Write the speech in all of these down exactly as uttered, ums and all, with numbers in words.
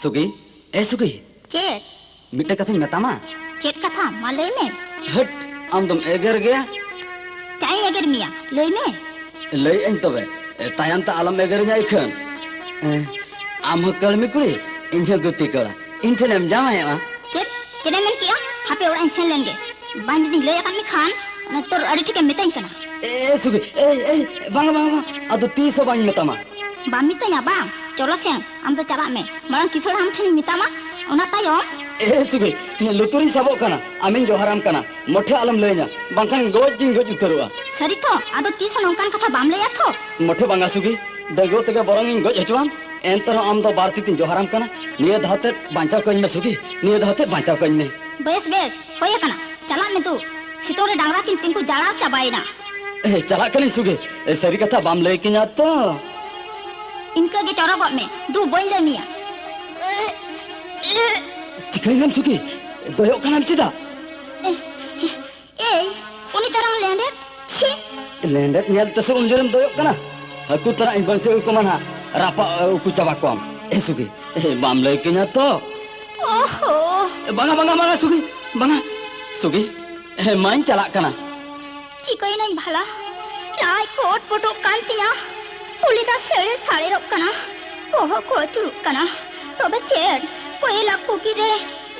ᱥᱩᱜᱤ, ᱮ ᱥᱩᱜᱤ, ᱪᱮᱫ? ᱢᱤᱫᱴᱮᱱ ᱠᱟᱛᱷᱟᱧ ᱢᱮᱛᱟᱢᱟ᱾ ᱪᱮᱫ ᱠᱟᱛᱷᱟ? ᱢᱟ ᱞᱟᱹᱭ ᱢᱮ᱾ ᱦᱟᱹᱴ, ᱟᱢ ᱫᱚᱢ ᱮᱜᱮᱨ ᱜᱮᱭᱟ᱾ ᱪᱟᱜ ᱤᱧ ᱮᱜᱮᱨ ᱢᱮᱭᱟ? ᱞᱟᱹᱭ ᱢᱮ᱾ ᱞᱟᱹᱭ ᱟᱹᱧ ᱛᱚᱵᱮ, ᱮ, ᱛᱟᱭᱚᱢ ᱛᱮ ᱟᱞᱚᱢ ᱮᱜᱮᱨᱤᱧᱟ ᱤᱠᱷᱟᱹᱱ᱾ ᱮ, ᱟᱢ ᱦᱚᱸ ᱠᱟᱹᱲᱢᱤ ᱠᱩᱲᱤ, ᱤᱧ ᱦᱚᱸ ᱜᱩᱛᱤ ᱠᱚᱲᱟ, ᱤᱧ ᱴᱷᱮᱱᱮᱢ ᱡᱟᱶᱟᱭᱚᱜᱼᱟ? ᱪᱮᱫ? ᱪᱮᱫ ᱮᱢ ᱢᱮᱱ ᱠᱮᱜᱼᱟ? ᱦᱟᱯᱮ ᱚᱲᱟᱜ ᱤᱧ ᱥᱮᱱ ᱞᱮᱱ ᱜᱮ, ᱵᱟᱝ ᱡᱩᱫᱤᱧ ᱞᱟᱹᱭ ᱟᱠᱟᱫ ᱢᱮ ᱠᱷᱟᱱ, ᱚᱱᱟ ᱛᱚᱨ ᱟᱹᱰᱤ ᱴᱷᱤᱠᱮᱢ ᱢᱮᱛᱟᱹᱧ ᱠᱟᱱᱟ᱾ ᱮ, ᱥᱩᱜᱤ, ᱮᱭ, ᱮᱭ, ᱵᱟᱝᱟ, ᱵᱟᱝᱟ, ᱵᱟᱝᱟ, ᱟᱫᱚ ᱛᱤᱥ ᱦᱚᱸ ᱵᱟᱹᱧ ᱢᱮᱛᱟᱢᱟ᱾ ᱵᱟᱢ ᱢᱮᱛᱟᱹᱧᱟ ᱵᱟᱝ? ᱪᱚᱞᱚ ᱥᱮᱱ, ᱟᱢ ᱫᱚ ᱪᱟᱞᱟᱜ ᱢᱮ, ᱢᱟᱲᱟᱝ ᱠᱤᱥᱟᱹᱬ ᱦᱟᱲᱟᱢ ᱴᱷᱮᱱᱤᱧ ᱢᱮᱛᱟᱢᱟ, ᱚᱱᱟ ᱛᱟᱭᱚᱢ᱾ ᱮ ᱥᱩᱜᱤ, ᱞᱩᱛᱩᱨᱤᱧ ᱥᱟᱵᱚᱜ ᱠᱟᱱᱟ, ᱟᱢᱤᱧ ᱡᱚᱦᱟᱨᱟᱢ ᱠᱟᱱᱟ, ᱢᱚᱴᱷᱮ ᱟᱞᱚᱢ ᱞᱟᱹᱭᱟᱹᱧᱟ, ᱵᱟᱝᱠᱷᱟᱱ ᱜᱚᱡ ᱜᱤᱧ ᱜᱚᱡ ᱩᱛᱟᱹᱨᱚᱜᱼᱟ᱾ ᱥᱟᱹᱨᱤ ᱛᱚ? ᱟᱫᱚ ᱛᱤᱥ ᱦᱚᱸ ᱱᱚᱝᱠᱟᱱ ᱠᱟᱛᱷᱟ ᱵᱟᱢ ᱞᱟᱹᱭᱟ ᱛᱚ? ᱢᱚᱴᱷᱮ ᱵᱟᱝᱟ ᱥᱩᱜᱤ, ᱰᱟᱺᱜᱩᱣᱟᱹ ᱛᱮᱜᱮ ᱵᱚᱨᱚᱝ ᱤᱧ ᱜᱚᱡ ᱦᱚᱪᱚᱣᱟᱢ, ᱮᱱᱛᱮ ᱨᱮᱦᱚᱸ ᱟᱢ ᱫᱚ ᱵᱟᱨ ᱛᱤ ᱛᱤᱧ ᱡᱚᱦᱟᱨᱟᱢ ᱠᱟᱱᱟ, ᱱᱤᱭᱟᱹ ᱫᱷᱟᱣ ᱛᱮᱫ ᱵᱟᱧᱪᱟᱣ ᱠᱟᱹᱧ ᱢᱮ ᱥᱩᱜᱤ, ᱱᱤᱭᱟᱹ ᱫᱷᱟᱣ ᱛᱮᱫ ᱵᱟᱧᱪᱟᱣ ᱠᱟᱹᱧ ᱢᱮ᱾ ᱵᱮᱥ, ᱵᱮᱥ, ᱦᱳᱭ ᱟᱠᱟᱱᱟ, ᱪᱟᱞᱟᱜ ᱢᱮ ᱫᱩ᱾ ᱥᱤᱛᱩᱝ ᱨᱮ ᱰᱟᱝᱨᱟ ᱠᱤᱱ ᱛᱤᱸᱜᱩ ᱡᱟᱲᱟᱣ ᱪᱟᱵᱟᱭᱮᱱᱟ᱾ ᱮ, ᱪᱟᱞᱟᱜ ᱠᱟᱹᱱᱟᱹᱧ ᱥᱩᱜᱤ, ᱮ, ᱥᱟᱹᱨᱤ ᱠᱟᱛᱷᱟ ᱵᱟᱢ ᱞᱟᱹᱭ ᱠᱤᱧᱟ ᱛᱚ? ᱤᱱᱠᱟᱹ ᱜᱮ ᱪᱚᱨᱚᱜᱚᱜ ᱢᱮ ᱫᱩ, ᱵᱟᱹᱧ ᱞᱟᱹᱭ ᱢᱮᱭᱟ᱾ ᱪᱤᱠᱟᱹᱭᱮᱱᱟᱢ ᱥᱩᱜᱤ? ᱫᱚᱭᱚᱜ ᱠᱟᱱᱟᱢ ᱪᱮᱫᱟᱜ? ᱮᱭ, ᱩᱱᱤ ᱛᱟᱨᱟᱝ ᱞᱮᱸᱰᱮᱫ, ᱪᱷᱤ! ᱞᱮᱸᱰᱮᱫ ᱧᱮᱞ ᱛᱮᱥᱮ ᱩᱱ ᱡᱳᱨᱮᱢ ᱫᱚᱭᱚᱜ ᱠᱟᱱᱟ? ᱦᱟᱹᱠᱩ ᱛᱟᱱᱟᱜ ᱤᱧ ᱵᱟᱹᱧ ᱥᱮ ᱩᱠᱩ ᱢᱟ ᱱᱟᱦᱟᱜ ᱨᱟᱯᱟᱜ ᱩᱠᱩ ᱪᱟᱵᱟ ᱠᱚᱣᱟᱢ᱾ ᱮ ᱥᱩᱜᱤ, ᱮ, ᱵᱟᱢ ᱞᱟᱹᱭ ᱠᱤᱧᱟ ᱛᱚ? ᱚᱦᱚ! ᱵᱟᱝᱟ, ᱵᱟᱝᱟ, ᱵᱟᱝᱟ, ᱥᱩᱜᱤ, ᱵᱟᱝᱟ᱾ ᱥᱩᱜᱤ, ᱮ, ᱢᱟᱧ ᱪᱟᱞᱟᱜ ᱠᱟᱱᱟ᱾ ᱪᱤᱠᱟᱹᱭᱮᱱᱟᱹᱧ ᱵᱷᱟᱞᱟ? ᱞᱟᱡ ᱠᱚ ᱚᱴᱯᱚᱴᱚᱜ ᱠᱟᱱ ᱛᱤᱧᱟ᱾ ᱩᱞᱤ ᱫᱟᱜ ᱥᱮᱲᱮᱨ ᱥᱟᱲᱮᱨᱚᱜ ᱠᱟᱱᱟ᱾ ᱵᱚᱦᱚᱜ ᱠᱚ ᱟᱹᱪᱩᱨᱚᱜ ᱠᱟᱱᱟ᱾ ᱛᱚᱵᱮ ᱪᱮᱫ? ᱠᱚᱭᱞᱟ ᱠᱩᱠᱤ ᱨᱮ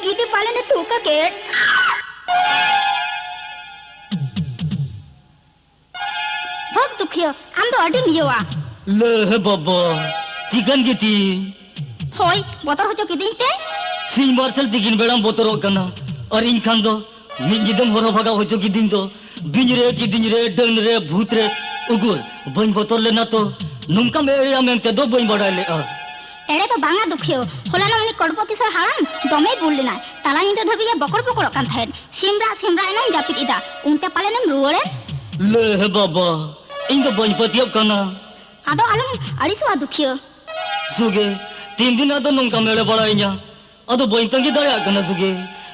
ᱜᱤᱫᱤ ᱯᱟᱞᱮᱱᱮ ᱛᱩᱠ ᱟᱠᱮᱫ᱾ ᱵᱷᱟᱜᱽ ᱫᱩᱠᱷᱤᱭᱟᱹ, ᱟᱢ ᱫᱚ ᱟᱹᱰᱤᱢ ᱤᱭᱟᱹᱣᱟ᱾ ᱞᱮ ᱵᱟᱵᱟ, ᱪᱤᱠᱟᱹᱱ ᱜᱮᱛᱤᱧ? ᱦᱳᱭ, ᱵᱚᱛᱚᱨ ᱦᱚᱪᱚ ᱠᱤᱫᱤᱧ ᱛᱮ᱾ ᱥᱤᱧ ᱢᱟᱨᱥᱟᱞ ᱛᱤᱠᱤᱱ ᱵᱮᱲᱟᱢ ᱵᱚᱛᱚᱨᱚᱜ ᱠᱟᱱᱟ, ᱟᱨ ᱤᱧ ᱠᱷᱟᱱ ᱫᱚ ᱢᱤᱫ ᱧᱤᱫᱟᱹᱢ ᱦᱚᱨᱚ ᱵᱷᱟᱜᱟᱣ ᱦᱚᱪᱚ ᱠᱤᱫᱤᱧ ᱫᱚ᱾ ᱵᱤᱧ ᱨᱮ, ᱠᱤᱫᱤᱧ ᱨᱮ, ᱰᱟᱹᱱ ᱨᱮ, ᱵᱷᱩᱛ ᱨᱮ, ᱩᱜᱩᱨ, ᱵᱟᱹᱧ ᱵᱚᱛᱚᱨ ᱞᱮᱱᱟ ᱛᱚ᱾ ᱱᱚᱝᱠᱟᱢ ᱮᱲᱮᱭᱟ ᱢᱮᱱᱛᱮ ᱫᱚ ᱵᱟᱹᱧ ᱵᱟᱰᱟᱭ ᱞᱮᱫᱼᱟ᱾ ᱮᱲᱮ ᱫᱚ ᱵᱟᱝᱟ ᱫᱩᱠᱷᱤᱭᱟᱹ, ᱦᱚᱞᱟᱱᱚᱜ ᱩᱱᱤ ᱠᱚᱰᱵᱚ ᱠᱤᱥᱟᱹᱬ ᱦᱟᱲᱟᱢ ᱫᱚᱢᱮᱭ ᱵᱩᱞ ᱞᱮᱱᱟᱭ᱾ ᱛᱟᱞᱟ ᱧᱤᱫᱟᱹ ᱫᱷᱟᱹᱵᱤᱡ ᱮ ᱵᱚᱠᱚᱲ ᱵᱚᱠᱚᱲᱚᱜ ᱠᱟᱱ ᱛᱟᱦᱮᱸᱫ᱾ ᱥᱤᱢ ᱨᱟᱜ ᱥᱤᱢ ᱨᱟᱜ ᱮᱱᱟᱧ ᱡᱟᱹᱯᱤᱫ ᱮᱫᱟ, ᱩᱱᱛᱮ ᱯᱟᱞᱮᱱᱮᱢ ᱨᱩᱣᱟᱹᱲᱮᱱ᱾ ᱞᱮ ᱵᱟᱵᱟ, ᱤᱧ ᱫᱚ ᱵᱟᱹᱧ ᱯᱟᱹᱛᱭᱟᱹᱜ ᱠᱟᱱᱟ᱾ ᱟᱫᱚ ᱟᱞᱚᱢ ᱟᱹᱲᱤᱥᱚᱜᱼᱟ ᱫᱩᱠᱷᱤᱭᱟᱹ᱾ ᱥᱩᱜᱮ, ᱛᱤᱱ ᱫᱤᱱ ᱟᱫᱚ ᱱᱚᱝᱠᱟᱢ ᱮᱲᱮ ᱵᱟᱲᱟᱭᱤᱧᱟ? ᱟᱫᱚ ᱵᱟᱹᱧ ᱛᱟᱺᱜᱤ ᱫᱟᱲᱮᱭᱟᱜ ᱠᱟᱱᱟ ᱥᱩᱜᱮ᱾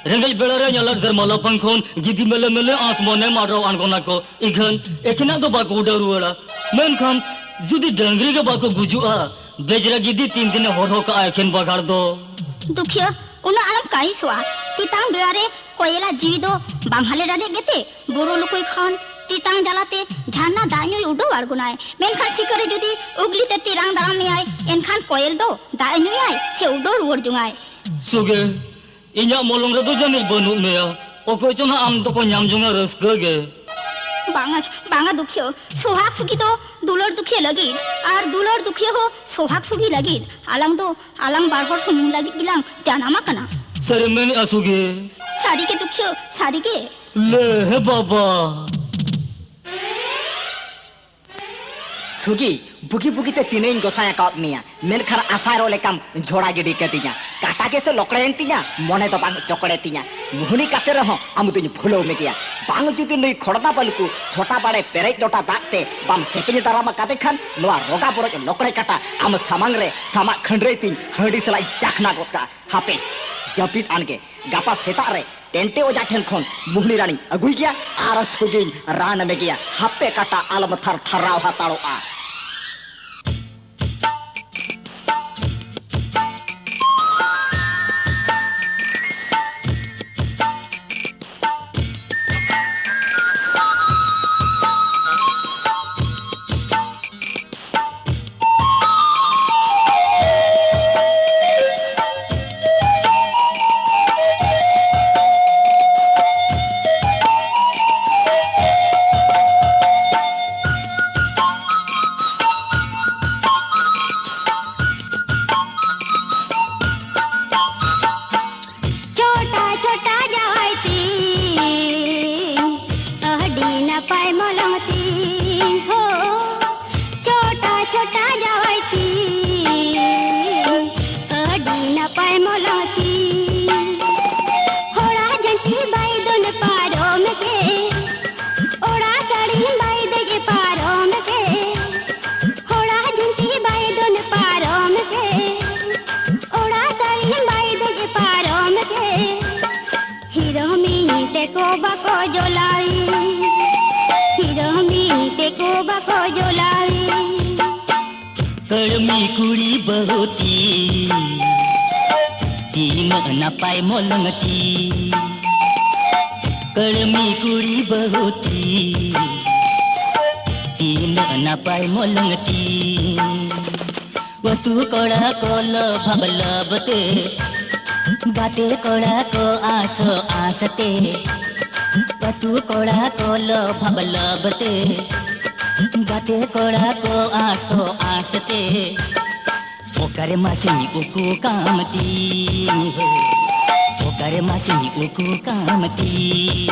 ᱨᱮᱸᱜᱮᱡ ᱵᱮᱲᱟ ᱨᱮ ᱧᱟᱞᱟᱫ ᱥᱮᱨᱢᱟ ᱞᱟᱯᱷᱟᱝ ᱠᱷᱚᱱ ᱜᱤᱫᱤ ᱢᱮᱞᱮ ᱢᱮᱞᱮ ᱟᱸᱥ ᱢᱚᱱᱮ ᱢᱟᱰᱨᱟᱣ ᱟᱬᱜᱚᱱᱟ ᱠᱚ᱾ ᱤᱠᱷᱟᱹᱱ ᱮᱠᱷᱮᱱᱟᱜ ᱫᱚ ᱵᱟᱠᱚ ᱩᱰᱟᱹᱣ ᱨᱩᱣᱟᱹᱲᱟ᱾ ᱢᱮᱱᱠᱷᱟᱱ ᱡᱩᱫᱤ ᱰᱟᱹᱝᱨᱤ ᱜᱮ ᱵᱟᱠᱚ ᱜᱩᱡᱩᱜᱼᱟ, ᱵᱮᱡᱽᱨᱟ ᱜᱤᱫᱤ ᱛᱤᱱ ᱫᱤᱱᱮ ᱦᱚᱨᱦᱚ ᱠᱟᱜᱼᱟ ᱮᱠᱷᱮᱱ ᱵᱟᱜᱟᱲ ᱫᱚ᱾ ᱫᱩᱠᱷᱤᱭᱟᱹ, ᱩᱱᱟᱹᱜ ᱟᱞᱚᱢ ᱠᱟᱹᱦᱤᱥᱚᱜᱼᱟ᱾ ᱛᱮᱛᱟᱝ ᱵᱮᱲᱟ ᱨᱮ ᱠᱚᱭᱮᱞᱟᱜ ᱡᱤᱣᱤ ᱫᱚ ᱵᱟᱝ ᱦᱟᱞᱮ ᱰᱟᱞᱮᱜ ᱜᱮᱛᱮ, ᱵᱩᱨᱩ ᱞᱩᱠᱩᱭ ᱠᱷᱚᱱ ᱛᱮᱛᱟᱝ ᱡᱟᱞᱟᱛᱮ ᱡᱷᱟᱨᱱᱟ ᱫᱟᱜ ᱧᱩᱭ ᱩᱰᱟᱹᱣ ᱟᱬᱜᱚᱱᱟᱭ᱾ ᱢᱮᱱᱠᱷᱟᱱ ᱥᱤᱠᱟᱹᱨᱤ ᱡᱩᱫᱤ ᱩᱜᱽᱞᱤ ᱛᱮ ᱛᱮᱨᱟᱝ ᱫᱟᱨᱟᱢ ᱢᱮᱭᱟᱭ, ᱮᱱᱠᱷᱟᱱ ᱠᱚᱭᱮᱞ ᱫᱚ ᱫᱟᱜ ᱮ ᱧᱩᱭᱟᱭ ᱥᱮ ᱩᱰᱟᱹᱣ ᱨᱩᱣᱟᱹᱲ ᱡᱚᱝᱟᱭ᱾ ᱥᱩᱜᱮ, ᱤᱧᱟᱜ ᱢᱚᱞᱚᱝ ᱨᱮᱫᱚ ᱡᱟᱹᱱᱤᱡ ᱵᱟᱹᱱᱩᱜ ᱢᱮᱭᱟ᱾ ᱚᱠᱚᱭ ᱪᱚ ᱱᱟᱜ ᱟᱢ ᱫᱚᱠᱚ ᱧᱟᱢ ᱡᱚᱝᱟ ᱨᱟᱹᱥᱠᱟᱹ ᱜᱮ᱾ ᱵᱟᱝᱟ, ᱵᱟᱝᱟ ᱫᱩᱠᱷᱤᱭᱟᱹ, ᱥᱚᱦᱟᱜ ᱥᱩᱠᱷᱤ ᱫᱚ ᱫᱩᱞᱟᱹᱲ ᱫᱩᱠᱷᱤᱭᱟᱹ ᱞᱟᱹᱜᱤᱫ, ᱟᱨ ᱫᱩᱞᱟᱹᱲ ᱫᱩᱠᱷᱤᱭᱟᱹ ᱦᱚᱸ ᱥᱚᱦᱟᱜ ᱥᱩᱠᱷᱤ ᱞᱟᱹᱜᱤᱫ᱾ ᱟᱞᱟᱝ ᱫᱚ ᱟᱞᱟᱝ ᱵᱟᱨ ᱦᱚᱲ ᱥᱩᱢᱩᱝ ᱞᱟᱹᱜᱤᱫ ᱜᱮᱞᱟᱝ ᱡᱟᱱᱟᱢ ᱟᱠᱟᱱᱟ᱾ ᱥᱟᱹᱨᱤᱢ ᱢᱮᱱᱮᱜᱼᱟ ᱥᱩᱜᱮ? ᱥᱟᱹᱨᱤ ᱜᱮ ᱫᱩᱠᱷᱤᱭᱟᱹ, ᱥᱟᱹᱨᱤ ᱜᱮ᱾ ᱞᱮ ᱦᱮ ᱵᱟᱵᱟ᱾ ᱥᱩᱜᱤ, ᱵᱩᱜᱤ ᱵᱩᱜᱤ ᱛᱮ ᱛᱤᱱᱟᱹᱜ ᱤᱧ ᱜᱚᱥᱟᱭ ᱟᱠᱟᱣᱟᱫ ᱢᱮᱭᱟ, ᱢᱮᱱᱠᱷᱟᱱ ᱟᱥᱟᱭ ᱨᱚ ᱞᱮᱠᱟᱢ ᱡᱷᱚᱲᱟ ᱜᱤᱰᱤ ᱠᱟᱫᱤᱧᱟ᱾ ᱠᱟᱴᱟ ᱜᱮᱥᱮ ᱞᱚᱠᱲᱮᱭᱮᱱ ᱛᱤᱧᱟ, ᱢᱚᱱᱮ ᱫᱚ ᱵᱟᱝ ᱪᱚᱠᱲᱮ ᱛᱤᱧᱟ᱾ ᱢᱩᱦᱱᱤ ᱠᱟᱛᱮ ᱨᱮᱦᱚᱸ ᱟᱢ ᱫᱩᱧ ᱵᱷᱩᱞᱟᱹᱣ ᱢᱮᱜᱮᱭᱟ᱾ ᱵᱟᱝ ᱡᱩᱫᱤ ᱱᱩᱭ ᱠᱷᱚᱲᱫᱟ ᱵᱟᱹᱞᱩᱠᱩ ᱪᱷᱚᱴᱟ ᱵᱟᱲᱮ ᱯᱮᱨᱮᱡ ᱞᱚᱴᱟ ᱫᱟᱜ ᱛᱮ ᱵᱟᱢ ᱥᱮᱯᱮᱧ ᱫᱟᱨᱟᱢ ᱟᱠᱟᱫᱮ ᱠᱷᱟᱱ, ᱱᱚᱣᱟ ᱨᱚᱜᱟ ᱵᱚᱨᱚᱡ ᱞᱚᱠᱲᱮ ᱠᱟᱴᱟ ᱟᱢ ᱥᱟᱢᱟᱝ ᱨᱮ ᱥᱟᱢᱟᱜ ᱠᱷᱟᱹᱱᱰᱨᱟᱹᱭ ᱛᱤᱧ ᱦᱟᱺᱰᱤ ᱥᱟᱞᱟᱜ ᱤᱧ ᱪᱟᱠᱷᱱᱟ ᱜᱚᱫ ᱠᱟᱜᱼᱟ᱾ ᱦᱟᱯᱮ, ᱡᱟᱹᱯᱤᱫ ᱟᱱᱜᱮ, ᱜᱟᱯᱟ ᱥᱮᱛᱟᱜ ᱨᱮ ᱴᱮᱱᱴᱮ ᱚᱡᱷᱟ ᱴᱷᱮᱱ ᱠᱷᱚᱱ ᱢᱩᱦᱱᱤ ᱨᱟᱱᱤᱧ ᱟᱹᱜᱩᱭ ᱜᱮᱭᱟ ᱟᱨ ᱥᱩᱜᱤᱧ ᱨᱟᱱ ᱢᱮᱜᱮᱭᱟ᱾ ᱦᱟᱯᱮ ᱠᱟᱴᱟ ᱟᱞᱚᱢ ᱛᱷᱟᱨ ᱛᱷᱟᱨᱟᱣ ᱦᱟᱛᱟᱲᱚᱜᱼᱟ᱾ ᱪᱷᱳᱴᱟ ᱪᱷᱳᱴᱟ ᱡᱟᱶᱟᱭ ᱛᱤᱧ, ᱟᱹᱰᱤ ᱱᱟᱯᱟᱭ ᱢᱚᱞᱚᱝ ᱛᱤᱧ ᱦᱳ᱾ ᱪᱷᱳᱴᱟ ᱪᱷᱳᱴᱟ ᱡᱟᱶᱟᱭ ᱛᱤᱧ, ᱟᱹᱰᱤ ᱱᱟᱯᱟᱭ ᱢᱚᱞᱚᱝ ᱛᱤᱧ᱾ ᱦᱚᱲᱟ ᱡᱷᱟᱹᱱᱴᱤ ᱵᱟᱭ ᱫᱚᱱ ᱯᱟᱨᱚᱢ ᱜᱮ, ᱚᱲᱟ ᱥᱟᱹᱲᱤ ᱵᱟᱭ ᱫᱮᱡ ᱯᱟᱨᱚᱢ ᱜᱮ᱾ ᱦᱚᱲᱟ ᱡᱷᱟᱹᱱᱴᱤ ᱵᱟᱭ ᱫᱚᱱ ᱯᱟᱨᱚᱢ ᱜᱮ, ᱚᱲᱟ ᱥᱟᱹᱲᱤ ᱵᱟᱭ ᱫᱮᱡ ᱯᱟᱨᱚᱢ ᱜᱮ᱾ ᱦᱤᱨᱳ ᱢᱤᱧ ᱛᱮᱠᱚ ᱵᱟᱠᱚ ᱡᱚᱞᱟᱣᱤ, ᱦᱤᱨᱳ ᱢᱤᱧ ᱛᱮᱠᱚ ᱵᱟᱠᱚ ᱡᱚᱞᱟᱣᱤ᱾ ᱠᱟᱹᱲᱢᱤ ᱠᱩᱲᱤ ᱵᱟᱹᱦᱩ ᱛᱤ, ᱛᱤᱱᱟᱹᱜ ᱱᱟᱯᱟᱭ ᱢᱚᱞᱚᱝ ᱛᱤ᱾ ᱠᱟᱹᱲᱢᱤ ᱠᱩᱲᱤ ᱵᱟᱹᱦᱩ ᱛᱤ, ᱛᱤᱱᱟᱹᱜ ᱱᱟᱯᱟᱭ ᱢᱚᱞᱚᱝ ᱛᱤ᱾ ᱟᱹᱛᱩ ᱠᱚᱲᱟ ᱠᱚ ᱞᱚᱵᱷᱟᱵ ᱞᱚᱵ ᱛᱮ, ᱜᱟᱛᱮ ᱠᱚᱲᱟ ᱠᱚ ᱟᱥᱚ ᱟᱥ ᱛᱮ᱾ ᱟᱹᱛᱩ ᱠᱚᱲᱟ ᱠᱚ ᱞᱚᱵᱷᱟᱵ ᱞᱚᱵ ᱛᱮ, ᱜᱟᱛᱮ ᱠᱚᱲᱟ ᱠᱚ ᱟᱥᱚ ᱟᱥ ᱛᱮ᱾ ᱚᱠᱟᱨᱮ ᱢᱟᱥᱮ ᱩᱠᱩ ᱠᱟᱢ ᱛᱤᱧ ᱦᱳ, ᱚᱠᱟᱨᱮ ᱢᱟᱥᱮ ᱩᱠᱩ ᱠᱟᱢ ᱛᱤᱧ᱾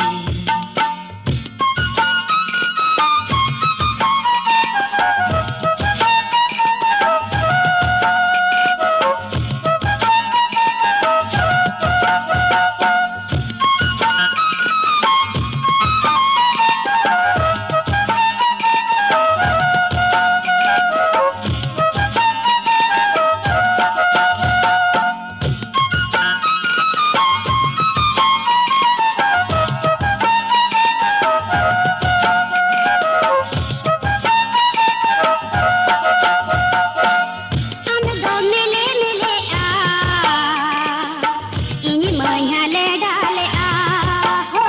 ᱟᱢ ᱫᱚ ᱢᱮᱞᱮ ᱢᱮᱞᱮᱜᱼᱟ, ᱤᱧ ᱢᱟᱹᱧ ᱦᱟᱞᱮ ᱰᱟᱞᱮᱜᱼᱟ᱾ ᱦᱳ,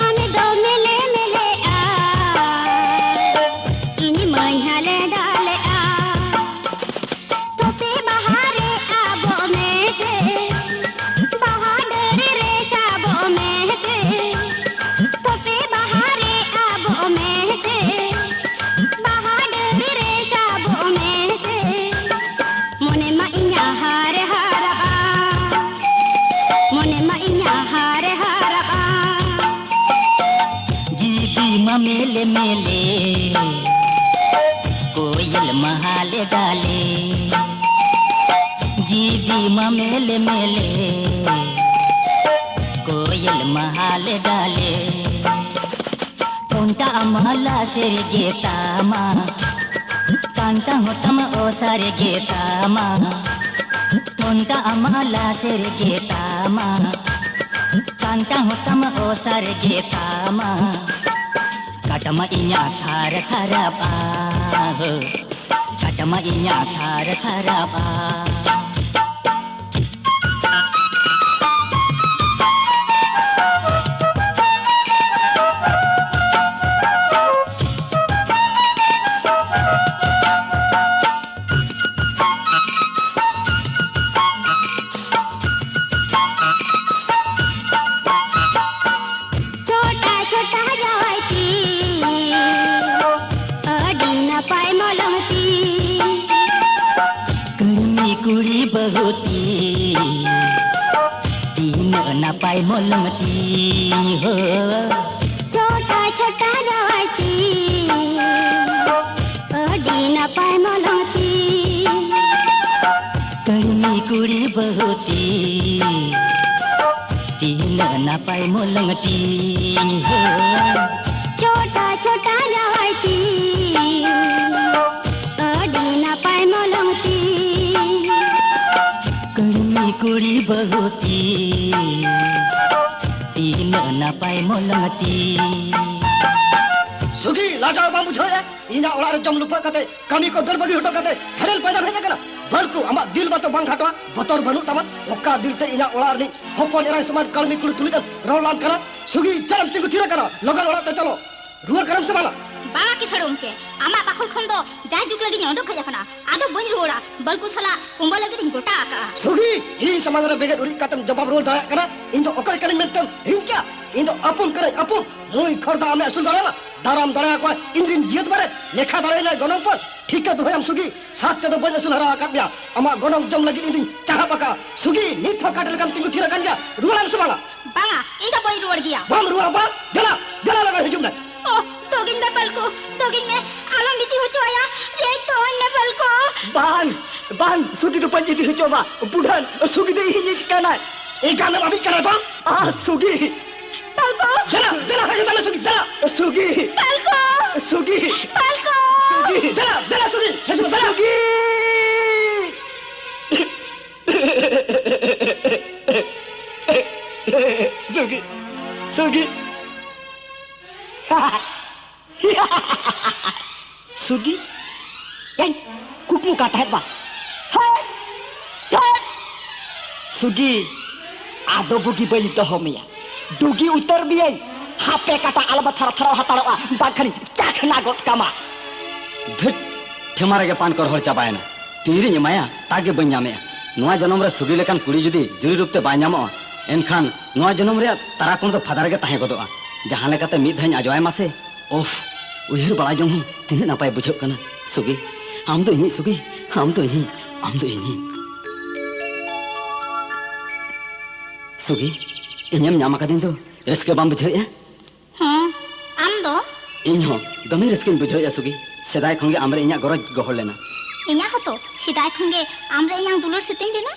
ᱟᱢ ᱫᱚ ᱢᱮᱞᱮ ᱢᱮᱞᱮᱜᱼᱟ, ᱤᱧ ᱢᱟᱹᱧ ᱦᱟᱞᱮ ᱰᱟᱞᱮᱜᱼᱟ᱾ ᱛᱚᱯᱮ ᱵᱟᱦᱟ ᱨᱮ ᱟᱵᱚ ᱢᱮᱥᱮ, ᱵᱟᱦᱟ ᱰᱟᱹᱨ ᱨᱮ ᱥᱟᱵᱚᱜ ᱢᱮᱥᱮ᱾ ᱛᱚᱯᱮ ᱵᱟᱦᱟ ᱨᱮ ᱟᱵᱚᱜ ᱢᱮᱥᱮ, ᱵᱟᱦᱟ ᱰᱟᱹᱨ ᱨᱮ ᱥᱟᱵᱚᱜ ᱢᱮᱥᱮ᱾ ᱢᱚᱱᱮ ᱢᱟ ᱤᱧᱟᱜ ᱦᱟᱨ ᱦᱟᱨᱟᱜᱼᱟ, ᱢᱚᱱᱮ ᱢᱟ ᱤᱧᱟᱜ ᱦᱟᱨ ᱦᱟᱨᱟᱜᱼᱟ᱾ ᱜᱤᱫᱤ ᱢᱟ ᱢᱮᱞᱮ ᱢᱮᱞᱮ, ᱠᱳᱭᱮᱞ ᱢᱟ ᱦᱟᱞᱮ ᱰᱟᱞᱮ᱾ ᱜᱤᱫᱤ ᱢᱟ ᱢᱮᱞᱮ ᱢᱮᱞᱮ, ᱠᱳᱭᱮᱞ ᱢᱟ ᱦᱟᱞᱮ ᱰᱟᱞᱮ᱾ ᱴᱚᱱᱴᱟ ᱟᱢᱟᱞᱟ ᱥᱮᱨᱜᱮ ᱛᱟᱢᱟ, ᱠᱟᱱᱴᱟ ᱦᱚᱸ ᱛᱟᱢᱟ ᱚᱥᱟᱨ ᱜᱮ ᱛᱟᱢᱟ᱾ ᱴᱚᱱᱴᱟ ᱟᱢᱟᱞᱟ ᱥᱮᱨᱜᱮ ᱛᱟᱢᱟ, ᱠᱟᱱᱴᱟ ᱦᱚᱸ ᱛᱟᱢᱟ ᱚᱥᱟᱨ ᱜᱮ ᱛᱟᱢᱟ᱾ ᱠᱟᱴᱢᱟ ᱤᱧᱟᱜ ᱛᱷᱟᱨ ᱛᱷᱟᱨᱟᱯᱟ ᱦᱳ, ᱠᱟᱴ ᱟᱢᱟᱜ ᱤᱧᱟᱜ ᱛᱷᱟᱨ ᱛᱷᱟᱨᱟᱵᱟ᱾ ᱪᱷᱳᱴᱟ ᱪᱷᱳᱴᱟ ᱡᱟᱶᱟᱭ ᱛᱤ, ᱟᱹᱰᱤ ᱱᱟᱯᱟᱭ ᱢᱚᱞᱚᱝ ᱛᱤ᱾ ᱠᱟᱹᱲᱢᱤ ᱠᱩᱲᱤ ᱵᱟᱹᱦᱩ ᱛᱤ, ᱛᱤᱱᱟᱹᱜ ᱱᱟᱯᱟᱭ ᱢᱚᱞᱚᱝ ᱛᱤ ᱦᱳ᱾ ᱪᱷᱳᱴᱟ ᱪᱷᱳᱴᱟ ᱡᱟᱶᱟᱭ ᱛᱤ, ᱟᱹᱰᱤ ᱱᱟᱯᱟᱭ ᱢᱚᱞᱚᱝ ᱛᱤ᱾ ᱠᱟᱹᱲᱢᱤ ᱠᱩᱲᱤ ᱵᱟᱹᱦᱩ ᱛᱤ, ᱛᱤᱱᱟᱹᱜ ᱱᱟᱯᱟᱭ ᱢᱚᱞᱚᱝ ᱛᱤ ᱦᱳ᱾ ᱪᱷᱳᱴᱟ ᱪᱷᱳᱴᱟ ᱡᱟᱶᱟᱭ ᱛᱤ, ᱟᱹᱰᱤ ᱱᱟᱯᱟᱭ ᱢᱚᱞᱚᱝ ᱛᱤ᱾ ᱠᱟᱹᱲᱢᱤ ᱠᱩᱲᱤ ᱵᱟᱹᱦᱩ ᱛᱤ, ᱛᱤᱱᱟᱹᱜ ᱱᱟᱯᱟᱭ ᱢᱚᱞᱚᱝ ᱛᱤ᱾ ᱥᱩᱜᱤ, ᱞᱟᱡᱟᱣ ᱵᱟᱢ ᱵᱩᱡᱷᱟᱹᱣᱮᱫᱼᱟ? ᱤᱧᱟᱜ ᱚᱲᱟᱜ ᱨᱮ ᱡᱚᱢ ᱞᱩᱯᱟᱹᱜ ᱠᱟᱛᱮ, ᱠᱟᱹᱢᱤ ᱠᱚ ᱫᱟᱹᱲ ᱵᱟᱹᱜᱤ ᱦᱚᱴᱚ ᱠᱟᱛᱮ, ᱦᱮᱨᱮᱞ ᱯᱟᱭᱫᱟᱢ ᱦᱮᱡ ᱟᱠᱟᱱᱟ? ᱵᱟᱹᱞᱠᱩ, ᱟᱢᱟᱜ ᱫᱤᱞ ᱢᱟᱛᱚ ᱵᱟᱝ ᱠᱷᱟᱴᱚᱜᱼᱟ, ᱵᱚᱛᱚᱨ ᱵᱟᱹᱱᱩᱜ ᱛᱟᱢᱟ᱾ ᱚᱠᱟ ᱫᱤᱞ ᱛᱮ ᱤᱧᱟᱜ ᱚᱲᱟᱜ ᱨᱤᱱᱤᱡ ᱦᱚᱯᱚᱱ ᱮᱨᱟᱭ ᱥᱚᱢᱟᱱ ᱠᱟᱹᱲᱢᱤ ᱠᱩᱲᱤ ᱛᱩᱞᱩᱡ ᱮᱢ ᱨᱚᱲ ᱞᱟᱱ ᱠᱟᱱᱟ? ᱥᱩᱜᱤ, ᱪᱟᱞᱟᱢ ᱛᱤᱸᱜᱩ ᱛᱷᱤᱨ ᱟᱠᱟᱱᱟ, ᱞᱚᱜᱚᱱ ᱚᱲᱟᱜ ᱛᱮ ᱪᱚᱞᱚ᱾ ᱨᱩᱣᱟᱹᱲ ᱠᱟᱱᱟᱢ ᱥᱮ ᱵᱟᱝᱟ? ᱵᱟᱝᱟ ᱠᱤᱥᱟᱹᱬ ᱜᱚᱢᱠᱮ, ᱟᱢᱟᱜ ᱵᱟᱠᱷᱳᱞ ᱠᱷᱚᱱ ᱫᱚ ᱡᱟᱭᱡᱩᱜᱽ ᱞᱟᱹᱜᱤᱫ ᱤᱧ ᱚᱰᱚᱠ ᱦᱮᱡ ᱟᱠᱟᱱᱟ᱾ ᱟᱫᱚ ᱵᱟᱹᱧ ᱨᱩᱣᱟᱹᱲᱟ, ᱵᱟᱹᱞᱠᱩ ᱥᱟᱞᱟᱜ ᱠᱩᱢᱵᱟᱹ ᱞᱟᱹᱜᱤᱫ ᱤᱧ ᱜᱚᱴᱟ ᱟᱠᱟᱜᱼᱟ᱾ ᱥᱩᱜᱤ, ᱤᱧ ᱥᱟᱢᱟᱝ ᱨᱮ ᱵᱮᱸᱜᱮᱫ ᱩᱨᱤᱡ ᱠᱟᱛᱮᱢ ᱡᱚᱵᱟᱵ ᱨᱩᱣᱟᱹᱲ ᱫᱟᱲᱮᱭᱟᱜ ᱠᱟᱱᱟ? ᱤᱧ ᱫᱚ ᱚᱠᱚᱭ ᱠᱟᱹᱱᱟᱹᱧ ᱢᱮᱱᱛᱮᱢ ᱦᱤᱲᱤᱧ ᱠᱮᱜᱼᱟ? ᱤᱧ ᱫᱚ ᱟᱹᱯᱩᱢ ᱠᱟᱹᱱᱟᱹᱧ, ᱟᱹᱯᱩᱢ᱾ ᱱᱩᱭ ᱠᱷᱚᱨᱫᱟ ᱟᱢᱮ ᱟᱹᱥᱩᱞ ᱫᱟᱲᱮᱭᱟᱢᱟ? ᱫᱟᱨᱟᱢ ᱫᱟᱲᱮᱭᱟᱠᱚᱣᱟ ᱤᱧ ᱨᱤᱱ ᱡᱤᱭᱟᱹᱛ ᱵᱟᱨᱮᱛ, ᱞᱮᱠᱷᱟ ᱫᱟᱲᱮᱭᱟᱹᱧᱟᱭ ᱜᱚᱱᱚᱝ ᱯᱚᱱ᱾ ᱴᱷᱤᱠᱟᱹ ᱫᱚᱦᱚᱭᱟᱢ ᱥᱩᱜᱤ, ᱥᱟᱛ ᱛᱮᱫᱚ ᱵᱟᱹᱧ ᱟᱹᱥᱩᱞ ᱦᱟᱨᱟ ᱟᱠᱟᱫ ᱢᱮᱭᱟ᱾ ᱟᱢᱟᱜ ᱜᱚᱱᱚᱝ ᱡᱚᱢ ᱞᱟᱹᱜᱤᱫ ᱤᱧ ᱫᱩᱧ ᱪᱟᱦᱟᱵ ᱟᱠᱟᱜᱼᱟ᱾ ᱥᱩᱜᱤ, ᱱᱤᱛ ᱦᱚᱸ ᱠᱟᱴ ᱞᱮᱠᱟᱢ ᱛᱤᱸᱜᱩ ᱛᱷᱤᱨ ᱟᱠᱟᱱ ᱜᱮᱭᱟ, ᱨᱩᱣᱟᱹᱲᱟᱢ ᱥᱮ ᱵᱟᱝᱟ? ᱵᱟᱝᱟ, ᱤᱧ ᱫᱚ ᱵᱟᱹᱧ ᱨᱩᱣᱟᱹᱲ ᱜᱮᱭᱟ᱾ ᱵᱟᱢ ᱨᱩᱣᱟᱹᱲᱟ ᱵᱟᱝ? ᱫᱮᱞᱟ, ᱫᱮᱞᱟ ᱞᱚᱜᱚᱱ ᱦᱤᱡᱩᱜ ᱢᱮ᱾ ᱳ, ᱫᱚᱜᱤᱧ ᱢᱮ ᱵᱟᱹᱞᱠᱩ, ᱫᱚᱜᱤᱧ ᱢᱮ, ᱟᱞᱚᱢ ᱤᱫᱤ ᱦᱚᱪᱚ ᱟᱭᱟ, ᱨᱮᱡ ᱫᱚᱦᱚᱧ ᱢᱮ ᱵᱟᱹᱞᱠᱩ᱾ ᱵᱟᱝ, ᱵᱟᱝ, ᱥᱩᱜᱤ ᱫᱚ ᱵᱟᱹᱧ ᱤᱫᱤ ᱦᱚᱪᱚ ᱟᱢᱟ᱾ ᱵᱩᱰᱷᱟᱹᱱ, ᱥᱩᱜᱤ ᱫᱚ ᱤᱧᱤᱡ ᱠᱟᱱᱟᱭ᱾ ᱮᱸᱜᱟᱢ ᱮᱢ ᱟᱹᱰᱤ ᱠᱟᱱᱟ ᱵᱟᱝ? ᱟ, ᱥᱩᱜᱤ᱾ ᱵᱟᱹᱞᱠᱩ᱾ ᱫᱮᱞᱟ, ᱫᱮᱞᱟ, ᱦᱟᱹᱡᱩᱜ ᱛᱟᱞᱮ ᱥᱩᱜᱤ, ᱫᱮᱞᱟ᱾ ᱥᱩᱜᱤ᱾ ᱵᱟᱹᱞᱠᱩ᱾ ᱥᱩᱜᱤ᱾ ᱵᱟᱹᱞᱠᱩ᱾ ᱥᱩᱜᱤ᱾ ᱫᱮᱞᱟ, ᱫᱮᱞᱟ ᱥᱩᱜᱤ, ᱦᱤᱡᱩᱜ ᱢᱮ, ᱫᱮᱞᱟ᱾ ᱥᱩᱜᱤ᱾ ᱥᱩᱜᱤ᱾ ᱥᱩᱜᱤ᱾ ᱥᱩᱜᱤ᱾ ᱥᱩᱜᱤ᱾ ᱮᱭ, ᱱᱚᱝᱠᱟ ᱛᱟᱦᱮᱸᱫ ᱵᱟ᱾ ᱦᱮᱸ, ᱦᱮᱸ᱾ ᱥᱩᱜᱤ, ᱟᱫᱚ ᱵᱩᱜᱤ ᱵᱟᱹᱧ ᱫᱚᱦᱚ ᱢᱮᱭᱟ, ᱰᱩᱜᱤ ᱩᱛᱟᱹᱨ ᱢᱮᱭᱟᱹᱧ᱾ ᱦᱟᱯᱮ ᱠᱟᱴᱟ ᱟᱞᱚᱢ ᱛᱷᱟᱨ ᱛᱷᱟᱨᱟᱣ ᱦᱟᱛᱟᱲᱚᱜᱼᱟ, ᱵᱟᱝᱠᱷᱟᱱᱤᱧ ᱪᱟᱠᱷᱱᱟ ᱜᱚᱫ ᱠᱟᱢᱟ᱾ ᱫᱷᱟᱹᱴ, ᱴᱷᱮᱢᱟ ᱨᱮᱜᱮ ᱯᱟᱱ ᱠᱚᱨᱦᱚᱲ ᱪᱟᱵᱟᱭᱮᱱᱟ᱾ ᱛᱤᱱᱨᱮᱧ ᱮᱢᱟᱭᱟ, ᱛᱟᱜᱮ ᱵᱟᱹᱧ ᱧᱟᱢᱮᱜᱼᱟ᱾ ᱱᱚᱣᱟ ᱡᱚᱱᱚᱢ ᱨᱮ ᱥᱩᱜᱤ ᱞᱮᱠᱟᱱ ᱠᱩᱲᱤ ᱡᱩᱫᱤ ᱡᱩᱨᱤ ᱨᱩᱯ ᱛᱮ ᱵᱟᱭ ᱧᱟᱢᱚᱜᱼᱟ, ᱮᱱᱠᱷᱟᱱ ᱱᱚᱣᱟ ᱡᱚᱱᱚᱢ ᱨᱮᱭᱟᱜ ᱛᱟᱨᱟᱠᱚᱢ ᱫᱚ ᱯᱷᱟᱫᱟ ᱨᱮᱜᱮ ᱛᱟᱦᱮᱸ ᱜᱚᱫᱚᱜᱼᱟ᱾ ᱡᱟᱦᱟᱸ ᱞᱮᱠᱟᱛᱮ ᱢᱤᱫ ᱫᱷᱟᱣᱤᱧ ᱟᱡᱚᱣᱟᱭ ᱢᱟᱥᱮ᱾ ᱳᱦ, ᱩᱭᱦᱟᱹᱨ ᱵᱟᱲᱟ ᱡᱚᱝ ᱦᱚᱸ ᱛᱤᱱᱟᱹᱜ ᱱᱟᱯᱟᱭ ᱵᱩᱡᱷᱟᱹᱜ ᱠᱟᱱᱟ᱾ ᱥᱩᱜᱤ, ᱟᱢ ᱫᱚ ᱤᱧᱤᱡ ᱥᱩᱜᱤ, ᱟᱢ ᱫᱚ ᱤᱧᱤᱡ, ᱟᱢ ᱫᱚ ᱤᱧᱤᱡ᱾ ᱥᱩᱜᱤ, ᱤᱧᱮᱢ ᱧᱟᱢ ᱟᱠᱟᱫᱤᱧ ᱫᱚ ᱨᱟᱹᱥᱠᱟᱹ ᱵᱟᱢ ᱵᱩᱡᱷᱟᱹᱣᱮᱫᱼᱟ? ᱦᱮᱸ, ᱟᱢ ᱫᱚ? ᱤᱧ ᱦᱚᱸ ᱫᱚᱢᱮ ᱨᱟᱹᱥᱠᱟᱹᱧ ᱵᱩᱡᱷᱟᱹᱣᱮᱫᱼᱟ ᱥᱩᱜᱤ᱾ ᱥᱮᱫᱟᱭ ᱠᱷᱚᱱ ᱜᱮ ᱟᱢᱨᱮ ᱤᱧᱟᱹᱜ ᱜᱚᱨᱚᱡᱽ ᱜᱚᱦᱚᱲ ᱞᱮᱱᱟ᱾ ᱤᱧᱟᱹᱜ ᱦᱚᱸᱛᱚ ᱥᱮᱫᱟᱭ ᱠᱷᱚᱱ ᱜᱮ ᱟᱢᱨᱮ ᱤᱧᱟᱹᱜ ᱫᱩᱞᱟᱹᱲ ᱥᱮᱛᱮᱧ ᱞᱮᱱᱟ᱾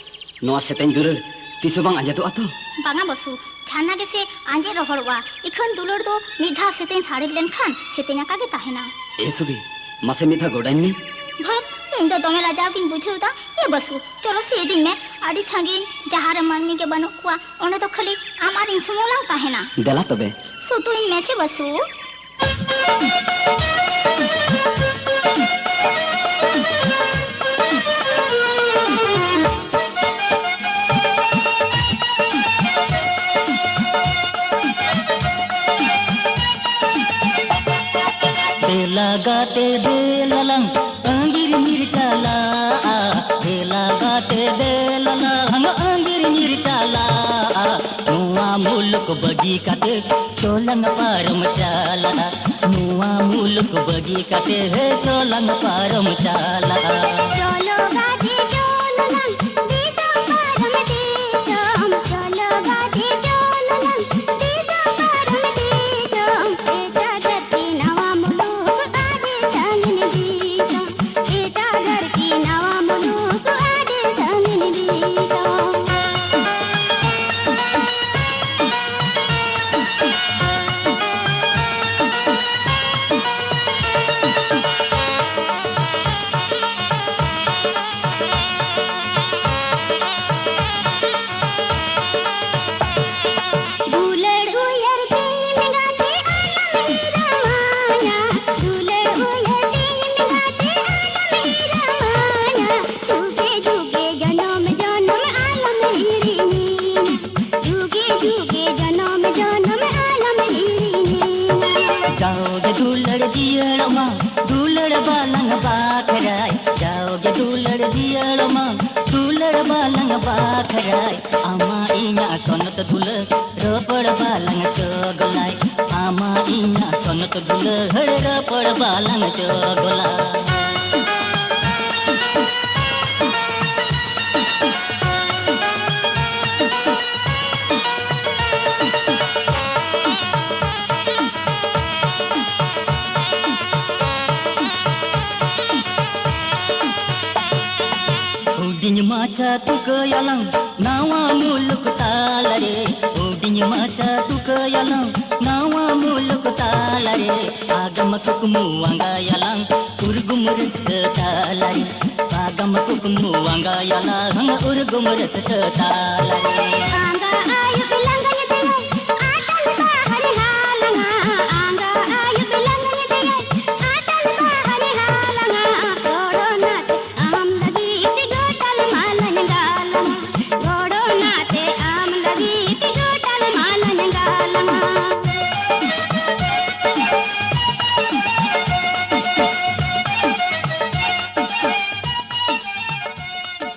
ᱱᱚᱣᱟ ᱥᱮᱛᱮᱧ ᱫᱩᱞᱟᱹᱲ ᱛᱤᱥ ᱦᱚᱸ ᱵᱟᱝ ᱟᱸᱡᱮᱫᱚᱜᱼᱟ ᱛᱚ? ᱵᱟᱝᱟ ᱵᱟᱹᱥᱩ, ᱡᱷᱟᱨᱱᱟ ᱜᱮᱥᱮ ᱟᱸᱡᱮᱫ ᱨᱚᱦᱚᱲᱚᱜᱼᱟ᱾ ᱤᱠᱷᱟᱹᱱ ᱫᱩᱞᱟᱹᱲ ᱫᱚ ᱢᱤᱫ ᱫᱷᱟᱣ ᱥᱮᱛᱮᱧ ᱥᱟᱹᱨᱤ ᱞᱮᱱᱠᱷᱟᱱ ᱥᱮᱛᱮᱧ ᱟᱠᱟ ᱜᱮ ᱛᱟᱦᱮᱱᱟ᱾ ᱮ ᱥᱩᱜᱤ, ᱢᱟᱥᱮ ᱢᱤᱫ ᱫᱷᱟᱣ ᱜᱚᱰᱟᱧ ᱢᱮ᱾ ᱵᱷᱟᱹᱜᱽ, ᱤᱧ ᱫᱚ ᱫᱚᱢᱮ ᱞᱟᱡᱟᱣ ᱜᱤᱧ ᱵᱩᱡᱷᱟᱹᱣ ᱮᱫᱟ᱾ ᱮ ᱵᱟᱹᱥᱩ, ᱪᱚᱞᱚ ᱥᱮ ᱤᱫᱤᱧ ᱢᱮ᱾ ᱟᱹᱰᱤ ᱥᱟᱺᱜᱤᱧ, ᱡᱟᱦᱟᱸ ᱨᱮ ᱢᱟᱹᱱᱢᱤ ᱜᱮ ᱵᱟᱹᱱᱩᱜ ᱠᱚᱣᱟ, ᱚᱸᱰᱮ ᱫᱚ ᱠᱷᱟᱹᱞᱤ ᱟᱢ ᱟᱨ ᱤᱧ ᱥᱩᱢᱩᱝ ᱞᱟᱝ ᱛᱟᱦᱮᱱᱟ᱾ ᱫᱮᱞᱟ ᱛᱚᱵᱮ᱾ ᱥᱩᱛᱩᱧ ᱢᱮ ᱥᱮ ᱵᱟᱹᱥᱩ᱾ ᱫᱮᱞᱟ ᱜᱟᱛᱮ ᱫᱮᱞᱟᱞᱟᱝ ᱟᱸᱜᱤᱨ ᱧᱤᱨ ᱪᱟᱞᱟᱜᱼᱟ᱾ ᱫᱮᱞᱟ ᱜᱟᱛᱮ ᱫᱮᱞᱟᱞᱟᱝ ᱟᱸᱜᱤᱨ ᱧᱤᱨ ᱪᱟᱞᱟᱜᱼᱟ᱾ ᱱᱚᱣᱟ ᱢᱩᱞᱩᱠ ᱵᱟᱹᱜᱤ ᱠᱟᱛᱮ ᱪᱚᱞᱟᱝ ᱯᱟᱨᱚᱢ ᱪᱟᱞᱟᱜᱼᱟ᱾ ᱱᱚᱣᱟ ᱢᱩᱞᱩᱠ ᱵᱟᱹᱜᱤ ᱠᱟᱛᱮ ᱦᱮ ᱪᱚᱞᱟᱝ ᱯᱟᱨᱚᱢ ᱪᱟᱞᱟᱜᱼᱟ᱾ ᱪᱚᱞᱚ ᱜᱟᱛᱮ ᱪᱚᱞᱚ ᱞᱟᱝ ᱫᱤᱥᱚᱢ ᱯᱟᱨᱚᱢ ᱫᱤᱥᱚᱢ, ᱪᱚᱞᱚ ᱜᱟᱛᱮ ᱪᱚᱞᱚ ᱞᱟᱝ ᱫᱤᱥᱚᱢ ᱯᱟᱨᱚᱢ ᱫᱤᱥᱚᱢ, ᱮᱴᱟᱜ ᱫᱷᱟᱹᱨᱛᱤ ᱱᱟᱣᱟ ᱢᱩᱞᱩᱠ ᱟᱹᱰᱤ ᱥᱟᱺᱜᱤᱧ ᱫᱤᱥᱚᱢ᱾ ᱮᱴᱟᱜ ᱫᱷᱟᱹᱨᱛᱤ ᱱᱟᱣᱟ ᱢᱩᱞᱩᱠ ᱟᱹᱰᱤ ᱥᱟᱺᱜᱤᱧ ᱫᱤᱥᱚᱢ᱾ ᱡᱤᱭᱟᱹᱲᱚᱜ ᱢᱟ ᱫᱩᱞᱟᱹᱲ ᱵᱟᱞᱟᱝ ᱵᱟᱠᱷᱨᱟᱭ, ᱡᱟᱣᱜᱮ ᱫᱩᱞᱟᱹᱲ ᱡᱤᱭᱟᱹᱲᱚᱜ ᱢᱟ ᱫᱩᱞᱟᱹᱲ ᱵᱟᱞᱟᱝ ᱵᱟᱠᱷᱨᱟᱭ᱾ ᱟᱢᱟᱜ ᱤᱧᱟᱹᱜ ᱥᱚᱱᱚᱛ ᱫᱩᱞᱟᱹᱲ ᱨᱚᱯᱚᱲ ᱵᱟᱞᱟᱝ ᱪᱚᱜᱚᱞᱟᱭ, ᱟᱢᱟᱜ ᱤᱧᱟᱹᱜ ᱥᱚᱱᱚᱛ ᱫᱩᱞᱟᱹᱲ ᱨᱚᱯᱚᱲ ᱵᱟᱞᱟᱝ ᱪᱚᱜᱚᱞᱟᱭ᱾ ᱦᱩᱰᱤᱧ ᱢᱟᱪᱷᱟ ᱛᱩᱠᱟᱹᱭᱟᱞᱟᱝ ᱱᱟᱣᱟ ᱢᱩᱞᱩᱠ ᱛᱟᱞᱟᱨᱮ, ᱦᱩᱰᱤᱧ ᱢᱟᱪᱷᱟ ᱛᱩᱠᱟᱹᱭᱟᱞᱟᱝ ᱱᱟᱣᱟ ᱢᱩᱞᱩᱠ ᱛᱟᱞᱟᱨᱮ, ᱟᱜᱟᱢ ᱠᱩᱠᱢᱩ ᱟᱸᱜᱟᱭᱟᱞᱟᱝ ᱩᱨᱜᱩᱢ ᱨᱟᱹᱥᱠᱟᱹ ᱛᱟᱞᱟᱨᱮ, ᱟᱜᱟᱢ ᱠᱩᱠᱢᱩ ᱟᱸᱜᱟᱭᱟᱞᱟᱝ ᱩᱨᱜᱩᱢ ᱨᱟᱹᱥᱠᱟᱹ ᱛᱟᱞᱟᱨᱮ᱾ ᱟᱸᱜᱟ ᱟᱹᱭᱩᱵ ᱞᱟᱸᱜᱟ ᱧᱤᱫᱟᱹᱭᱟᱭ, ᱟᱴᱟᱞ ᱵᱟᱦᱟᱨᱮ ᱦᱟᱞᱟᱝᱟ᱾ ᱟᱸᱜᱟ ᱟᱹᱭᱩᱵ ᱞᱟᱸᱜᱟ ᱧᱤᱫᱟᱹᱭᱟᱭ, ᱟᱴᱟᱞ ᱵᱟᱦᱟᱨᱮ ᱦᱟᱞᱟᱝᱟ᱾ ᱜᱚᱲᱚ ᱱᱟᱛᱮ ᱟᱢ ᱞᱟᱹᱜᱤᱫ ᱜᱚᱴᱟᱞ ᱢᱟᱞᱟᱧ ᱜᱟᱞᱟᱝᱟ᱾ ᱜᱚᱲᱚ ᱱᱟᱛᱮ ᱟᱢ ᱞᱟᱹᱜᱤᱫ ᱜᱚᱴᱟᱞ ᱢᱟᱞᱟᱧ ᱜᱟᱞᱟᱝᱟ᱾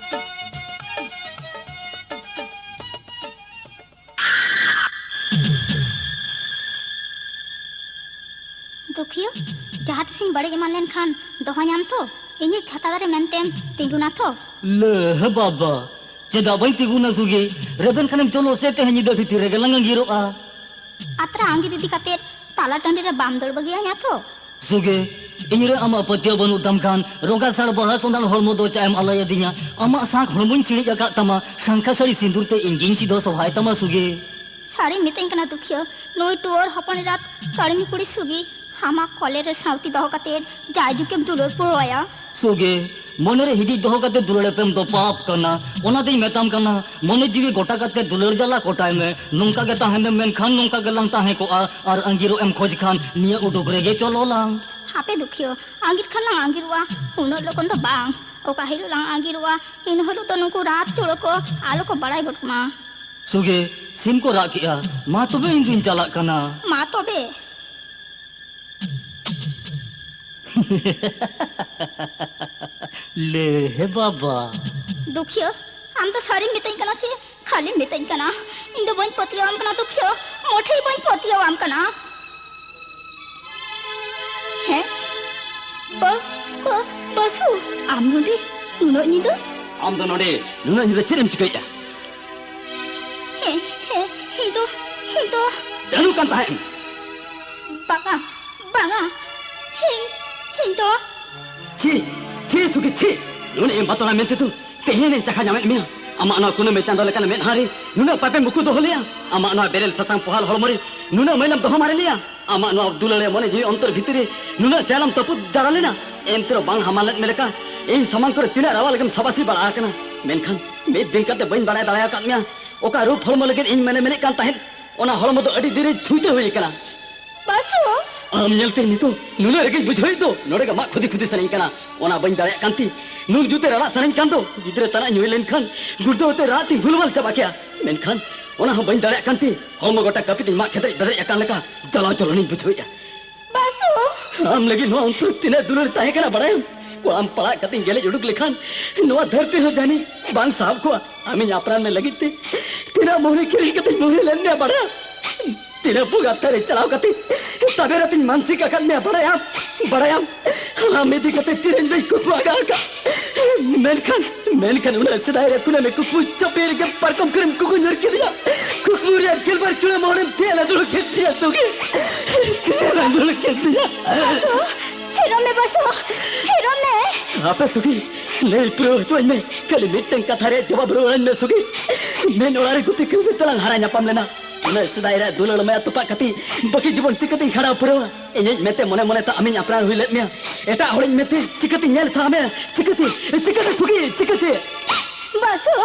ᱫᱩᱠᱷᱤᱭᱟᱹ, ᱡᱟᱦᱟᱸ ᱛᱤᱥᱤᱧ ᱵᱟᱹᱲᱤᱡ ᱮᱢᱟᱱ ᱞᱮᱱᱠᱷᱟᱱ ᱫᱚᱦᱚᱧᱟᱢ ᱛᱚ? ᱤᱧᱤᱡ ᱪᱷᱟᱛᱟ ᱫᱟᱨᱮ ᱢᱮᱱᱛᱮᱢ ᱛᱤᱸᱜᱩᱱᱟ ᱛᱚ? ᱞᱮ ᱵᱟᱵᱟ, ᱪᱮᱫᱟᱜ ᱵᱟᱹᱧ ᱛᱤᱸᱜᱩᱱᱟ ᱥᱩᱜᱤ? ᱨᱮᱵᱮᱱ ᱠᱷᱟᱱᱮᱢ ᱪᱚᱞᱚ ᱥᱮ ᱛᱮᱦᱮᱧ ᱧᱤᱫᱟᱹ ᱵᱷᱤᱛᱤᱨ ᱨᱮᱜᱮ ᱞᱟᱝ ᱟᱸᱜᱤᱨᱚᱜᱼᱟ᱾ ᱟᱛᱨᱟ ᱟᱸᱜᱤᱨ ᱤᱫᱤ ᱠᱟᱛᱮ ᱛᱟᱞᱟ ᱴᱟᱺᱰᱤ ᱨᱮ ᱵᱟᱢ ᱫᱟᱹᱲ ᱵᱟᱹᱜᱤᱭᱟᱹᱧᱟ ᱛᱚ? ᱥᱩᱜᱮ, ᱤᱧᱨᱮ ᱟᱢᱟᱜ ᱯᱟᱹᱛᱭᱟᱹᱣ ᱵᱟᱹᱱᱩᱜ ᱛᱟᱢ ᱠᱷᱟᱱ ᱨᱚᱜᱟ ᱥᱟᱲ ᱵᱟᱦᱟ ᱥᱚᱸᱫᱷᱟᱲ ᱦᱚᱲᱢᱚ ᱫᱚ ᱪᱟᱜ ᱮᱢ ᱟᱞᱟᱭ ᱟᱹᱫᱤᱧᱟ? ᱟᱢᱟᱜ ᱥᱟᱸᱠ ᱦᱚᱲᱢᱚᱧ ᱥᱤᱬᱤᱡ ᱟᱠᱟᱫ ᱛᱟᱢᱟ, ᱥᱟᱝᱠᱷᱟ ᱥᱟᱹᱲᱤ ᱥᱤᱸᱫᱩᱨ ᱛᱮ ᱤᱧ ᱜᱤᱧ ᱥᱤᱫᱷᱟᱹ ᱥᱚᱵᱷᱟᱭ ᱛᱟᱢᱟ ᱥᱩᱜᱮ᱾ ᱥᱟᱹᱨᱤᱢ ᱢᱤᱛᱟᱹᱧ ᱠᱟᱱᱟ ᱫᱩᱠᱷᱤᱭᱟᱹ, ᱱᱩᱭ ᱴᱩᱣᱟᱹᱨ ᱦᱚᱯᱚᱱ ᱮᱨᱟᱛ ᱠᱟᱹᱲᱢᱤ ᱠᱩᱲᱤ ᱥᱩᱜᱤ, ᱟᱢᱟᱜ ᱠᱚᱞᱮ ᱨᱮ ᱥᱟᱶᱛᱤ ᱫᱚᱦᱚ ᱠᱟᱛᱮ ᱡᱟᱭᱡᱩᱜᱽ ᱮᱢ ᱫᱩᱞᱟᱹᱲ ᱯᱩᱨᱟᱹᱣᱟᱭᱟ᱾ ᱥᱩᱜᱮ, ᱢᱚᱱᱮᱨᱮ ᱦᱤᱫᱤᱡ ᱫᱚᱦᱚ ᱠᱟᱛᱮ ᱫᱩᱞᱟᱹᱲ ᱮᱯᱮᱢ ᱫᱚ ᱯᱟᱯ ᱠᱟᱱᱟ᱾ ᱚᱱᱟᱛᱮᱧ ᱢᱮᱛᱟᱢ ᱠᱟᱱᱟ, ᱢᱚᱱᱮ ᱡᱤᱣᱤ ᱜᱚᱴᱟ ᱠᱟᱛᱮ ᱫᱩᱞᱟᱹᱲ ᱡᱟᱞᱟ ᱠᱚᱴᱟᱭ ᱢᱮ᱾ ᱱᱚᱝᱠᱟ ᱜᱮ ᱛᱟᱦᱮᱱᱮᱢ ᱢᱮᱱᱠᱷᱟᱱ ᱱᱚᱝᱠᱟ ᱜᱮᱞᱟᱝ ᱛᱟᱦᱮᱸ ᱠᱚᱜᱼᱟ᱾ ᱟᱨ ᱟᱸᱜᱤᱨᱚᱜ ᱮᱢ ᱠᱷᱚᱡᱽ ᱠᱷᱟᱱ ᱱᱤᱭᱟᱹ ᱩᱰᱩᱠ ᱨᱮᱜᱮ ᱪᱚᱞᱚ ᱞᱟᱝ᱾ ᱦᱟᱯᱮ ᱫᱩᱠᱷᱤᱭᱟᱹ, ᱟᱸᱜᱤᱨ ᱠᱷᱟᱱ ᱞᱟᱝ ᱟᱸᱜᱤᱨᱚᱜᱼᱟ, ᱩᱱᱟᱹᱜ ᱞᱚᱜᱚᱱ ᱫᱚ ᱵᱟᱝ᱾ ᱚᱠᱟ ᱦᱤᱞᱳᱜ ᱞᱟᱝ ᱟᱸᱜᱤᱨᱚᱜᱼᱟ, ᱤᱱᱟᱹ ᱦᱤᱞᱳᱜ ᱫᱚ ᱱᱩᱠᱩ ᱨᱟᱛ ᱪᱩᱲᱟᱹ ᱠᱚ ᱟᱞᱚ ᱠᱚ ᱵᱟᱲᱟᱭ ᱜᱚᱫ ᱢᱟ᱾ ᱥᱩᱜᱮ, ᱥᱤᱢ ᱠᱚ ᱨᱟᱜ ᱠᱮᱜᱼᱟ᱾ ᱢᱟ ᱛᱚᱵᱮ, ᱤᱧ ᱫᱩᱧ ᱪᱟᱞᱟᱜ ᱠᱟᱱᱟ᱾ ᱢᱟ ᱛᱚᱵᱮ᱾ ᱞᱮ ᱵᱟᱵᱟ᱾ ᱫᱩᱠᱷᱤᱭᱟᱹ, ᱟᱢ ᱫᱚ ᱥᱟᱹᱨᱤᱢ ᱢᱮᱛᱟᱹᱧ ᱠᱟᱱᱟ ᱪᱮ ᱠᱷᱟᱹᱞᱤᱢ ᱢᱮᱛᱟᱹᱧ ᱠᱟᱱᱟ? ᱤᱧ ᱫᱚ ᱵᱟᱹᱧ ᱯᱟᱹᱛᱭᱟᱹᱣᱟᱢ ᱠᱟᱱᱟ ᱫᱩᱠᱷᱤᱭᱟᱹ, ᱢᱚᱴᱷᱮ ᱵᱟᱹᱧ ᱯᱟᱹᱛᱭᱟᱹᱣᱟᱢ ᱠᱟᱱᱟ᱾ ᱦᱮᱸ? ᱵᱟ-, ᱵᱟ-, ᱵᱟᱥᱩ, ᱟᱢ ᱱᱚᱰᱮ ᱱᱩᱱᱟᱹᱜ ᱧᱤᱫᱟᱹ? ᱟᱢ ᱫᱚ ᱱᱚᱰᱮ ᱱᱩᱱᱟᱹᱜ ᱧᱤᱫᱟᱹ ᱪᱮᱫ ᱮᱢ ᱪᱤᱠᱟᱹᱭᱮᱫᱼᱟ? ᱦᱮᱸ, ᱦᱮᱸ, ᱤᱧ ᱫᱚ, ᱤᱧ ᱫᱚ ᱫᱟᱹᱱᱩ ᱠᱟᱱ ᱛᱟᱦᱮᱸᱫ᱾ ᱵᱟᱝᱟ, ᱵᱟᱝᱟ, ᱤᱧ, ᱤᱧ ᱫᱚ᱾ ᱪᱷᱤ, ᱪᱷᱤ ᱥᱩᱠᱤ, ᱪᱷᱤ᱾ ᱱᱩᱱᱟᱹᱜ ᱮᱢ ᱵᱟᱛᱚᱲᱟ ᱢᱮᱱᱛᱮ ᱫᱚ ᱛᱮᱦᱮᱧ ᱤᱧ ᱪᱟᱠᱷᱟ ᱧᱟᱢᱮᱫ ᱢᱮᱭᱟ᱾ ᱟᱢᱟᱜ ᱱᱚᱣᱟ ᱠᱩᱱᱟᱹᱢᱤ ᱪᱟᱸᱫᱚ ᱞᱮᱠᱟᱱ ᱢᱮᱫᱦᱟ ᱨᱮ ᱱᱩᱱᱟᱹᱜ ᱯᱟᱯᱮᱢ ᱩᱠᱩ ᱫᱚᱦᱚ ᱞᱮᱭᱟ? ᱟᱢᱟᱜ ᱱᱚᱣᱟ ᱵᱮᱨᱮᱞ ᱥᱟᱥᱟᱝ ᱯᱚᱦᱟᱞ ᱦᱚᱲᱢᱚ ᱨᱮ ᱱᱩᱱᱟᱹᱜ ᱢᱟᱹᱭᱞᱟᱢ ᱫᱚᱦᱚ ᱢᱟᱨᱮ ᱞᱮᱭᱟ? ᱟᱢᱟᱜ ᱱᱚᱣᱟ ᱫᱩᱞᱟᱹᱲ ᱢᱚᱱᱮ ᱡᱤᱣᱤ ᱚᱱᱛᱚᱨ ᱵᱷᱤᱛᱤᱨ ᱨᱮ ᱱᱩᱱᱟᱹᱜ ᱥᱮᱭᱟᱞᱟᱢ ᱛᱟᱹᱯᱩᱫ ᱡᱟᱣᱨᱟ ᱞᱮᱱᱟ? ᱮᱱᱛᱮ ᱨᱮᱦᱚᱸ ᱵᱟᱝ ᱦᱟᱢᱟᱞ ᱞᱮᱫ ᱢᱮ ᱞᱮᱠᱟ ᱤᱧ ᱥᱟᱢᱟᱝ ᱠᱚᱨᱮ ᱛᱤᱱᱟᱹᱜ ᱨᱟᱣᱟᱞ ᱜᱮᱢ ᱥᱟᱵᱟᱥᱤ ᱵᱟᱲᱟ ᱟᱠᱟᱱᱟ᱾ ᱢᱮᱱᱠᱷᱟᱱ ᱢᱤᱫ ᱫᱤᱱ ᱠᱟᱛᱮ ᱵᱟᱹᱧ ᱵᱟᱲᱟᱭ ᱫᱟᱲᱮ ᱟᱠᱟᱫ ᱢᱮᱭᱟ᱾ ᱚᱠᱟ ᱨᱩᱯ ᱦᱚᱲᱢᱚ ᱞᱟᱹᱜᱤᱫ ᱤᱧ ᱢᱮᱱᱮ ᱢᱮᱱᱮᱫ ᱠᱟᱱ ᱛᱟᱦᱮᱸᱫ, ᱚᱱᱟ ᱦᱚᱲᱢᱚ ᱫᱚ ᱟᱹᱰᱤ ᱫᱤᱱ ᱨᱮ ᱪᱷᱩᱭᱛᱟᱹ ᱦᱩᱭ ᱟᱠᱟᱱᱟ᱾ ᱵᱟᱥᱩ! ᱟᱢ ᱧᱮᱞᱛᱮ ᱱᱤᱛᱚᱜ ᱱᱩᱱᱟᱹᱜ ᱨᱮᱜᱮᱧ ᱵᱩᱡᱷᱟᱹᱣᱮᱫ ᱫᱚ, ᱱᱚᱰᱮ ᱜᱮ ᱢᱟᱜ ᱠᱷᱩᱫᱤ ᱠᱷᱩᱫᱤ ᱥᱟᱱᱟᱧ ᱠᱟᱱᱟ᱾ ᱚᱱᱟ ᱵᱟᱹᱧ ᱫᱟᱲᱮᱭᱟᱜ ᱠᱟᱱᱛᱮ ᱱᱩᱱ ᱡᱩᱛᱮ ᱨᱟᱲᱟᱜ ᱥᱟᱱᱟᱧ ᱠᱟᱱ ᱫᱚ, ᱜᱤᱫᱽᱨᱟᱹ ᱛᱟᱱᱟᱜ ᱧᱩᱭ ᱞᱮᱱᱠᱷᱟᱱ ᱜᱩᱲᱫᱟᱹᱣ ᱛᱮ ᱨᱟᱜ ᱛᱤᱧ ᱜᱩᱞᱢᱟᱞ ᱪᱟᱵᱟ ᱠᱮᱭᱟ᱾ ᱢᱮᱱᱠᱷᱟᱱ ᱚᱱᱟ ᱦᱚᱸ ᱵᱟᱹᱧ ᱫᱟᱲᱮᱭᱟᱜ ᱠᱟᱱᱛᱮ ᱦᱚᱲᱢᱚ ᱜᱚᱴᱟ ᱠᱟᱹᱯᱤ ᱛᱤᱧ ᱢᱟᱜ ᱠᱷᱮᱫᱨᱮᱡ ᱵᱮᱫᱨᱮᱡ ᱟᱠᱟᱱ ᱞᱮᱠᱟ ᱡᱟᱞᱟᱣ ᱡᱚᱞᱚᱱᱤᱧ ᱵᱩᱡᱷᱟᱹᱣᱮᱫᱼᱟ᱾ ᱵᱟᱥᱩ! ᱟᱢ ᱞᱟᱹᱜᱤᱫ ᱱᱚᱣᱟ ᱚᱱᱛᱚᱨ ᱛᱤᱱᱟᱹᱜ ᱫᱩᱞᱟᱹᱲ ᱛᱟᱦᱮᱸ ᱠᱟᱱᱟ ᱵᱟᱲᱟᱭᱟᱢ? ᱠᱚᱲᱟᱢ ᱯᱟᱲᱟᱜ ᱠᱟᱛᱮᱧ ᱜᱮᱞᱮᱡ ᱩᱰᱩᱠ ᱞᱮᱠᱷᱟᱱ ᱱᱚᱣᱟ ᱫᱷᱟᱹᱨᱛᱤ ᱦᱚᱸ ᱡᱟᱹᱱᱤᱡ ᱵᱟᱝ ᱥᱟᱦᱟᱵ ᱠᱚᱜᱼᱟ᱾ ᱟᱢᱤᱧ ᱟᱯᱱᱟᱨ ᱢᱮ ᱞᱟᱹᱜᱤᱫ ᱛᱮ ᱛᱤᱱᱟᱹᱜ ᱢᱩᱦᱨᱤ ᱠᱤᱨᱤᱧ ᱠᱟᱛᱮᱧ ᱢᱩᱦᱨᱤ ᱞᱮᱱ ᱢᱮᱭᱟ ᱵᱟᱲᱟᱭᱟᱢ? ᱛᱤᱱᱟᱹᱜ ᱵᱚᱸᱜᱟ ᱛᱷᱟᱹᱨᱤ ᱪᱟᱞᱟᱣ ᱠᱟᱛᱮ ᱛᱟᱵᱮᱨ ᱟᱛᱮᱧ ᱢᱟᱱᱥᱤᱠ ᱟᱠᱟᱫ ᱢᱮᱭᱟ ᱵᱟᱲᱟᱭᱟᱢ? ᱵᱟᱲᱟᱭᱟᱢ? ᱟᱢ ᱤᱫᱤ ᱠᱟᱛᱮ ᱛᱤᱨᱮᱧ ᱵᱟᱹᱧ ᱠᱩᱠᱢᱩ ᱟᱠᱟᱫ᱾ ᱢᱮᱱᱠᱷᱟᱱ, ᱢᱮᱱᱠᱷᱟᱱ ᱚᱱᱟ ᱥᱮᱫᱟᱭ ᱨᱮ ᱠᱩᱱᱟᱹᱢᱤ ᱠᱩᱠᱢᱩ ᱪᱟᱯᱮ ᱨᱮᱜᱮ ᱯᱟᱨᱠᱚᱢ ᱠᱚᱨᱮᱢ ᱠᱩᱠᱩ ᱧᱩᱨ ᱠᱮᱫᱮᱭᱟ᱾ ᱠᱩᱠᱢᱩ ᱨᱮᱭᱟᱜ ᱜᱮᱞᱵᱟᱨ ᱪᱩᱲᱟᱹ ᱢᱚᱦᱚᱱᱮᱢ ᱛᱮᱞᱟ ᱫᱩᱲᱩᱵ ᱠᱮᱫ ᱛᱤᱧᱟ ᱥᱩᱜᱤ᱾ ᱛᱮᱞᱟ ᱫᱩᱲᱩᱵ ᱠᱮᱫ ᱛᱤᱧᱟ᱾ ᱵᱟᱥᱩ, ᱛᱷᱤᱨᱚᱜ ᱢᱮ ᱵᱟᱥᱩ, ᱛᱷᱤᱨᱚᱜ ᱢᱮ᱾ ᱦᱟᱯᱮ ᱥᱩᱜᱤ, ᱞᱟᱹᱭ ᱯᱩᱨᱟᱹᱣ ᱦᱚᱪᱚᱧ ᱢᱮ᱾ ᱠᱷᱟᱹᱞᱤ ᱢᱤᱫᱴᱟᱝ ᱠᱟᱛᱷᱟ ᱨᱮᱭᱟᱜ ᱡᱚᱵᱟᱵ ᱨᱩᱣᱟᱹᱲᱟᱹᱧ ᱢᱮ ᱥᱩᱜᱤ᱾ ᱢᱮᱱ ᱚᱲᱟᱜ ᱨᱮ ᱜᱩᱛᱤ ᱠᱟᱹᱢᱤ ᱛᱮᱞᱟᱝ ᱦᱟᱨᱟ ᱧᱟᱯᱟᱢ ᱞᱮᱱᱟ᱾ ᱩᱱᱟᱹᱜ ᱥᱮᱫᱟᱭ ᱨᱮ ᱫᱩᱞᱟᱹᱲ ᱢᱟᱭᱟ ᱛᱚᱯᱟᱜ ᱠᱟᱛᱮ ᱵᱟᱹᱠᱤ ᱡᱤᱵᱚᱱ ᱪᱤᱠᱟᱹᱛᱤᱧ ᱠᱷᱟᱸᱰᱟᱣ ᱯᱩᱨᱟᱹᱣᱟ? ᱤᱧᱤᱡ ᱢᱮᱱᱛᱮ ᱢᱚᱱᱮ ᱢᱚᱱᱮ ᱛᱮ ᱟᱢᱤᱧ ᱟᱯᱱᱟᱨ ᱦᱩᱭ ᱞᱮᱫ ᱢᱮᱭᱟ᱾ ᱮᱴᱟᱜ ᱦᱚᱲᱤᱧ ᱢᱮᱱᱛᱮ ᱪᱤᱠᱟᱹᱛᱤᱧ ᱧᱮᱞ ᱥᱟᱦᱟ ᱢᱮᱭᱟ? ᱪᱤᱠᱟᱹᱛᱮ, ᱪᱤᱠᱟᱹᱛᱮ ᱥᱩᱜᱤ, ᱪᱤᱠᱟᱹᱛᱮ? ᱵᱟᱥᱩ,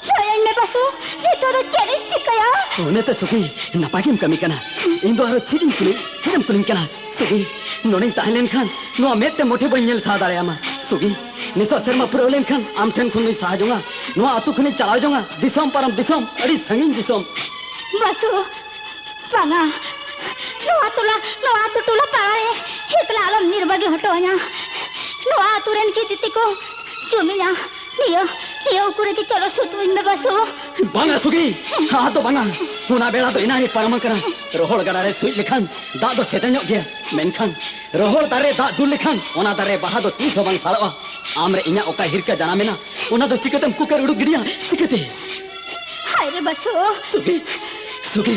ᱞᱟᱹᱭᱟᱹᱧ ᱢᱮ ᱵᱟᱥᱩ, ᱱᱤᱛᱚᱜ ᱫᱚ ᱪᱮᱫ ᱤᱧ ᱪᱤᱠᱟᱹᱭᱟ? ᱚᱱᱮ ᱛᱮ ᱥᱩᱜᱤ, ᱱᱟᱯᱟᱭ ᱜᱮᱢ ᱠᱟᱹᱢᱤ ᱠᱟᱱᱟ᱾ ᱤᱧ ᱫᱚ ᱟᱨᱚ ᱪᱮᱫ ᱤᱧ ᱠᱩᱞᱤ, ᱪᱮᱫ ᱮᱢ ᱠᱩᱞᱤᱧ ᱠᱟᱱᱟ? ᱥᱩᱜᱤ, ᱱᱚᱰᱮᱧ ᱛᱟᱦᱮᱸ ᱞᱮᱱᱠᱷᱟᱱ ᱱᱚᱣᱟ ᱢᱮᱫ ᱛᱮ ᱢᱚᱴᱷᱮ ᱵᱟᱹᱧ ᱧᱮᱞ ᱥᱟᱦᱟ ᱫᱟᱲᱮᱭᱟᱢᱟ᱾ ᱥᱩᱜᱤ, ᱱᱤᱥᱟᱜ ᱥᱮᱨᱢᱟ ᱯᱩᱨᱟᱹᱣ ᱞᱮᱱᱠᱷᱟᱱ ᱟᱢ ᱴᱷᱮᱱ ᱠᱷᱚᱱ ᱫᱚᱧ ᱥᱟᱦᱟ ᱡᱚᱝᱟ᱾ ᱱᱚᱣᱟ ᱟᱹᱛᱩ ᱠᱷᱚᱱᱤᱧ ᱪᱟᱞᱟᱣ ᱡᱚᱝᱟ ᱫᱤᱥᱚᱢ ᱯᱟᱨᱚᱢ ᱫᱤᱥᱚᱢ, ᱟᱹᱰᱤ ᱥᱟᱺᱜᱤᱧ ᱫᱤᱥᱚᱢ᱾ ᱵᱟᱥᱩ, ᱵᱟᱝᱟ, ᱱᱚᱣᱟ ᱴᱚᱞᱟ, ᱱᱚᱣᱟ ᱟᱹᱛᱩ ᱴᱚᱞᱟ ᱯᱟᱲᱟ ᱨᱮ ᱮᱠᱞᱟ ᱟᱞᱚᱢ ᱧᱤᱨ ᱵᱟᱹᱜᱤ ᱦᱚᱴᱚ ᱟᱹᱧᱟ᱾ ᱱᱚᱣᱟ ᱟᱹᱛᱩ ᱨᱮᱱ ᱜᱤᱫᱤ ᱛᱮᱠᱚ ᱡᱚᱢᱤᱧᱟ᱾ ᱱᱤᱭᱟᱹ, ᱱᱤᱭᱟᱹ ᱩᱠᱩ ᱨᱮᱜᱮ ᱪᱚᱞᱚ ᱥᱩᱛᱩᱧ ᱢᱮ ᱵᱟᱹᱥᱩ᱾ ᱵᱟᱝᱟ ᱥᱩᱜᱤ, ᱟᱫᱚ ᱵᱟᱝᱟ᱾ ᱚᱱᱟ ᱵᱮᱲᱟ ᱫᱚ ᱮᱱᱟᱝ ᱨᱮ ᱯᱟᱨᱚᱢ ᱟᱠᱟᱱᱟ᱾ ᱨᱚᱦᱚᱲ ᱜᱟᱰᱟ ᱨᱮ ᱥᱩᱡ ᱞᱮᱠᱷᱟᱱ ᱫᱟᱜ ᱫᱚ ᱥᱮᱛᱮᱧᱚᱜ ᱜᱮᱭᱟ, ᱢᱮᱱᱠᱷᱟᱱ ᱨᱚᱦᱚᱲ ᱫᱟᱨᱮ ᱫᱟᱜ ᱫᱩᱞ ᱞᱮᱠᱷᱟᱱ ᱚᱱᱟ ᱫᱟᱨᱮ ᱵᱟᱦᱟ ᱫᱚ ᱛᱤᱥ ᱦᱚᱸ ᱵᱟᱝ ᱥᱟᱲᱚᱜᱼᱟ᱾ ᱟᱢ ᱨᱮ ᱤᱧᱟᱹᱜ ᱚᱠᱟ ᱦᱤᱨᱠᱟᱹ ᱡᱟᱱᱟᱢ ᱮᱱᱟ, ᱚᱱᱟ ᱫᱚ ᱪᱤᱠᱟᱹᱛᱮᱢ ᱠᱩᱠᱟᱹᱨ ᱩᱰᱩᱠ ᱜᱤᱰᱤᱭᱟ? ᱪᱤᱠᱟᱹᱛᱮ? ᱦᱟᱭ ᱨᱮ ᱵᱟᱹᱥᱩ᱾ ᱥᱩᱜᱤ, ᱥᱩᱜᱤ,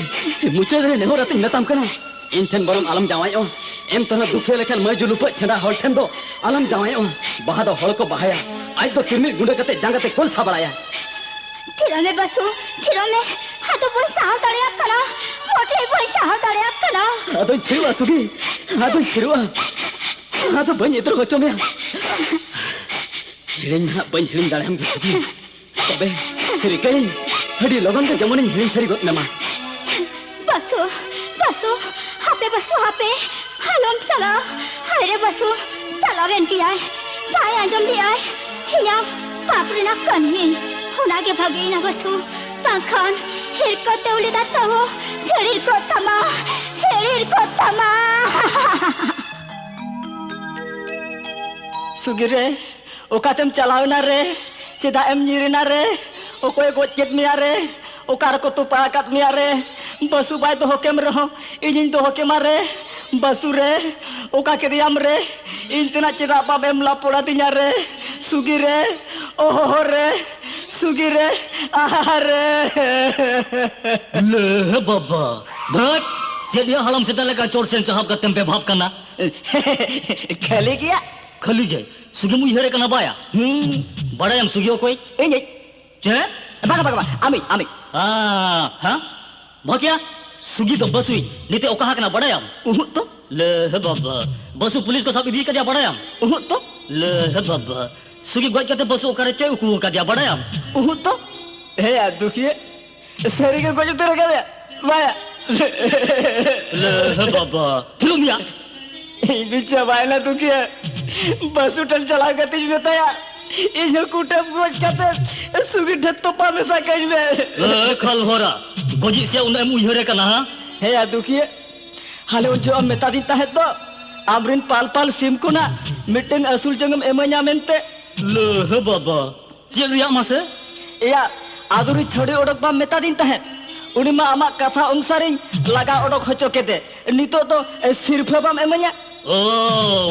ᱢᱩᱪᱟᱹᱫ ᱨᱮ ᱱᱮᱦᱚᱨ ᱟᱛᱮᱧ ᱢᱮᱛᱟᱢ ᱠᱟᱱᱟ, ᱤᱧ ᱴᱷᱮᱱ ᱵᱚᱨᱚᱝ ᱟᱞᱚᱢ ᱡᱟᱶᱟᱭᱚᱜᱼᱟ᱾ ᱮᱢ ᱛᱚᱨᱟ ᱫᱩᱠᱷᱤᱭᱟᱹ ᱞᱮᱠᱷᱟᱱ ᱢᱟᱹᱭ ᱡᱩ ᱞᱩᱯᱟᱹᱜ ᱪᱷᱮᱸᱰᱟ ᱦᱚᱲ ᱴᱷᱮᱱ ᱫᱚ ᱟᱞᱚᱢ ᱡᱟᱶᱟᱭᱚᱜᱼᱟ᱾ ᱵᱟᱦᱟ ᱫᱚ ᱦᱚᱲ ᱠᱚ ᱵᱟᱦᱟᱭᱟ, ᱟᱡ ᱫᱚ ᱛᱤᱨᱢᱤᱡ ᱜᱩᱸᱰᱟᱹ ᱠᱟᱛᱮ ᱡᱟᱸᱜᱟ ᱛᱮ ᱠᱚᱞᱥᱟ ᱵᱟᱲᱟᱭᱟ᱾ ᱛᱷᱤᱨᱚᱜ ᱢᱮ ᱵᱟᱹᱥᱩ, ᱛᱷᱤᱨᱚᱜ ᱢᱮ᱾ ᱟᱫᱚ ᱵᱟᱹᱧ ᱥᱟᱦᱟᱣ ᱫᱟᱲᱮᱭᱟᱜ ᱠᱟᱱᱟ, ᱢᱚᱴᱷᱮ ᱵᱟᱹᱧ ᱥᱟᱦᱟᱣ ᱫᱟᱲᱮᱭᱟᱜ ᱠᱟᱱᱟ᱾ ᱟᱫᱚᱧ ᱛᱷᱤᱨᱚᱜᱼᱟ ᱥᱩᱜᱤ, ᱟᱫᱚᱧ ᱛᱷᱤᱨᱚᱜᱼᱟ᱾ ᱟᱫᱚ ᱵᱟᱹᱧ ᱮᱫᱽᱨᱚ ᱦᱚᱪᱚ ᱢᱮᱭᱟ᱾ ᱦᱤᱲᱤᱧ ᱫᱚ ᱦᱟᱸᱜ ᱵᱟᱹᱧ ᱦᱤᱲᱤᱧ ᱫᱟᱲᱮᱭᱟᱢ ᱜᱮᱭᱟ ᱥᱩᱜᱤ᱾ ᱛᱚᱵᱮ ᱨᱤᱠᱟᱹᱭᱟᱹᱧ, ᱟᱹᱰᱤ ᱞᱚᱜᱚᱱ ᱜᱮ ᱡᱮᱢᱚᱱᱤᱧ ᱦᱤᱲᱤᱧ ᱥᱟᱹᱨᱤ ᱜᱚᱫ ᱢᱮᱢᱟ᱾ ᱵᱟᱹᱥᱩ, ᱵᱟᱹᱥᱩ, ᱦᱟᱯᱮ ᱵᱟᱹᱥᱩ, ᱦᱟᱯᱮ, ᱟᱞᱚᱢ ᱪᱟᱞᱟᱜᱼᱟ᱾ ᱦᱟᱭ ᱨᱮ ᱵᱟᱹᱥᱩ, ᱪᱟᱞᱟᱣᱮᱱ ᱜᱮᱭᱟᱭ, ᱵᱟᱭ ᱟᱸᱡᱚᱢ ᱞᱮᱜᱼᱟᱭ ᱤᱧᱟᱹᱜ ᱯᱟᱯ ᱨᱮᱱᱟᱜ ᱠᱟᱹᱢᱤ᱾ ᱚᱱᱟᱜᱮ ᱵᱷᱟᱜᱮᱭᱮᱱᱟ ᱵᱟᱹᱥᱩ, ᱵᱟᱝᱠᱷᱟᱱ ᱦᱤᱨᱠᱟᱹ ᱛᱮ ᱩᱞᱤ ᱫᱟᱜ ᱛᱟᱵᱚ ᱥᱤᱲᱤᱨ ᱠᱚᱜ ᱛᱟᱢᱟ, ᱥᱤᱲᱤᱨ ᱠᱚᱜ ᱛᱟᱢᱟ᱾ ᱥᱩᱜᱤ ᱨᱮ, ᱚᱠᱟᱛᱮᱢ ᱪᱟᱞᱟᱣ ᱮᱱᱟ ᱨᱮ? ᱪᱮᱫᱟᱜ ᱮᱢ ᱧᱤᱨ ᱮᱱᱟ ᱨᱮ? ᱚᱠᱚᱭᱮ ᱜᱚᱡ ᱠᱮᱫ ᱢᱮᱭᱟ ᱨᱮ? ᱚᱠᱟ ᱨᱮᱠᱚ ᱛᱚᱯᱟ ᱟᱠᱟᱫ ᱢᱮᱭᱟ ᱨᱮ? ᱵᱟᱹᱥᱩ ᱵᱟᱭ ᱫᱚᱦᱚ ᱠᱮᱢ ᱨᱮᱦᱚᱸ ᱤᱧᱤᱧ ᱫᱚᱦᱚ ᱠᱮᱢᱟ ᱨᱮ᱾ ᱵᱟᱹᱥᱩ ᱨᱮ, ᱚᱠᱟ ᱠᱮᱫᱮᱭᱟᱢ ᱨᱮ? ᱤᱧ ᱛᱮᱱᱟᱜ ᱪᱮᱫᱟᱜ ᱵᱟᱢ ᱮᱢ ᱞᱟᱯᱚᱲ ᱟᱹᱫᱤᱧᱟ ᱨᱮ? ᱥᱩᱜᱤ ᱨᱮ, ᱚᱦᱚ ᱨᱮ, ᱥᱩᱜᱤ ᱨᱮ, ᱟᱦᱟ ᱨᱮ᱾ ᱞᱮ ᱵᱟᱵᱟ, ᱫᱷᱟᱹᱴ! ᱪᱮᱫ ᱭᱟ ᱦᱟᱲᱟᱢ ᱥᱮᱛᱟ ᱞᱮᱠᱟ ᱪᱚᱴ ᱥᱮᱱ ᱪᱟᱦᱟᱵ ᱠᱟᱛᱮᱢ ᱵᱮᱵᱷᱟᱵ ᱠᱟᱱᱟ? ᱠᱷᱟᱹᱞᱤ ᱜᱮᱭᱟ᱾ ᱠᱷᱟᱹᱞᱤ ᱜᱮ? ᱥᱩᱜᱤᱢ ᱩᱭᱦᱟᱹᱨᱮ ᱠᱟᱱᱟ ᱵᱟᱭᱟ? ᱦᱩᱸ᱾ ᱵᱟᱲᱟᱭᱟᱢ ᱥᱩᱜᱤ ᱚᱠᱚᱭ? ᱤᱧᱤᱡ᱾ ᱪᱮᱫ? ᱵᱟᱝᱟ, ᱵᱟᱝᱟ, ᱵᱟᱝᱟ, ᱟᱢᱤᱡ, ᱟᱢᱤᱡ᱾ ᱦᱮᱸ, ᱦᱮᱸ? ᱵᱷᱟᱜᱽᱭᱟ, ᱥᱩᱜᱤ ᱫᱚ ᱵᱟᱹᱥᱩᱭᱤᱡ ᱱᱤᱛᱮ ᱚᱠᱟ ᱟᱠᱟᱱᱟ ᱵᱟᱲᱟᱭᱟᱢ? ᱩᱦᱩᱜ ᱛᱚ᱾ ᱞᱮ ᱵᱟᱵᱟ, ᱵᱟᱹᱥᱩ ᱯᱩᱞᱤᱥ ᱠᱚ ᱥᱟᱵ ᱤᱫᱤ ᱠᱟᱫᱮᱭᱟ ᱵᱟᱲᱟᱭᱟᱢ? ᱩᱦᱩᱜ ᱛᱚ᱾ ᱞᱮ ᱵᱟᱵᱟ, ᱥᱩᱜᱤ ᱜᱚᱡ ᱠᱟᱛᱮ ᱵᱟᱹᱥᱩ ᱚᱠᱟᱨᱮ ᱪᱚᱭ ᱩᱠᱩ ᱟᱠᱟᱫᱮᱭᱟ ᱵᱟᱲᱟᱭᱟᱢ? ᱩᱦᱩᱜ ᱛᱚ᱾ ᱦᱮᱸ ᱭᱟ ᱫᱩᱠᱷᱤᱭᱟᱹ, ᱥᱟᱹᱨᱤ ᱜᱮ ᱜᱚᱡ ᱩᱛᱟᱹᱨ ᱟᱠᱟᱫᱮᱭᱟ ᱵᱟᱭᱟ᱾ ᱞᱮ ᱵᱟᱵᱟ, ᱛᱷᱤᱞᱩᱢ ᱭᱟ᱾ ᱤᱧ ᱫᱚ ᱪᱟᱵᱟᱭᱮᱱᱟ ᱫᱩᱠᱷᱤᱭᱟᱹ᱾ ᱵᱟᱹᱥᱩ ᱴᱷᱮᱱ ᱪᱟᱞᱟᱣ ᱠᱟᱛᱮᱧ ᱢᱮᱛᱟᱭᱟ, ᱤᱧ ᱦᱚᱸ ᱠᱩᱴᱟᱹᱢ ᱜᱚᱡ ᱠᱟᱛᱮ ᱥᱩᱜᱤ ᱴᱷᱮᱱ ᱛᱚᱯᱟ ᱢᱮᱥᱟ ᱠᱟᱹᱧ ᱢᱮ᱾ ᱮ ᱠᱷᱟᱞ ᱵᱷᱚᱨᱟ, ᱜᱚᱡᱤᱡ ᱥᱮ ᱩᱱᱟᱹᱜ ᱮᱢ ᱩᱭᱦᱟᱹᱨᱮ ᱠᱟᱱᱟ, ᱦᱟ? ᱦᱮᱸ ᱭᱟ ᱫᱩᱠᱷᱤᱭᱟᱹ, ᱦᱟᱱᱮ ᱩᱱ ᱡᱚᱦᱚᱜ ᱮᱢ ᱢᱮᱛᱟᱫᱤᱧ ᱛᱟᱦᱮᱸᱫ ᱫᱚ, ᱟᱢᱨᱤᱱ ᱯᱟᱞ ᱯᱟᱞ ᱥᱤᱢ ᱠᱷᱚᱱᱟᱜ ᱢᱤᱫᱴᱟᱝ ᱟᱹᱥᱩᱞ ᱡᱚᱝ ᱮᱢ ᱤᱢᱟᱹᱧᱟ ᱢᱮᱱᱛᱮ᱾ ᱞᱟᱹᱦᱟᱹ ᱵᱟᱵᱟ, ᱪᱮᱫ ᱨᱮᱭᱟᱜ ᱢᱟᱥᱮ? ᱮᱭᱟ, ᱟᱫᱚᱨᱤ ᱪᱷᱟᱹᱲᱤ ᱚᱰᱚᱠ ᱵᱟᱢ ᱢᱮᱛᱟᱫᱤᱧ ᱛᱟᱦᱮᱸᱫ᱾ ᱩᱱᱤ ᱢᱟ ᱟᱢᱟᱜ ᱠᱟᱛᱷᱟ ᱚᱱᱩᱥᱟᱨᱤᱧ ᱞᱟᱜᱟ ᱚᱰᱚᱠ ᱦᱚᱪᱚ ᱠᱮᱫᱮ᱾ ᱱᱤᱛᱚᱜ ᱫᱚ, ᱮ, ᱥᱤᱨᱯᱷᱟᱹ ᱵᱟᱢ ᱤᱢᱟᱹᱧᱟ? ᱳ,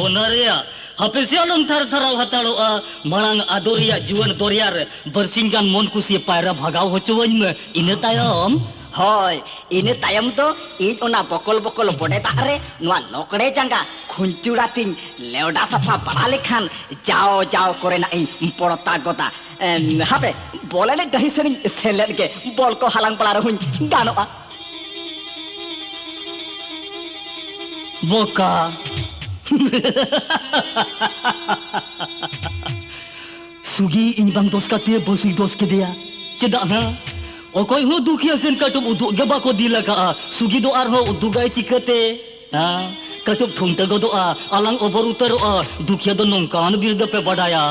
ᱚᱱᱟ ᱨᱮᱭᱟᱜ᱾ ᱦᱟᱯᱮ ᱥᱮ ᱟᱞᱚᱢ ᱛᱷᱟᱨ ᱛᱷᱟᱨᱟᱣ ᱦᱟᱛᱟᱲᱚᱜᱼᱟ᱾ ᱢᱟᱲᱟᱝ ᱟᱫᱚᱨᱤᱭᱟᱜ ᱡᱩᱣᱟᱹᱱ ᱫᱚᱨᱭᱟ ᱨᱮ ᱵᱟᱨᱥᱤᱧ ᱜᱟᱱ ᱢᱚᱱ ᱠᱩᱥᱤ ᱯᱟᱭᱨᱟ ᱵᱷᱟᱜᱟᱣ ᱦᱚᱪᱚᱣᱟᱹᱧ ᱢᱮ, ᱤᱱᱟᱹ ᱛᱟᱭᱚᱢ᱾ ᱦᱳᱭ, ᱤᱱᱟᱹ ᱛᱟᱭᱚᱢ ᱫᱚ ᱤᱧ ᱚᱱᱟ ᱵᱚᱠᱚᱞ ᱵᱚᱠᱚᱞ ᱵᱚᱰᱮ ᱫᱟᱜ ᱨᱮ ᱱᱚᱣᱟ ᱞᱚᱠᱲᱮ ᱡᱟᱸᱜᱟ ᱠᱷᱩᱧᱪᱩᱲ ᱟᱛᱤᱧ ᱞᱮᱣᱰᱟ ᱥᱟᱯᱷᱟ ᱵᱟᱲᱟ ᱞᱮᱠᱷᱟᱱ ᱡᱟᱣ ᱡᱟᱣ ᱠᱚᱨᱮᱱᱟᱜ ᱤᱧ ᱯᱚᱲᱛᱟ ᱜᱚᱫᱟ᱾ ᱮᱢ, ᱦᱟᱯᱮ, ᱵᱚᱞ ᱮᱱᱮᱡ ᱰᱟᱹᱦᱤ ᱥᱮᱱᱤᱧ ᱥᱮᱱ ᱞᱮᱱ ᱜᱮ, ᱵᱚᱞ ᱠᱚ ᱦᱟᱞᱟᱝ ᱵᱟᱲᱟ ᱨᱮᱦᱚᱸᱧ ᱜᱟᱱᱚᱜᱼᱟ᱾ ᱵᱚᱠᱟ᱾ ᱥᱩᱜᱤ ᱤᱧ ᱵᱟᱝ ᱫᱳᱥ ᱠᱟᱛᱮ ᱵᱟᱹᱥᱩᱭ ᱫᱳᱥ ᱠᱮᱫᱮᱭᱟ᱾ ᱪᱮᱫᱟᱜ ᱦᱟᱸ? ᱚᱠᱚᱭ ᱦᱚᱸ ᱫᱩᱠᱷᱤᱭᱟᱹ ᱥᱮᱱ ᱠᱟᱹᱴᱩᱵ ᱩᱫᱩᱜ ᱜᱮ ᱵᱟᱠᱚ ᱫᱤᱞ ᱟᱠᱟᱜᱼᱟ᱾ ᱥᱩᱜᱤ ᱫᱚ ᱟᱨᱦᱚᱸ ᱩᱫᱩᱜᱟᱭ ᱪᱤᱠᱟᱹᱛᱮ? ᱦᱮᱸ, ᱠᱟᱹᱴᱩᱵ ᱴᱷᱩᱱᱴᱟᱹ ᱜᱚᱫᱚᱜᱼᱟ, ᱟᱞᱟᱝ ᱚᱵᱚᱨ ᱩᱛᱟᱹᱨᱚᱜᱼᱟ᱾ ᱫᱩᱠᱷᱤᱭᱟᱹ ᱫᱚ ᱱᱚᱝᱠᱟᱱ ᱵᱤᱨᱫᱟᱹ ᱯᱮ ᱵᱟᱰᱟᱭᱟ᱾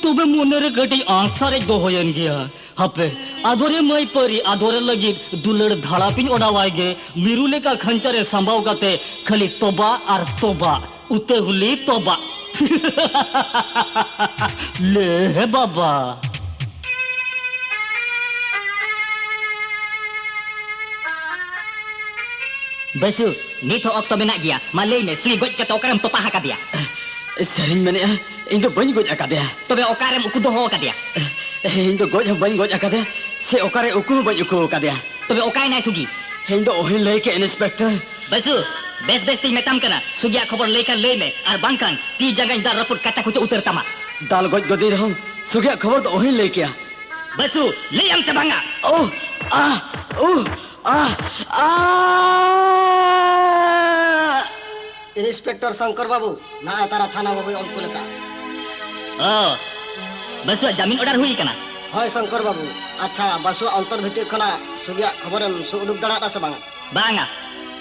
ᱛᱚᱵᱮ ᱢᱚᱱᱮ ᱨᱮ ᱠᱟᱹᱴᱤᱡ ᱟᱸᱥ ᱥᱟᱨᱮᱡ ᱫᱚᱦᱚᱭᱮᱱ ᱜᱮᱭᱟ᱾ ᱦᱟᱯᱮ, ᱟᱫᱚᱨᱮ ᱢᱟᱹᱭ ᱯᱟᱹᱨᱤ, ᱟᱫᱚᱨᱮ ᱞᱟᱹᱜᱤᱫ ᱫᱩᱞᱟᱹᱲ ᱫᱷᱟᱲᱟᱯᱤᱧ ᱚᱰᱟᱣᱟᱭ ᱜᱮ᱾ ᱢᱤᱨᱩ ᱞᱮᱠᱟ ᱠᱷᱟᱧᱪᱟ ᱨᱮ ᱥᱟᱢᱵᱟᱣ ᱠᱟᱛᱮ ᱠᱷᱟᱹᱞᱤ ᱛᱚᱵᱟ ᱟᱨ ᱛᱚᱵᱟ᱾ ᱩᱛᱟᱹ ᱦᱩᱞᱤ ᱛᱚᱵᱟ᱾ ᱞᱮ ᱵᱟᱵᱟ᱾ ᱵᱟᱹᱥᱩ, ᱱᱤᱛ ᱦᱚᱸ ᱚᱠᱛᱚ ᱢᱮᱱᱟᱜ ᱜᱮᱭᱟ᱾ ᱢᱟ ᱞᱟᱹᱭ ᱢᱮ, ᱥᱩᱭ ᱜᱚᱡ ᱠᱟᱛᱮ ᱚᱠᱟᱨᱮᱢ ᱛᱚᱯᱟ ᱟᱠᱟᱫᱮᱭᱟ? ᱥᱟᱹᱨᱤᱧ ᱢᱮᱱᱮᱜᱼᱟ, ᱤᱧ ᱫᱚ ᱵᱟᱹᱧ ᱜᱚᱡ ᱟᱠᱟᱫᱮᱭᱟ᱾ ᱛᱚᱵᱮ ᱚᱠᱟᱨᱮᱢ ᱩᱠᱩ ᱫᱚᱦᱚ ᱟᱠᱟᱫᱮᱭᱟ? ᱤᱧ ᱫᱚ ᱜᱚᱡ ᱦᱚᱸ ᱵᱟᱹᱧ ᱜᱚᱡ ᱟᱠᱟᱫᱮᱭᱟ, ᱥᱮ ᱚᱠᱟᱨᱮ ᱩᱠᱩ ᱦᱚᱸ ᱵᱟᱹᱧ ᱩᱠᱩ ᱟᱠᱟᱫᱮᱭᱟ᱾ ᱛᱚᱵᱮ ᱚᱠᱟᱭᱮᱱᱟᱭ ᱥᱩᱜᱤ? ᱤᱧ ᱫᱚ ᱚᱦᱚᱧ ᱞᱟᱹᱭ ᱠᱮᱭᱟ, ᱤᱱᱥᱯᱮᱠᱴᱚᱨ᱾ ᱵᱟᱹᱥᱩ, ᱵᱮᱥ ᱵᱮᱥ ᱛᱤᱧ ᱢᱮᱛᱟᱢ ᱠᱟᱱᱟ, ᱥᱩᱜᱤᱭᱟᱜ ᱠᱷᱚᱵᱚᱨ ᱞᱟᱹᱭ ᱠᱷᱟᱱ ᱞᱟᱹᱭ ᱢᱮ, ᱟᱨ ᱵᱟᱝᱠᱷᱟᱱ ᱛᱤ ᱡᱟᱸᱜᱟᱧ ᱫᱟᱜ ᱨᱟᱹᱯᱩᱫ ᱠᱟᱪᱟ ᱠᱩᱪᱩ ᱩᱛᱟᱹᱨ ᱛᱟᱢᱟ᱾ ᱫᱟᱞ ᱜᱚᱡ ᱜᱚᱫᱤᱧ ᱨᱮᱦᱚᱸ ᱥᱩᱜᱤᱭᱟᱜ ᱠᱷᱚᱵᱚᱨ ᱫᱚ ᱚᱦᱚᱧ ᱞᱟᱹᱭ ᱠᱮᱭᱟ᱾ ᱵᱟᱹᱥᱩ, ᱞᱟᱹᱭᱟᱢ ᱥᱮ ᱵᱟᱝᱟ? ᱳᱦ! ᱟᱦ! ᱩᱦ! ᱟᱦ! ᱟᱦ! ᱤᱱᱥᱯᱮᱠᱴᱚᱨ ᱥᱚᱝᱠᱚᱨ ᱵᱟᱹᱵᱩ, ᱱᱟᱜᱼᱟᱭ ᱛᱟᱨᱟ ᱛᱷᱟᱱᱟ ᱵᱟᱹᱵᱩᱭ ᱚᱞ ᱠᱩᱞ ᱟᱠᱟᱫᱼᱟ᱾ ᱚ, ᱵᱟᱹᱥᱩᱣᱟᱜ ᱡᱟᱢᱤᱱ ᱚᱰᱟᱨ ᱦᱩᱭ ᱟᱠᱟᱱᱟ? ᱦᱳᱭ ᱥᱚᱝᱠᱚᱨ ᱵᱟᱹᱵᱩ᱾ ᱟᱪᱪᱷᱟ, ᱵᱟᱹᱥᱩᱣᱟᱜ ᱚᱱᱛᱚᱨ ᱵᱷᱤᱛᱤᱨ ᱠᱷᱚᱱᱟᱜ ᱥᱩᱜᱤᱭᱟᱜ ᱠᱷᱚᱵᱚᱨᱮᱢ ᱥᱩ ᱩᱰᱩᱠ ᱫᱟᱲᱮᱭᱟᱫᱟ ᱥᱮ ᱵᱟᱝ? ᱵᱟᱝᱟ,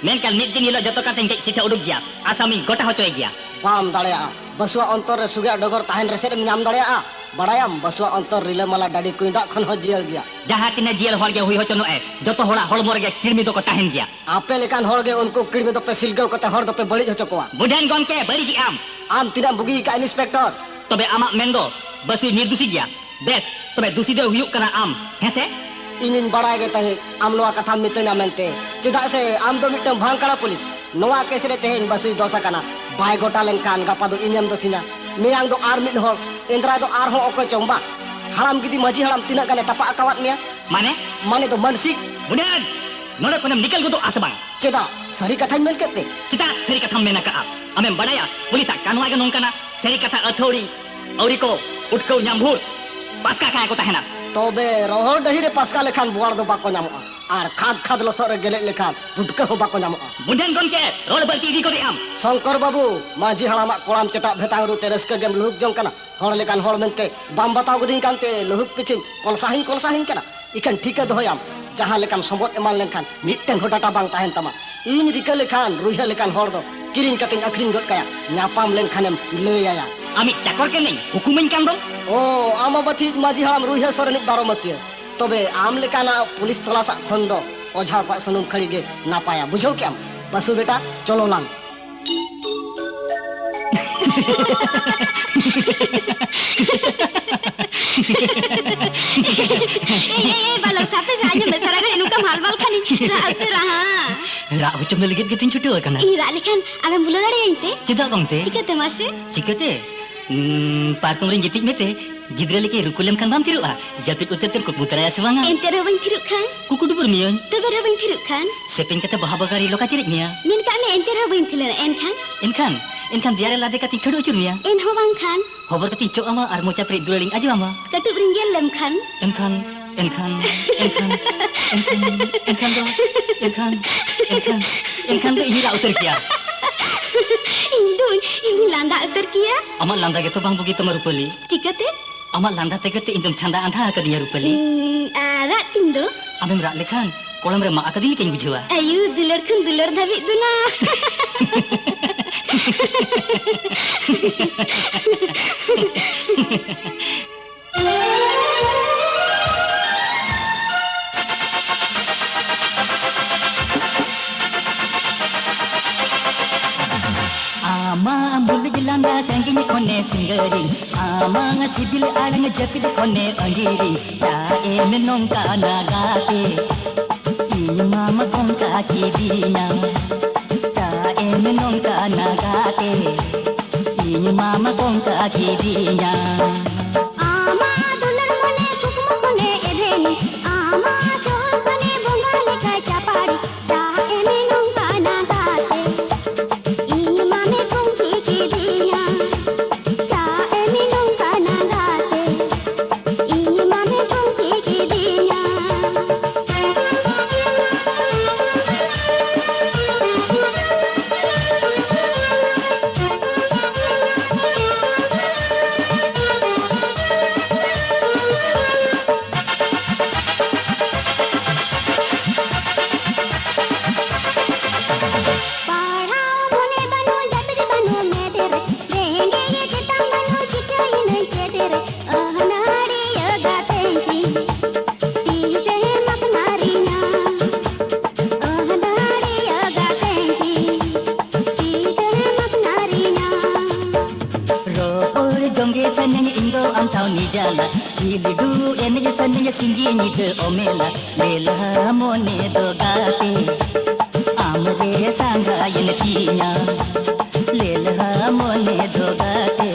ᱢᱮᱱᱠᱷᱟᱱ ᱢᱤᱫ ᱫᱤᱱ ᱦᱤᱞᱳᱜ ᱡᱚᱛᱚ ᱠᱟᱛᱷᱟᱧ ᱠᱟᱹᱡ ᱥᱤᱴᱷᱟᱹ ᱩᱰᱩᱠ ᱜᱮᱭᱟ᱾ ᱟᱥᱟᱢᱤᱧ ᱜᱚᱴᱟ ᱦᱚᱪᱚᱭ ᱜᱮᱭᱟ᱾ ᱵᱟᱢ ᱫᱟᱲᱮᱭᱟᱜᱼᱟ᱾ ᱵᱟᱹᱥᱩᱣᱟᱜ ᱚᱱᱛᱚᱨ ᱨᱮ ᱥᱩᱜᱤᱭᱟᱜ ᱰᱚᱜᱚᱨ ᱛᱟᱦᱮᱱ ᱨᱮᱥᱮᱫ ᱮᱢ ᱧᱟᱢ ᱫᱟᱲᱮᱭᱟᱜᱼᱟ᱾ ᱵᱟᱲᱟᱭᱟᱢ, ᱵᱟᱹᱥᱩᱣᱟᱜ ᱚᱱᱛᱚᱨ ᱨᱤᱞᱟᱹᱢᱟᱞᱟ ᱰᱟᱹᱰᱤ ᱠᱩᱸᱧ ᱫᱟᱜ ᱠᱷᱚᱱ ᱦᱚᱸ ᱡᱤᱭᱟᱹᱲ ᱜᱮᱭᱟ᱾ ᱡᱟᱦᱟᱸ ᱛᱤᱱᱟᱹᱜ ᱡᱤᱭᱟᱹᱲ ᱦᱚᱲ ᱜᱮ ᱦᱩᱭ ᱦᱚᱪᱚᱱᱚᱜ ᱮ, ᱡᱚᱛᱚ ᱦᱚᱲᱟᱜ ᱦᱚᱲᱢᱚ ᱨᱮᱜᱮ ᱠᱤᱲᱢᱤ ᱫᱚᱠᱚ ᱛᱟᱦᱮᱱ ᱜᱮᱭᱟ᱾ ᱟᱯᱮ ᱞᱮᱠᱟᱱ ᱦᱚᱲ ᱜᱮ ᱩᱱᱠᱩ ᱠᱤᱲᱢᱤ ᱫᱚᱯᱮ ᱥᱤᱞᱜᱟᱹᱣ ᱠᱟᱛᱮ ᱦᱚᱲ ᱫᱚᱯᱮ ᱵᱟᱹᱲᱤᱡ ᱦᱚᱪᱚ ᱠᱚᱣᱟ᱾ ᱵᱩᱰᱷᱟᱹᱱ ᱜᱚᱢᱠᱮ, ᱵᱟᱹᱲᱤᱡᱮᱜ ᱟᱢ᱾ ᱟᱢ ᱛᱤᱱᱟᱹᱜ ᱮᱢ ᱵᱩᱜᱤ ᱟᱠᱟᱫ, ᱤᱱᱥᱯᱮᱠᱴᱚᱨ? ᱛᱚᱵᱮ ᱟᱢᱟᱜ ᱢᱮᱱ ᱫᱚ ᱵᱟᱹᱥᱩᱭ ᱱᱤᱨᱫᱳᱥᱤ ᱜᱮᱭᱟ? ᱵᱮᱥ, ᱛᱚᱵᱮ ᱫᱩᱥᱤ ᱫᱚ ᱦᱩᱭᱩᱜ ᱠᱟᱱᱟ ᱟᱢ, ᱦᱮᱸ ᱥᱮ? ᱤᱧᱤᱧ ᱵᱟᱲᱟᱭ ᱜᱮ ᱛᱟᱦᱮᱸᱫ ᱟᱢ ᱱᱚᱣᱟ ᱠᱟᱛᱷᱟᱢ ᱢᱤᱛᱟᱹᱧᱟ ᱢᱮᱱᱛᱮ, ᱪᱮᱫᱟᱜ ᱥᱮ ᱟᱢ ᱫᱚ ᱢᱤᱫᱴᱟᱝ ᱵᱷᱟᱝᱠᱟᱲᱟ ᱯᱩᱞᱤᱥ᱾ ᱱᱚᱣᱟ ᱠᱮᱥ ᱨᱮ ᱛᱮᱦᱮᱧ ᱵᱟᱹᱥᱩᱭ ᱫᱚᱥ ᱟᱠᱟᱱᱟ, ᱵᱟᱭ ᱜᱚᱴᱟ ᱞᱮᱱᱠᱷᱟᱱ ᱜᱟᱯᱟ ᱫᱚ ᱤᱧᱮᱢ ᱫᱚᱥᱤᱧᱟ, ᱢᱮᱭᱟᱝ ᱫᱚ ᱟᱨ ᱢᱤᱫ ᱦᱚᱲ, ᱮᱱᱫᱨᱟᱭ ᱫᱚ ᱟᱨᱦᱚᱸ ᱚᱠᱚᱭ ᱪᱚᱝ ᱵᱟ᱾ ᱦᱟᱲᱟᱢ ᱜᱤᱫᱤ ᱢᱟᱹᱡᱷᱤ ᱦᱟᱲᱟᱢ ᱛᱤᱱᱟᱹᱜ ᱜᱟᱱᱮ ᱛᱟᱯᱟᱜ ᱟᱠᱟᱣᱟᱫ ᱢᱮᱭᱟ? ᱢᱟᱱᱮ? ᱢᱟᱱᱮ ᱫᱚ ᱢᱟᱱᱥᱤᱠ᱾ ᱵᱩᱰᱷᱟᱹᱱ! ᱱᱚᱰᱮ ᱠᱷᱚᱱᱮᱢ ᱱᱤᱠᱟᱹᱞ ᱜᱚᱫᱚᱜᱼᱟ ᱥᱮ ᱵᱟᱝ? ᱪᱮᱫᱟᱜ? ᱥᱟᱹᱨᱤ ᱠᱟᱛᱷᱟᱧ ᱢᱮᱱ ᱠᱮᱫ ᱛᱮ? ᱪᱮᱫᱟᱜ ᱥᱟᱹᱨᱤ ᱠᱟᱛᱷᱟᱢ ᱢᱮᱱ ᱟᱠᱟᱜᱼᱟ? ᱟᱢᱮᱢ ᱵᱟᱰᱟᱭᱟ, ᱯᱩᱞᱤᱥᱟᱜ ᱠᱟᱹᱱᱩᱱ ᱜᱮ ᱱᱚᱝᱠᱟᱱᱟ, ᱥᱟᱹᱨᱤ ᱠᱟᱛᱷᱟ ᱟᱹᱛᱷᱟᱹᱣᱲᱤ ᱟᱹᱣᱨᱤ ᱠᱚ ᱩᱴᱠᱟᱹᱣ ᱧᱟᱢ ᱵᱷᱳᱨ ᱯᱟᱥᱠᱟ ᱠᱟᱜ ᱠᱚ ᱛᱟᱦᱮᱱᱟ᱾ ᱛᱚᱵᱮ ᱨᱚᱦᱚᱲ ᱰᱟᱹᱦᱤ ᱨᱮ ᱯᱟᱥᱠᱟ ᱞᱮᱠᱷᱟᱱ ᱵᱳᱣᱟᱲ ᱫᱚ ᱵᱟᱠᱚ ᱧᱟᱢᱚᱜᱼᱟ, ᱟᱨ ᱠᱷᱟᱫᱽ ᱠᱷᱟᱫᱽ ᱞᱚᱥᱚᱫ ᱨᱮ ᱜᱮᱞᱮᱡ ᱞᱮᱠᱷᱟᱱ ᱯᱩᱴᱠᱟᱹ ᱦᱚᱸ ᱵᱟᱠᱚ ᱧᱟᱢᱚᱜᱼᱟ᱾ ᱵᱩᱰᱷᱟᱹᱱ ᱜᱚᱢᱠᱮ, ᱨᱚᱲ ᱵᱟᱹᱲᱛᱤ ᱤᱫᱤ ᱜᱚᱫᱮᱜ ᱟᱢ᱾ ᱥᱚᱝᱠᱚᱨ ᱵᱟᱹᱵᱩ, ᱢᱟᱹᱡᱷᱤ ᱦᱟᱲᱟᱢᱟᱜ ᱠᱚᱲᱟᱢ ᱪᱮᱴᱟᱜ ᱵᱷᱮᱛᱟᱝ ᱨᱩ ᱛᱮ ᱨᱟᱹᱥᱠᱟᱹ ᱜᱮᱢ ᱞᱩᱦᱩᱠ ᱡᱚᱝ ᱠᱟᱱᱟ᱾ ᱦᱚᱲ ᱞᱮᱠᱟᱱ ᱦᱚᱲ ᱢᱮᱱᱛᱮ ᱵᱟᱢ ᱵᱟᱛᱟᱣ ᱜᱚᱫᱤᱧ ᱠᱟᱱᱛᱮ ᱞᱩᱦᱩᱠ ᱯᱤᱪᱷᱤᱢ ᱠᱚᱞᱥᱟᱦᱤᱧ ᱠᱚᱞᱥᱟᱦᱤᱧ ᱠᱟᱱᱟ᱾ ᱤᱠᱷᱟᱹᱱ ᱴᱷᱤᱠᱟᱹ ᱫᱚᱦᱚᱭᱟᱢ, ᱡᱟᱦᱟᱸ ᱞᱮᱠᱟᱢ ᱥᱚᱢᱵᱚᱫ ᱮᱢᱟᱱ ᱞᱮᱱᱠᱷᱟᱱ ᱢᱤᱫᱴᱟᱝ ᱦᱚᱸ ᱰᱟᱴᱟ ᱵᱟᱝ ᱛᱟᱦᱮᱱ ᱛᱟᱢᱟ᱾ ᱤᱧ ᱨᱤᱠᱟᱹ ᱞᱮᱠᱷᱟᱱ ᱨᱩᱭᱦᱟᱹ ᱞᱮᱠᱟᱱ ᱦᱚᱲ ᱫᱚ ᱠᱤᱨᱤᱧ ᱠᱟᱛᱮᱧ ᱟᱹᱠᱷᱨᱤᱧ ᱜᱚᱫ ᱠᱟᱭᱟ᱾ ᱧᱟᱯᱟᱢ ᱞᱮᱱᱠᱷᱟᱱᱮᱢ ᱞᱟᱹᱭᱟᱭᱟ᱾ ᱟᱢᱤᱡ ᱪᱟᱠᱚᱨ ᱠᱟᱹᱱᱟᱹᱧ, ᱦᱩᱠᱩᱢᱟᱹᱧ ᱠᱟᱱ ᱫᱚ᱾ ᱳ, ᱟᱢ ᱟᱵᱟᱛᱷᱤᱡ ᱢᱟᱹᱡᱷᱤ ᱦᱟᱲᱟᱢ ᱨᱩᱭᱦᱟᱹ ᱥᱚᱨᱮᱱᱤᱡ ᱵᱟᱨᱚ ᱢᱟᱹᱥᱤᱭᱟᱹ᱾ ᱛᱚᱵᱮ ᱟᱢ ᱞᱮᱠᱟᱱᱟᱜ ᱯᱩᱞᱤᱥ ᱛᱚᱞᱟᱥᱟᱜ ᱠᱷᱚᱱ ᱫᱚ ᱚᱡᱷᱟ ᱠᱚᱣᱟᱜ ᱥᱩᱱᱩᱢ ᱠᱷᱟᱹᱲᱤ ᱜᱮ ᱱᱟᱯᱟᱭᱟ᱾ ᱵᱩᱡᱷᱟᱹᱣ ᱠᱮᱜᱼᱟᱢ? ᱵᱟᱹᱥᱩ ᱵᱮᱴᱟ, ᱪᱚᱞᱚ ᱞᱟᱝ᱾ ᱮᱭ, ᱮᱭ, ᱮᱭ, ᱵᱟᱞᱚᱠ, ᱥᱟᱯᱮ ᱥᱮ, ᱟᱸᱡᱚᱢ ᱢᱮ, ᱥᱟᱨᱟ ᱜᱷᱟᱹᱲᱤᱡ ᱱᱚᱝᱠᱟᱢ ᱦᱟᱞᱵᱟᱞ ᱠᱷᱟᱱᱤᱧ ᱨᱟᱜ ᱩᱛᱟᱹᱨᱟ ᱦᱟᱸᱜ᱾ ᱨᱟᱜ ᱦᱚᱪᱚ ᱢᱮ ᱞᱟᱹᱜᱤᱫ ᱜᱮᱛᱤᱧ ᱪᱷᱩᱴᱟᱹᱣ ᱟᱠᱟᱱᱟ᱾ ᱤᱧ ᱨᱟᱜ ᱞᱮᱠᱷᱟᱱ ᱟᱢᱮᱢ ᱵᱩᱞᱟᱹᱣ ᱫᱟᱲᱮᱭᱟᱹᱧ ᱛᱮ? ᱪᱮᱫᱟᱜ ᱵᱟᱝ ᱛᱮ? ᱪᱤᱠᱟᱹᱛᱮ ᱢᱟᱥᱮ? ᱪᱤᱠᱟᱹᱛᱮ? ᱩᱸ, ᱯᱟᱨᱠᱚᱢ ᱨᱤᱧ ᱜᱤᱛᱤᱡ ᱢᱮᱛᱮ, ᱜᱤᱫᱽᱨᱟᱹ ᱞᱮᱠᱟᱧ ᱨᱩᱠᱩ ᱞᱮᱢ ᱠᱷᱟᱱ ᱵᱟᱢ ᱛᱷᱤᱨᱚᱜᱼᱟ? ᱡᱟᱹᱯᱤᱫ ᱩᱛᱟᱹᱨ ᱛᱮᱢ ᱠᱩᱠᱢᱩ ᱛᱟᱨᱟᱭᱟ ᱥᱮ ᱵᱟᱝᱟ? ᱮᱱᱛᱮ ᱨᱮᱦᱚᱸ ᱵᱟᱹᱧ ᱛᱷᱤᱨᱚᱜ ᱠᱷᱟᱱ? ᱠᱩᱠᱩ ᱰᱩᱵᱩᱨ ᱢᱤᱭᱟᱹᱧ᱾ ᱛᱚᱵᱮ ᱨᱮᱦᱚᱸ ᱵᱟᱹᱧ ᱛᱷᱤᱨᱚᱜ ᱠᱷᱟᱱ? ᱥᱮᱯᱮᱧ ᱠᱟᱛᱮ ᱵᱟᱦᱟ ᱵᱟᱜᱟᱱ ᱨᱤᱧ ᱞᱚᱠᱟ ᱪᱮᱨᱮᱡ ᱢᱮᱭᱟ᱾ ᱢᱮᱱ ᱠᱟᱜ ᱢᱮ, ᱮᱱᱛᱮ ᱨᱮᱦᱚᱸ ᱵᱟᱹᱧ ᱛᱷᱤᱨ ᱞᱮᱱᱟ, ᱮᱱᱠᱷᱟᱱ? ᱮᱱᱠᱷᱟᱱ, ᱮᱱᱠᱷᱟᱱ ᱫᱮᱭᱟ ᱨᱮ ᱞᱟᱫᱮ ᱠᱟᱛᱮᱧ ᱠᱷᱟᱹᱲᱩ ᱟᱹᱪᱩᱨ ᱢᱮᱭᱟ᱾ ᱮᱱᱦᱚᱸ ᱵᱟᱝᱠᱷᱟᱱ? ᱦᱚᱵᱚᱨ ᱠᱟᱛᱮᱧ ᱪᱚᱜ ᱟᱢᱟ ᱟᱨ ᱢᱚᱪᱟ ᱯᱮᱨᱮᱡ ᱫᱩᱞᱟᱹᱲᱤᱧ ᱟᱡᱚ ᱟᱢᱟ᱾ ᱠᱟᱹᱴᱩᱵ ᱨᱤᱧ ᱜᱮᱨ ᱞᱮᱢ ᱠᱷᱟᱱ? ᱮᱱᱠᱷᱟᱱ, ᱮᱱᱠᱷᱟᱱ, ᱮᱱᱠᱷᱟᱱ, ᱮᱱᱠᱷᱟᱱ ᱫᱚ, ᱮᱱᱠᱷᱟᱱ, ᱮᱱᱠᱷᱟᱱ, ᱮᱱᱠᱷᱟᱱ ᱫᱚ ᱤᱧᱤᱧ ᱨᱟᱜ ᱩᱛᱟᱹᱨ ᱠᱮᱭᱟ᱾ ᱤᱧ ᱫᱩᱧ, ᱤᱧ ᱫᱩᱧ ᱞᱟᱸᱫᱟ ᱩᱛᱟᱹᱨ ᱠᱮᱭᱟ᱾ ᱟᱢᱟᱜ ᱞᱟᱸᱫᱟ ᱜᱮᱛᱚ ᱵᱟᱝ ᱵᱩᱜᱤ ᱛᱟᱢᱟ, ᱨᱩᱯᱟᱹᱞᱤ᱾ ᱪᱤᱠᱟᱹᱛᱮ? ᱟᱢᱟᱜ ᱞᱟᱸᱫᱟ ᱛᱮᱜᱮ ᱛᱚ ᱤᱧ ᱫᱚᱢ ᱪᱷᱟᱸᱫᱟ ᱟᱸᱫᱷᱟ ᱟᱠᱟᱫᱤᱧᱟ, ᱨᱩᱯᱟᱹᱞᱤ᱾ ᱩᱸ, ᱟᱨ ᱨᱟᱜ ᱛᱤᱧ ᱫᱚ? ᱟᱢᱮᱢ ᱨᱟᱜ ᱞᱮᱠᱷᱟᱱ ᱠᱚᱞᱚᱢ ᱨᱮ ᱢᱟᱜ ᱟᱠᱟᱫᱤᱧ ᱞᱮᱠᱟᱧ ᱵᱩᱡᱷᱟᱹᱣᱟ᱾ ᱟᱭᱩ, ᱫᱩᱞᱟᱹᱲ ᱠᱷᱚᱱ ᱫᱩᱞᱟᱹᱲ ᱫᱷᱟᱹᱵᱤᱡ ᱫᱚ ᱱᱟ᱾ ᱟᱢᱟᱜ ᱢᱩᱞᱩᱡ ᱞᱟᱸᱫᱟ ᱥᱟᱺᱜᱤᱧ ᱠᱷᱚᱱᱮ ᱥᱤᱸᱜᱟᱹᱨᱤᱧ, ᱟᱢᱟᱜ ᱥᱤᱵᱤᱞ ᱟᱲᱟᱝ ᱡᱟᱹᱯᱤᱫ ᱠᱷᱚᱱᱮ ᱟᱸᱡᱤᱨᱤᱧ, ᱪᱟ ᱮᱢ ᱱᱚᱝᱠᱟᱱᱟ ᱜᱟᱛᱮ, ᱤᱧ ᱢᱟᱢ ᱠᱚᱝᱠᱟ ᱠᱤᱫᱤᱧᱟ᱾ ᱪᱟ ᱮᱢ ᱱᱚᱝᱠᱟᱱᱟ ᱜᱟᱛᱮ, ᱤᱧ ᱢᱟᱢ ᱠᱚᱝᱠᱟ ᱠᱤᱫᱤᱧᱟ᱾ ᱟᱢᱟᱜ ᱫᱩᱞᱟᱹᱲ ᱢᱚᱱᱮ ᱠᱩᱠᱢᱩ ᱠᱷᱚᱱᱮ ᱮᱵᱷᱮᱱᱤ, ᱟᱢᱟᱜ ᱪᱚᱞ ᱠᱷᱚᱱᱮ ᱵᱚᱸᱜᱟ ᱞᱮᱠᱟᱭ ᱪᱟᱯᱟᱲᱤ, ᱪᱟ ᱮᱢ ᱱᱚᱝᱠᱟᱱᱟ ᱜᱟᱛᱮ, ᱤᱧ ᱢᱟᱢᱮ ᱠᱚᱝᱠᱤ ᱠᱤᱫᱤᱧᱟ᱾ ᱪᱟ ᱮᱢ ᱱᱚᱝᱠᱟᱱᱟ ᱜᱟᱛᱮ, ᱤᱧ ᱢᱟᱢᱮ ᱠᱚᱝᱠᱤ ᱠᱤᱫᱤᱧᱟ᱾ ᱯᱟᱲᱦᱟᱣ ᱢᱚᱱᱮ ᱵᱟᱹᱱᱩᱜ, ᱡᱟᱹᱯᱤᱫ ᱵᱟᱹᱱᱩᱜ ᱢᱮᱫ ᱨᱮ, ᱨᱮᱸᱜᱮᱡ ᱛᱮᱛᱟᱝ ᱵᱟᱹᱱᱩᱜ, ᱪᱤᱠᱟᱹᱭᱤᱱᱟᱹᱧ ᱪᱮᱫ ᱨᱮ, ᱟᱹᱦᱱᱟᱹᱲᱤᱭᱟᱹ ᱜᱟᱛᱮᱧ ᱛᱤᱧ, ᱛᱤᱥᱮᱢ ᱟᱯᱱᱟᱨᱤᱧᱟ? ᱟᱹᱦᱱᱟᱹᱲᱤᱭᱟᱹ ᱜᱟᱛᱮᱧ ᱛᱤᱧ, ᱛᱤᱥᱮᱢ ᱟᱯᱱᱟᱨᱤᱧᱟ? ᱨᱚᱯᱚᱲ ᱡᱚᱝᱜᱮ ᱥᱟᱱᱟᱧ ᱤᱧ ᱫᱚ ᱟᱢ ᱥᱟᱶ ᱱᱤᱡᱟᱞᱟ, ᱠᱷᱤᱞᱰᱩ ᱮᱱᱮᱡ ᱥᱟᱱᱟᱧ ᱥᱤᱧ ᱧᱤᱫᱟᱹ ᱚᱢᱮᱞᱟ, ᱞᱮᱞᱦᱟ ᱢᱚᱱᱮ ᱫᱚ ᱜᱟᱛᱮ ᱟᱢ ᱨᱮ ᱥᱟᱸᱜᱟᱭᱮᱱ ᱛᱤᱧᱟ, ᱞᱮᱞᱦᱟ ᱢᱚᱱᱮ ᱫᱚ ᱜᱟᱛᱮ,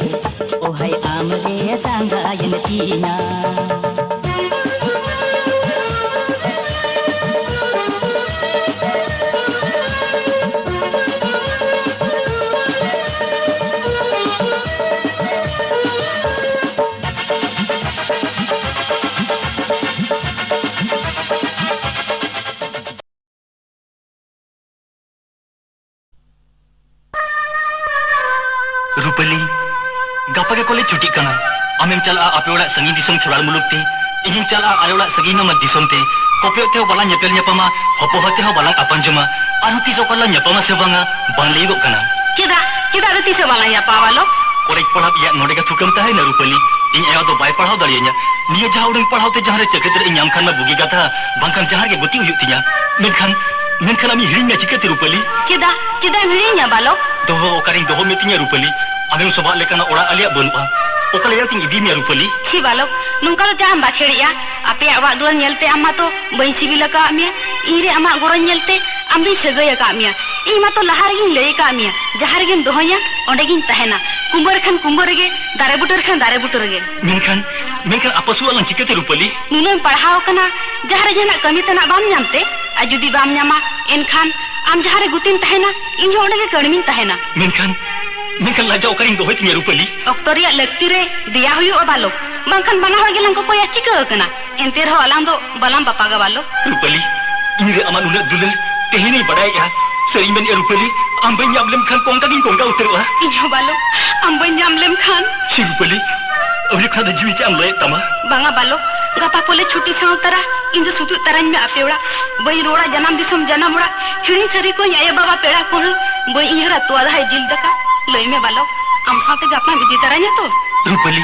ᱳ ᱦᱟᱭ ᱟᱢ ᱨᱮ ᱥᱟᱸᱜᱟᱭᱮᱱ ᱛᱤᱧᱟ᱾ ᱨᱩᱯᱟᱹᱞᱤ, ᱜᱟᱯᱟ ᱜᱮ ᱠᱚᱞᱮᱡᱽ ᱪᱷᱩᱴᱤᱜ ᱠᱟᱱᱟ᱾ ᱟᱢᱮᱢ ᱪᱟᱞᱟᱜᱼᱟ ᱟᱯᱮ ᱚᱲᱟᱜ ᱥᱟᱺᱜᱤᱧ ᱫᱤᱥᱚᱢ ᱠᱷᱮᱞᱣᱟᱲ ᱢᱩᱞᱩᱠ ᱛᱮ, ᱤᱧᱤᱧ ᱪᱟᱞᱟᱜᱼᱟ ᱟᱭᱳ ᱚᱲᱟᱜ ᱥᱟᱺᱜᱤᱧ ᱱᱟᱢᱟᱞ ᱫᱤᱥᱚᱢ ᱛᱮ᱾ ᱦᱚᱯᱚᱭᱚᱜ ᱛᱮᱦᱚᱸ ᱵᱟᱞᱟᱝ ᱧᱮᱯᱮᱞ ᱧᱟᱯᱟᱢᱟ, ᱦᱚᱯᱚᱦᱚ ᱛᱮᱦᱚᱸ ᱵᱟᱞᱟᱝ ᱟᱯᱟᱱ ᱡᱚᱢᱟ, ᱟᱨᱦᱚᱸ ᱛᱤᱥ ᱚᱠᱟ ᱨᱮᱞᱟᱝ ᱧᱟᱯᱟᱢᱟ ᱥᱮ ᱵᱟᱝᱟ, ᱵᱟᱝ ᱞᱟᱹᱭᱚᱜᱚᱜ ᱠᱟᱱᱟ᱾ ᱪᱮᱫᱟᱜ, ᱪᱮᱫᱟᱜ ᱫᱚ ᱛᱤᱥ ᱦᱚᱸ ᱵᱟᱞᱟᱝ ᱧᱟᱯᱟᱢᱟ ᱵᱟᱞᱚᱠ? ᱠᱚᱞᱮᱡᱽ ᱯᱟᱲᱦᱟᱣ ᱤᱧᱟᱹᱜ ᱱᱚᱰᱮ ᱜᱮ ᱛᱷᱩᱠᱟᱹᱢ ᱛᱟᱦᱮᱸᱭᱮᱱᱟ ᱨᱩᱯᱟᱹᱞᱤ᱾ ᱤᱧ ᱟᱭᱳ ᱫᱚ ᱵᱟᱭ ᱯᱟᱲᱦᱟᱣ ᱫᱟᱲᱮᱭᱟᱹᱧᱟ᱾ ᱱᱤᱭᱟᱹ ᱡᱟᱦᱟᱸ ᱩᱰᱟᱹᱝ ᱯᱟᱲᱦᱟᱣ ᱛᱮ ᱡᱟᱦᱟᱸ ᱨᱮ ᱪᱟᱹᱠᱨᱤ ᱛᱮᱫ ᱤᱧ ᱧᱟᱢ ᱠᱷᱟᱱ ᱢᱟ ᱵᱩᱜᱤ ᱠᱟᱛᱷᱟ, ᱵᱟᱝᱠᱷᱟᱱ ᱡᱟᱦᱟᱸ ᱨᱮᱜᱮ ᱜᱩᱛᱤ ᱦᱩᱭᱩᱜ ᱛᱤᱧᱟ᱾ ᱢᱮᱱᱠᱷᱟᱱ, ᱢᱮᱱᱠᱷᱟᱱ ᱟᱢᱤᱧ ᱦᱤᱲᱤᱧ ᱢᱮᱭᱟ ᱪᱤᱠᱟᱹᱛᱮ ᱨᱩᱯᱟᱹᱞᱤ? ᱪᱮᱫᱟᱜ, ᱪᱮᱫᱟᱜ ᱮᱢ ᱦᱤᱲᱤᱧᱟ ᱵᱟᱞᱚᱠ? ᱫᱚᱦᱚ ᱚᱠᱟᱨᱤᱧ ᱫᱚᱦᱚ ᱢᱮᱛᱤᱧᱟ ᱨᱩᱯᱟᱹᱞᱤ? ᱟᱢᱮᱢ ᱥᱚᱵᱷᱟᱜ ᱞᱮᱠᱟᱱᱟᱜ ᱚᱲᱟᱜ ᱟᱞᱮᱭᱟᱜ ᱵᱟᱹᱱᱩᱜᱼᱟ᱾ ᱚᱠᱟ ᱞᱮᱠᱟᱛᱤᱧ ᱤᱫᱤ ᱢᱮᱭᱟ ᱨᱩᱯᱟᱹᱞᱤ? ᱪᱷᱤ ᱵᱟᱞᱚᱠ, ᱱᱚᱝᱠᱟ ᱫᱚ ᱪᱟᱜ ᱮᱢ ᱵᱟᱠᱷᱮᱲᱮᱜᱼᱟ? ᱟᱯᱮᱭᱟᱜ ᱚᱲᱟᱜ ᱫᱩᱣᱟᱹᱨ ᱧᱮᱞᱛᱮ ᱟᱢ ᱢᱟᱛᱚ ᱵᱟᱹᱧ ᱥᱤᱵᱤᱞ ᱟᱠᱟᱫ ᱢᱮᱭᱟ᱾ ᱤᱧ ᱨᱮ ᱟᱢᱟᱜ ᱜᱚᱨᱚᱡᱽ ᱧᱮᱞᱛᱮ ᱟᱢ ᱫᱚᱧ ᱥᱟᱹᱜᱟᱹᱭ ᱟᱠᱟᱫ ᱢᱮᱭᱟ᱾ ᱤᱧ ᱢᱟᱛᱚ ᱞᱟᱦᱟ ᱨᱮᱜᱮᱧ ᱞᱟᱹᱭ ᱟᱠᱟᱫ ᱢᱮᱭᱟ, ᱡᱟᱦᱟᱸ ᱨᱮᱜᱮᱢ ᱫᱚᱦᱚᱧᱟ, ᱚᱸᱰᱮ ᱜᱤᱧ ᱛᱟᱦᱮᱱᱟ᱾ ᱠᱩᱢᱵᱟᱹ ᱨᱮᱠᱷᱟᱱ ᱠᱩᱢᱵᱟᱹ ᱨᱮᱜᱮ, ᱫᱟᱨᱮ ᱵᱩᱴᱟᱹ ᱨᱮᱠᱷᱟᱱ ᱫᱟᱨᱮ ᱵᱩᱴᱟᱹ ᱨᱮᱜᱮ᱾ ᱢᱮᱱᱠᱷᱟᱱ, ᱢᱮᱱᱠᱷᱟᱱ ᱟᱯᱟᱥᱩᱜ ᱟᱞᱟᱝ ᱪᱤᱠᱟᱹᱛᱮ ᱨᱩᱯᱟᱹᱞᱤ? ᱱᱩᱱᱟᱹᱜ ᱮᱢ ᱯᱟᱲᱦᱟᱣ ᱟᱠᱟᱱᱟ, ᱡᱟᱦᱟᱸ ᱨᱮ ᱡᱟᱦᱟᱱᱟᱜ ᱠᱟᱹᱢᱤ ᱛᱮᱱᱟᱜ ᱵᱟᱢ ᱧᱟᱢ ᱛᱮ? ᱟᱨ ᱡᱩᱫᱤ ᱵᱟᱢ ᱧᱟᱢᱟ, ᱮᱱᱠᱷᱟᱱ ᱟᱢ ᱡᱟᱦᱟᱸ ᱨᱮ ᱜᱩᱛᱤᱢ ᱛᱟᱦᱮᱱᱟ, ᱤᱧ ᱦᱚᱸ ᱚᱸᱰᱮ ᱜᱮ ᱠᱟᱹᱲᱢᱤᱧ ᱛᱟᱦᱮᱱᱟ᱾ ᱢᱮᱱᱠᱷᱟᱱ, ᱢᱮᱱᱠᱷᱟᱱ ᱞᱟᱡᱟ ᱚᱠᱟᱨᱤᱧ ᱫᱚᱦᱚᱭ ᱛᱤᱧᱟ ᱨᱩᱯᱟᱹᱞᱤ? ᱚᱠᱛᱚ ᱨᱮᱭᱟᱜ ᱞᱟᱹᱠᱛᱤ ᱨᱮ ᱫᱮᱭᱟ ᱦᱩᱭᱩᱜᱼᱟ ᱵᱟᱞᱚᱠ, ᱵᱟᱝᱠᱷᱟᱱ ᱵᱟᱱᱟ ᱦᱚᱲ ᱜᱮᱞᱟᱝ ᱠᱚᱠᱚᱭᱟ᱾ ᱪᱤᱠᱟᱹ ᱟᱠᱟᱱᱟ? ᱮᱱᱛᱮ ᱨᱮᱦᱚᱸ ᱟᱞᱟᱝ ᱫᱚ ᱵᱟᱞᱟᱝ ᱵᱟᱯᱟᱜᱟ ᱵᱟᱞᱚᱠ᱾ ᱨᱩᱯᱟᱹᱞᱤ, ᱤᱧ ᱨᱮ ᱟᱢᱟᱜ ᱱᱩᱱᱟᱹᱜ ᱫᱩᱞᱟᱹᱲ ᱛᱮᱦᱮᱧᱤᱧ ᱵᱟᱰᱟᱭᱮᱜᱼᱟ᱾ ᱥᱟᱹᱨᱤᱧ ᱢᱮᱱᱮᱜᱼᱟ ᱨᱩᱯᱟᱹᱞᱤ, ᱟᱢ ᱵᱟᱹᱧ ᱧᱟᱢ ᱞᱮᱢᱠᱷᱟᱱ ᱠᱚᱝᱠᱟ ᱜᱤᱧ ᱠᱚᱝᱠᱟ ᱩᱛᱟᱹᱨᱚᱜᱼᱟ᱾ ᱤᱧ ᱦᱚᱸ ᱵᱟᱞᱚᱠ, ᱟᱢ ᱵᱟᱹᱧ ᱧᱟᱢ ᱞᱮᱢᱠᱷᱟᱱ᱾ ᱪᱷᱤ ᱨᱩᱯᱟᱹᱞᱤ, ᱟᱹᱣᱨᱤ ᱠᱷᱚᱱᱟᱜ ᱫᱚ ᱡᱤᱣᱤ ᱪᱮᱫ ᱮᱢ ᱞᱚᱭᱮᱫ ᱛᱟᱢᱟ? ᱵᱟᱝᱟ ᱵᱟᱞᱚᱠ, ᱜᱟᱯᱟ ᱠᱚᱞᱮ ᱪᱷᱩᱴᱤ ᱥᱟᱶ ᱛᱟᱨᱟ ᱤᱧ ᱫᱚ ᱥᱩᱛᱩᱜ ᱛᱟᱨᱟᱧ ᱢᱮ ᱟᱯᱮ ᱚᱲᱟᱜ᱾ ᱵᱟᱹᱧ ᱨᱩᱣᱟᱹᱲᱟ ᱡᱟᱱᱟᱢ ᱫᱤᱥᱚᱢ ᱡᱟᱱᱟᱢ ᱚᱲᱟᱜ᱾ ᱦᱤᱲᱤᱧ ᱥᱟᱹᱨᱤ ᱠᱚᱧ ᱟᱭᱳ ᱵᱟᱵᱟ ᱯᱮᱲᱟ ᱯᱟᱹᱲᱦᱟᱹ᱾ ᱵᱟᱹᱧ ᱩᱭᱦᱟᱹᱨᱟ ᱛᱚᱣᱟ ᱫᱟᱦᱟᱭ ᱡᱤᱞ ᱫᱟᱠᱟ᱾ ᱞᱟᱹᱭ ᱢᱮ ᱵᱟᱞᱚᱠ, ᱟᱢ ᱥᱟᱶᱛᱮ ᱜᱟᱯᱟᱢ ᱤᱫᱤ ᱛᱟᱨᱟᱧᱟ ᱛᱚ? ᱨᱩᱯᱟᱹᱞᱤ,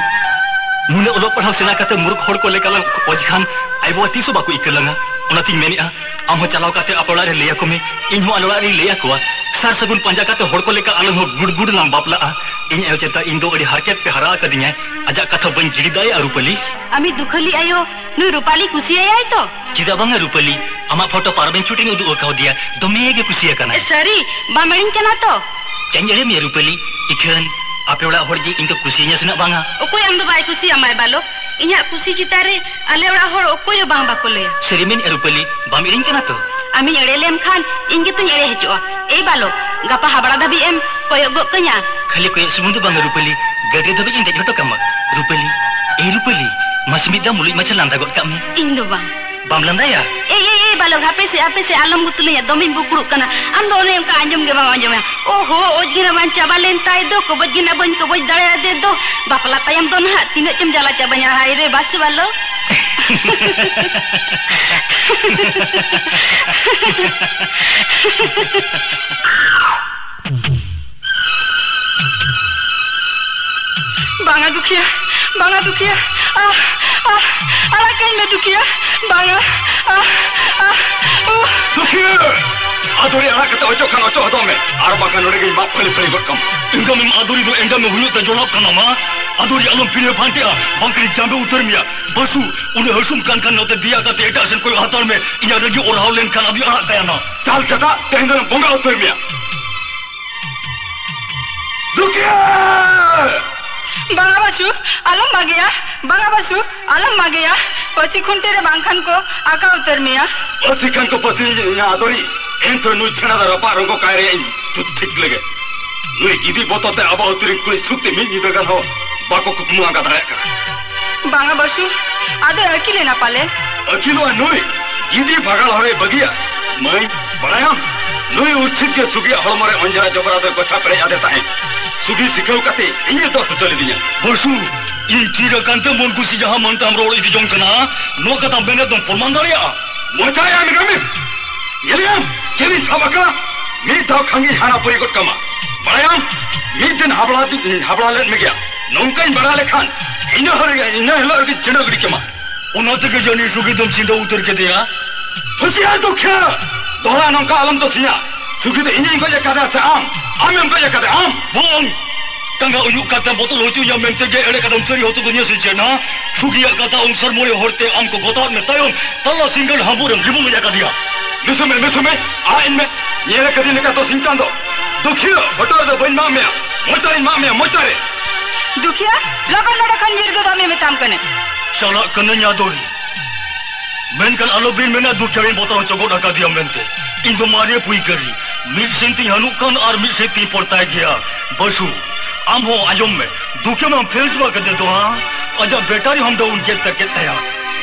ᱱᱩᱱᱟᱹᱜ ᱚᱞᱚᱜ ᱯᱟᱲᱦᱟᱣ ᱥᱮᱬᱟ ᱠᱟᱛᱮ ᱢᱩᱨᱩᱠᱷ ᱦᱚᱲ ᱠᱚ ᱞᱮᱠᱟ ᱞᱟᱝ ᱠᱷᱚᱡᱽ ᱠᱷᱟᱱ ᱟᱭᱳ ᱵᱟᱵᱟ ᱛᱤᱥ ᱦᱚᱸ ᱵᱟᱠᱚ ᱤᱠᱟᱹ ᱞᱟᱝᱟ᱾ ᱚᱱᱟᱛᱤᱧ ᱢᱮᱱᱮᱜᱼᱟ, ᱟᱢ ᱦᱚᱸ ᱪᱟᱞᱟᱣ ᱠᱟᱛᱮ ᱟᱯᱮ ᱚᱲᱟᱜ ᱨᱮ ᱞᱟᱹᱭ ᱟᱠᱚ ᱢᱮ, ᱤᱧ ᱦᱚᱸ ᱟᱞᱮ ᱚᱲᱟᱜ ᱨᱤᱧ ᱞᱟᱹᱭ ᱟᱠᱚᱣᱟ᱾ ᱥᱟᱨ ᱥᱟᱹᱜᱩᱱ ᱯᱟᱸᱡᱟ ᱠᱟᱛᱮ ᱦᱚᱲ ᱠᱚ ᱞᱮᱠᱟ ᱟᱞᱟᱝ ᱦᱚᱸ ᱜᱩᱰ ᱜᱩᱰ ᱞᱟᱝ ᱵᱟᱯᱞᱟᱜᱼᱟ᱾ ᱤᱧ ᱟᱭᱳ ᱪᱮᱛᱟ ᱤᱧ ᱫᱚ ᱟᱹᱰᱤ ᱦᱟᱨᱠᱮᱛ ᱛᱮ ᱦᱟᱨᱟ ᱟᱠᱟᱫᱤᱧᱟᱭ᱾ ᱟᱡᱟᱜ ᱠᱟᱛᱷᱟ ᱵᱟᱹᱧ ᱜᱤᱰᱤ ᱫᱟᱲᱮᱭᱟᱜᱼᱟ ᱨᱩᱯᱟᱹᱞᱤ᱾ ᱟᱢᱤᱡ ᱫᱩᱠᱷᱟᱹᱞᱤ ᱟᱭᱳ ᱱᱩᱭ ᱨᱩᱯᱟᱞᱤ ᱠᱩᱥᱤᱭᱟᱭᱟᱭ ᱛᱚ? ᱪᱮᱫᱟᱜ ᱵᱟᱝᱟ ᱨᱩᱯᱟᱹᱞᱤ, ᱟᱢᱟᱜ ᱯᱷᱳᱴᱳ ᱯᱟᱨᱚᱢᱮᱱ ᱪᱷᱩᱴᱤᱧ ᱩᱫᱩᱜ ᱟᱠᱟᱣᱫᱮᱭᱟ, ᱫᱚᱢᱮ ᱜᱮ ᱠᱩᱥᱤ ᱟᱠᱟᱱᱟᱭ᱾ ᱮ, ᱥᱟᱹᱨᱤ? ᱵᱟᱢ ᱮᱲᱮᱧ ᱠᱟᱱᱟ ᱛᱚ? ᱪᱮᱫ ᱤᱧ ᱮᱲᱮ ᱢᱮᱭᱟ ᱨᱩᱯᱟᱹᱞᱤ? ᱤᱠᱷᱟᱹᱱ ᱟᱯᱮ ᱚᱲᱟᱜ ᱦᱚᱲ ᱜᱮ ᱤᱧ ᱠᱚ ᱠᱩᱥᱤᱭᱟᱹᱧᱟ ᱥᱮ ᱱᱟᱜ ᱵᱟᱝᱟ? ᱚᱠᱚᱭ ᱟᱢ ᱫᱚ ᱵᱟᱭ ᱠᱩᱥᱤᱭᱟᱢᱟᱭ ᱵᱟᱞᱚᱠ? ᱤᱧᱟᱜ ᱠᱩᱥᱤ ᱪᱮᱛᱟᱱ ᱨᱮ ᱟᱞᱮ ᱚᱲᱟᱜ ᱦᱚᱲ ᱚᱠᱚᱭ ᱦᱚᱸ ᱵᱟᱝ ᱵᱟᱠᱚ ᱞᱟᱹᱭᱟ᱾ ᱥᱟᱹᱨᱤ ᱢᱮᱱᱮᱫᱼᱟ ᱨᱩᱯᱟᱹᱞᱤ, ᱵᱟᱢ ᱮᱲᱮᱧ ᱠᱟᱱᱟ ᱛᱚ? ᱟᱢᱤᱧ ᱮᱲᱮ ᱞᱮᱢ ᱠᱷᱟᱱ ᱤᱧ ᱜᱮᱛᱚᱧ ᱮᱲᱮ ᱦᱚᱪᱚᱜᱼᱟ᱾ ᱮᱭ ᱵᱟᱞᱚᱠ, ᱜᱟᱯᱟ ᱦᱟᱵᱲᱟ ᱫᱷᱟᱹᱵᱤᱡ ᱮᱢ ᱠᱚᱭᱚᱜ ᱜᱚᱫ ᱠᱟᱹᱧᱟ? ᱠᱷᱟᱹᱞᱤ ᱠᱚᱭᱚᱜ ᱥᱩᱢᱩᱝ ᱫᱚ ᱵᱟᱝᱟ ᱨᱩᱯᱟᱹᱞᱤ, ᱜᱟᱹᱰᱤ ᱫᱷᱟᱹᱵᱤᱡ ᱤᱧ ᱫᱮᱡ ᱦᱚᱴᱚ ᱠᱟᱢᱟ᱾ ᱨᱩᱯᱟᱹᱞᱤ, ᱮᱭ ᱨᱩᱯᱟᱹᱞᱤ, ᱢᱟᱥᱮ ᱢᱤᱫ ᱫᱷᱟᱣ ᱢᱩᱞᱩᱡ ᱢᱟᱪᱷᱟ ᱞᱟᱸᱫᱟ ᱜᱚᱫ ᱠᱟᱜ ᱢᱮ᱾ ᱤᱧ ᱫᱚ ᱵᱟᱝ᱾ ᱵᱟᱢ ᱞᱟᱸᱫᱟᱭᱟ? ᱮᱭ, ᱮᱭ, ᱮᱭ, ᱵᱟᱞᱚᱠ, ᱦᱟᱯᱮ ᱥᱮ, ᱦᱟᱯᱮ ᱥᱮ, ᱟᱞᱚᱢ ᱜᱩᱛᱩᱞᱤᱧᱟ, ᱫᱚᱢᱮᱧ ᱵᱩᱠᱲᱩᱜ ᱠᱟᱱᱟ᱾ ᱟᱢ ᱫᱚ ᱚᱱᱮ ᱚᱱᱠᱟ ᱟᱸᱡᱚᱢ ᱜᱮ ᱵᱟᱢ ᱟᱸᱡᱚᱢᱟ᱾ ᱳᱦᱳ, ᱚᱡᱽ ᱜᱮ ᱱᱟ ᱵᱟᱝ ᱪᱟᱵᱟ ᱞᱮᱱ ᱛᱟᱭ ᱫᱚ, ᱠᱚᱵᱚᱡ ᱜᱮ ᱱᱟ ᱵᱟᱹᱧ ᱠᱚᱵᱚᱡ ᱫᱟᱲᱮᱭᱟᱫᱮ ᱫᱚ᱾ ᱵᱟᱯᱞᱟ ᱛᱟᱭᱚᱢ ᱫᱚ ᱱᱟᱦᱟᱜ ᱛᱤᱱᱟᱹᱜ ᱪᱚᱢ ᱡᱟᱞᱟ ᱪᱟᱵᱟᱧᱟ, ᱦᱟᱭ ᱨᱮ, ᱵᱟᱥ ᱵᱟᱞᱚᱠ᱾ ᱵᱟᱝᱟ ᱫᱩᱠᱷᱤᱭᱟᱹ, ᱵᱟᱝᱟ ᱫᱩᱠᱷᱤᱭᱟᱹ, ᱟᱦ, ᱟᱦ, ᱟᱲᱟᱜ ᱠᱟᱹᱧ ᱢᱮ ᱫᱩᱠᱷᱤᱭᱟᱹ, ᱵᱟᱝᱟ, ᱟᱦ, ᱟᱦ, ᱩᱦ᱾ ᱫᱩᱠᱷᱤᱭᱟᱹ! ᱟᱫᱚᱨᱤ ᱟᱲᱟᱜ ᱠᱟᱛᱮ ᱚᱪᱚᱜ ᱠᱷᱟᱱ ᱚᱪᱚᱜ ᱦᱚᱫᱚᱜ ᱢᱮ, ᱟᱨ ᱵᱟᱝᱠᱷᱟᱱ ᱱᱚᱰᱮ ᱜᱮᱧ ᱢᱟᱜ ᱯᱷᱟᱹᱞᱤ ᱯᱷᱟᱹᱞᱤ ᱜᱚᱫ ᱠᱟᱢᱟ᱾ ᱮᱸᱜᱟᱢᱮᱢ ᱟᱫᱚᱨᱤ ᱫᱚ ᱮᱸᱜᱟᱢᱮ ᱦᱩᱭᱩᱜ ᱛᱮ ᱡᱚᱱᱚᱜ ᱠᱟᱱᱟ ᱢᱟ᱾ ᱟᱫᱚᱨᱤ ᱟᱞᱚᱢ ᱯᱷᱤᱨᱭᱟᱹ ᱯᱷᱟᱱᱴᱮᱜᱼᱟ, ᱵᱟᱝᱠᱷᱟᱱᱤᱧ ᱡᱟᱸᱵᱮ ᱩᱛᱟᱹᱨ ᱢᱮᱭᱟ᱾ ᱵᱟᱹᱥᱩ, ᱩᱱᱟᱹᱜ ᱦᱟᱹᱥᱩᱢ ᱠᱟᱱ ᱠᱷᱟᱱ ᱱᱚᱛᱮ ᱫᱮᱭᱟ ᱠᱟᱛᱮ ᱮᱴᱟᱜ ᱥᱮᱱ ᱠᱚᱭᱚᱜ ᱦᱟᱛᱟᱲ ᱢᱮ᱾ ᱤᱧᱟᱜ ᱨᱟᱹᱜᱤ ᱚᱨᱦᱟᱣ ᱞᱮᱱᱠᱷᱟᱱ ᱟᱫᱚᱧ ᱟᱲᱟᱜ ᱠᱟᱭᱟ ᱱᱟ᱾ ᱪᱟᱞ ᱪᱟᱴᱟᱜ, ᱛᱮᱦᱮᱧ ᱫᱚᱧ ᱵᱚᱸᱜᱟ ᱩᱛᱟᱹᱨ ᱢᱮᱭᱟ᱾ ᱫᱩᱠᱷᱤᱭᱟᱹ! ᱵᱟᱝᱟ ᱵᱟᱹᱥᱩ, ᱟᱞᱚᱢ ᱢᱟᱜᱮᱭᱟ᱾ ᱵᱟᱝᱟ ᱵᱟᱹᱥᱩ, ᱟᱞᱚᱢ ᱢᱟᱜᱮᱭᱟ᱾ ᱯᱟᱹᱥᱤ ᱠᱷᱩᱱᱴᱤ ᱨᱮ ᱵᱟᱝᱠᱷᱟᱱ ᱠᱚ ᱟᱠᱟ ᱩᱛᱟᱹᱨ ᱢᱮᱭᱟ᱾ ᱯᱟᱹᱥᱤ ᱠᱷᱟᱱ ᱠᱚ ᱯᱟᱹᱥᱤᱭᱤᱧᱟ ᱟᱫᱚᱨᱤ, ᱮᱱᱛᱮ ᱱᱩᱭ ᱯᱷᱮᱲᱟ ᱫᱚ ᱨᱟᱯᱟᱜ ᱨᱚᱝᱜᱚ ᱠᱟᱭ ᱨᱮᱭᱟᱜ ᱤᱧ ᱡᱩᱛ ᱴᱷᱤᱠ ᱞᱮᱜᱮ᱾ ᱱᱩᱭ ᱜᱤᱫᱤ ᱵᱚᱛᱚᱨ ᱛᱮ ᱟᱵᱚ ᱟᱹᱛᱩ ᱨᱮᱱ ᱠᱩᱲᱤ ᱥᱩᱠ ᱛᱮ ᱢᱤᱫ ᱧᱤᱫᱟᱹ ᱜᱟᱱ ᱦᱚᱸ ᱵᱟᱠᱚ ᱠᱩᱠᱢᱩ ᱟᱸᱜᱟ ᱫᱟᱲᱮᱭᱟᱜ ᱠᱟᱱᱟ᱾ ᱵᱟᱝᱟ ᱵᱟᱹᱥᱩ, ᱟᱫᱚᱭ ᱟᱹᱠᱤᱞ ᱮᱱᱟ ᱯᱟᱞᱮ᱾ ᱟᱹᱠᱤᱞᱚᱜᱼᱟ ᱱᱩᱭ, ᱜᱤᱫᱤ ᱵᱷᱟᱜᱟᱲ ᱦᱚᱨᱮ ᱵᱟᱹᱜᱤᱭᱟ᱾ ᱢᱟᱹᱭ, ᱵᱟᱲᱟᱭᱟᱢ, ᱱᱩᱭ ᱩᱨᱪᱷᱤᱛ ᱜᱮ ᱥᱩᱜᱤᱭᱟᱜ ᱦᱚᱲᱢᱚ ᱨᱮ ᱚᱸᱡᱽᱨᱟ ᱡᱚᱵᱽᱨᱟ ᱫᱚᱭ ᱜᱚᱪᱷᱟ ᱯᱮᱨᱮᱡ ᱟᱫᱮ ᱛᱟᱦᱮᱸᱫ᱾ ᱥᱩᱜᱤ ᱥᱤᱠᱷᱟᱹᱣ ᱠᱟᱛᱮ ᱤᱧᱮ ᱫᱚᱥ ᱦᱚᱪᱚ ᱞᱤᱫᱤᱧᱟ᱾ ᱵᱟᱹᱥᱩ, ᱤᱧ ᱛᱤᱨ ᱟᱠᱟᱱ ᱛᱮ ᱢᱚᱱ ᱠᱩᱥᱤ ᱡᱟᱦᱟᱸ ᱢᱚᱱ ᱛᱟᱢ ᱨᱚᱲ ᱤᱫᱤ ᱡᱚᱝ ᱠᱟᱱᱟ, ᱱᱚᱣᱟ ᱠᱟᱛᱷᱟ ᱢᱮᱱᱮᱫ ᱫᱚᱢ ᱯᱨᱚᱢᱟᱱ ᱫᱟᱲᱮᱭᱟᱜᱼᱟ? ᱢᱚᱪᱟᱭ ᱟᱢ ᱮᱸᱜᱟᱢᱮ! ᱧᱮᱞᱮᱭᱟᱢ, ᱪᱮᱫ ᱤᱧ ᱥᱟᱵ ᱟᱠᱟᱫ? ᱢᱤᱫ ᱫᱷᱟᱣ ᱠᱷᱟᱱ ᱜᱤᱧ ᱦᱟᱱᱟ ᱯᱩᱨᱤ ᱜᱚᱫ ᱠᱟᱢᱟ᱾ ᱵᱟᱲᱟᱭᱟᱢ, ᱢᱤᱫ ᱫᱤᱱ ᱦᱟᱵᱲᱟ ᱫᱤ-, ᱦᱟᱵᱲᱟ ᱞᱮᱫ ᱢᱮᱜᱮᱭᱟ᱾ ᱱᱚᱝᱠᱟᱧ ᱵᱟᱲᱟᱭ ᱞᱮᱠᱷᱟᱱ ᱤᱱᱟᱹ ᱦᱤᱞᱳᱜ ᱨᱮᱜᱮ, ᱤᱱᱟᱹ ᱦᱤᱞᱳᱜ ᱨᱮᱜᱮ ᱪᱤᱱᱰᱟᱹ ᱜᱤᱰᱤ ᱠᱮᱢᱟ᱾ ᱚᱱᱟ ᱛᱮᱜᱮ ᱡᱟᱹᱱᱤᱡ ᱥᱩᱜᱤ ᱫᱚᱢ ᱪᱤᱱᱰᱟᱹ ᱩᱛᱟᱹᱨ ᱠᱮᱫᱮᱭᱟ᱾ ᱦᱩᱥᱤᱭᱟᱨ ᱫᱩᱠᱷᱤᱭᱟᱹ! ᱫᱚᱦᱲᱟ ᱱᱚᱝᱠᱟ ᱟᱞᱚᱢ ᱫᱳᱥᱤᱧᱟ᱾ ᱥᱩᱜᱤ ᱫᱚ ᱤᱧᱤᱧ ᱜᱚᱡ ᱟᱠᱟᱫᱮᱭᱟ ᱥᱮ ᱟᱢ? ᱟᱢᱮᱢ ᱜᱚᱡ ᱟᱠᱟᱫᱮᱭᱟ ᱟᱢ? ᱵᱟᱝ! ᱴᱟᱸᱜᱟ ᱩᱭᱩᱜ ᱠᱟᱛᱮ ᱵᱚᱛᱚᱞ ᱦᱚᱪᱚᱧᱟ ᱢᱮᱱᱛᱮ ᱜᱮ ᱮᱲᱮ ᱠᱟᱛᱷᱟᱢ ᱥᱟᱹᱨᱤ ᱦᱚᱪᱚ ᱫᱤᱧᱟ ᱥᱮ ᱪᱮᱫ ᱱᱟ? ᱥᱩᱜᱤᱭᱟᱜ ᱠᱟᱛᱷᱟ ᱚᱝᱥᱟᱨ ᱢᱚᱬᱮ ᱦᱚᱲ ᱛᱮ ᱟᱢ ᱠᱚ ᱜᱚᱛᱟᱣᱟᱫ ᱢᱮ ᱛᱟᱭᱚᱢ ᱛᱟᱞᱟ ᱥᱤᱸᱜᱟᱹᱲ ᱦᱟᱸᱵᱩᱲ ᱨᱮᱢ ᱨᱤᱵᱩᱞ ᱜᱚᱡ ᱟᱠᱟᱫᱮᱭᱟ᱾ ᱢᱮᱥᱮ ᱢᱮ, ᱢᱮᱥᱮ ᱢᱮ, ᱟᱲᱟᱜ ᱤᱧ ᱢᱮ᱾ ᱧᱮᱞ ᱟᱠᱟᱫᱤᱧ ᱞᱮᱠᱟ ᱫᱚ ᱥᱤᱧ ᱪᱟᱸᱫᱚ᱾ ᱫᱩᱠᱷᱤᱭᱟᱹ, ᱦᱚᱴᱚᱜ ᱨᱮᱫᱚ ᱵᱟᱹᱧ ᱢᱟᱜ ᱢᱮᱭᱟ᱾ ᱢᱚᱪᱟᱨᱤᱧ ᱢᱟᱜ ᱢᱮᱭᱟ, ᱢᱚᱪᱟᱨᱮ᱾ ᱫᱩᱠᱷᱤᱭᱟᱹ, ᱞᱚᱜᱚᱱ ᱱᱚᱰᱮ ᱠᱷᱚᱱ ᱧᱤᱨ ᱜᱚᱫᱚᱜ ᱢᱮ ᱢᱮᱛᱟᱢ ᱠᱟᱹᱱᱟᱹᱧ᱾ ᱪᱟᱞᱟᱜ ᱠᱟᱹᱱᱟᱹᱧ ᱟᱫᱚᱨᱤ᱾ ᱢᱮᱱᱠᱷᱟᱱ ᱟᱞᱚᱵᱤᱱ ᱢᱮᱱᱟ ᱫᱩᱠᱷᱤᱭᱟᱹᱧ ᱵᱚᱛᱚᱨ ᱦᱚᱪᱚ ᱜᱚᱫ ᱟᱠᱟᱫᱮᱭᱟ ᱢᱮᱱᱛᱮ᱾ ᱤᱧ ᱫᱚ ᱢᱟᱨᱮ ᱯᱟᱹᱭᱠᱟᱹᱨᱤ᱾ ᱢᱤᱫ ᱥᱮᱱ ᱛᱤᱧ ᱦᱟᱹᱱᱩᱜ ᱠᱟᱱ ᱟᱨ ᱢᱤᱫ ᱥᱮᱱ ᱛᱤᱧ ᱯᱚᱨᱛᱟᱭ ᱜᱮᱭᱟ᱾ ᱵᱟᱹᱥᱩ, ᱟᱢ ᱦᱚᱸ ᱟᱸᱡᱚᱢ ᱢᱮ᱾ ᱫᱩᱠᱷᱤᱭᱟᱹ ᱢᱟᱢ ᱯᱷᱮᱞ ᱪᱟᱵᱟ ᱠᱮᱫᱮ ᱫᱚ, ᱦᱟᱸ? ᱟᱡᱟᱜ ᱵᱮᱴᱟᱨᱤ ᱦᱚᱸᱢ ᱰᱟᱣᱩᱱ ᱠᱮᱫ ᱛᱟᱠᱮᱫ ᱛᱟᱭᱟ᱾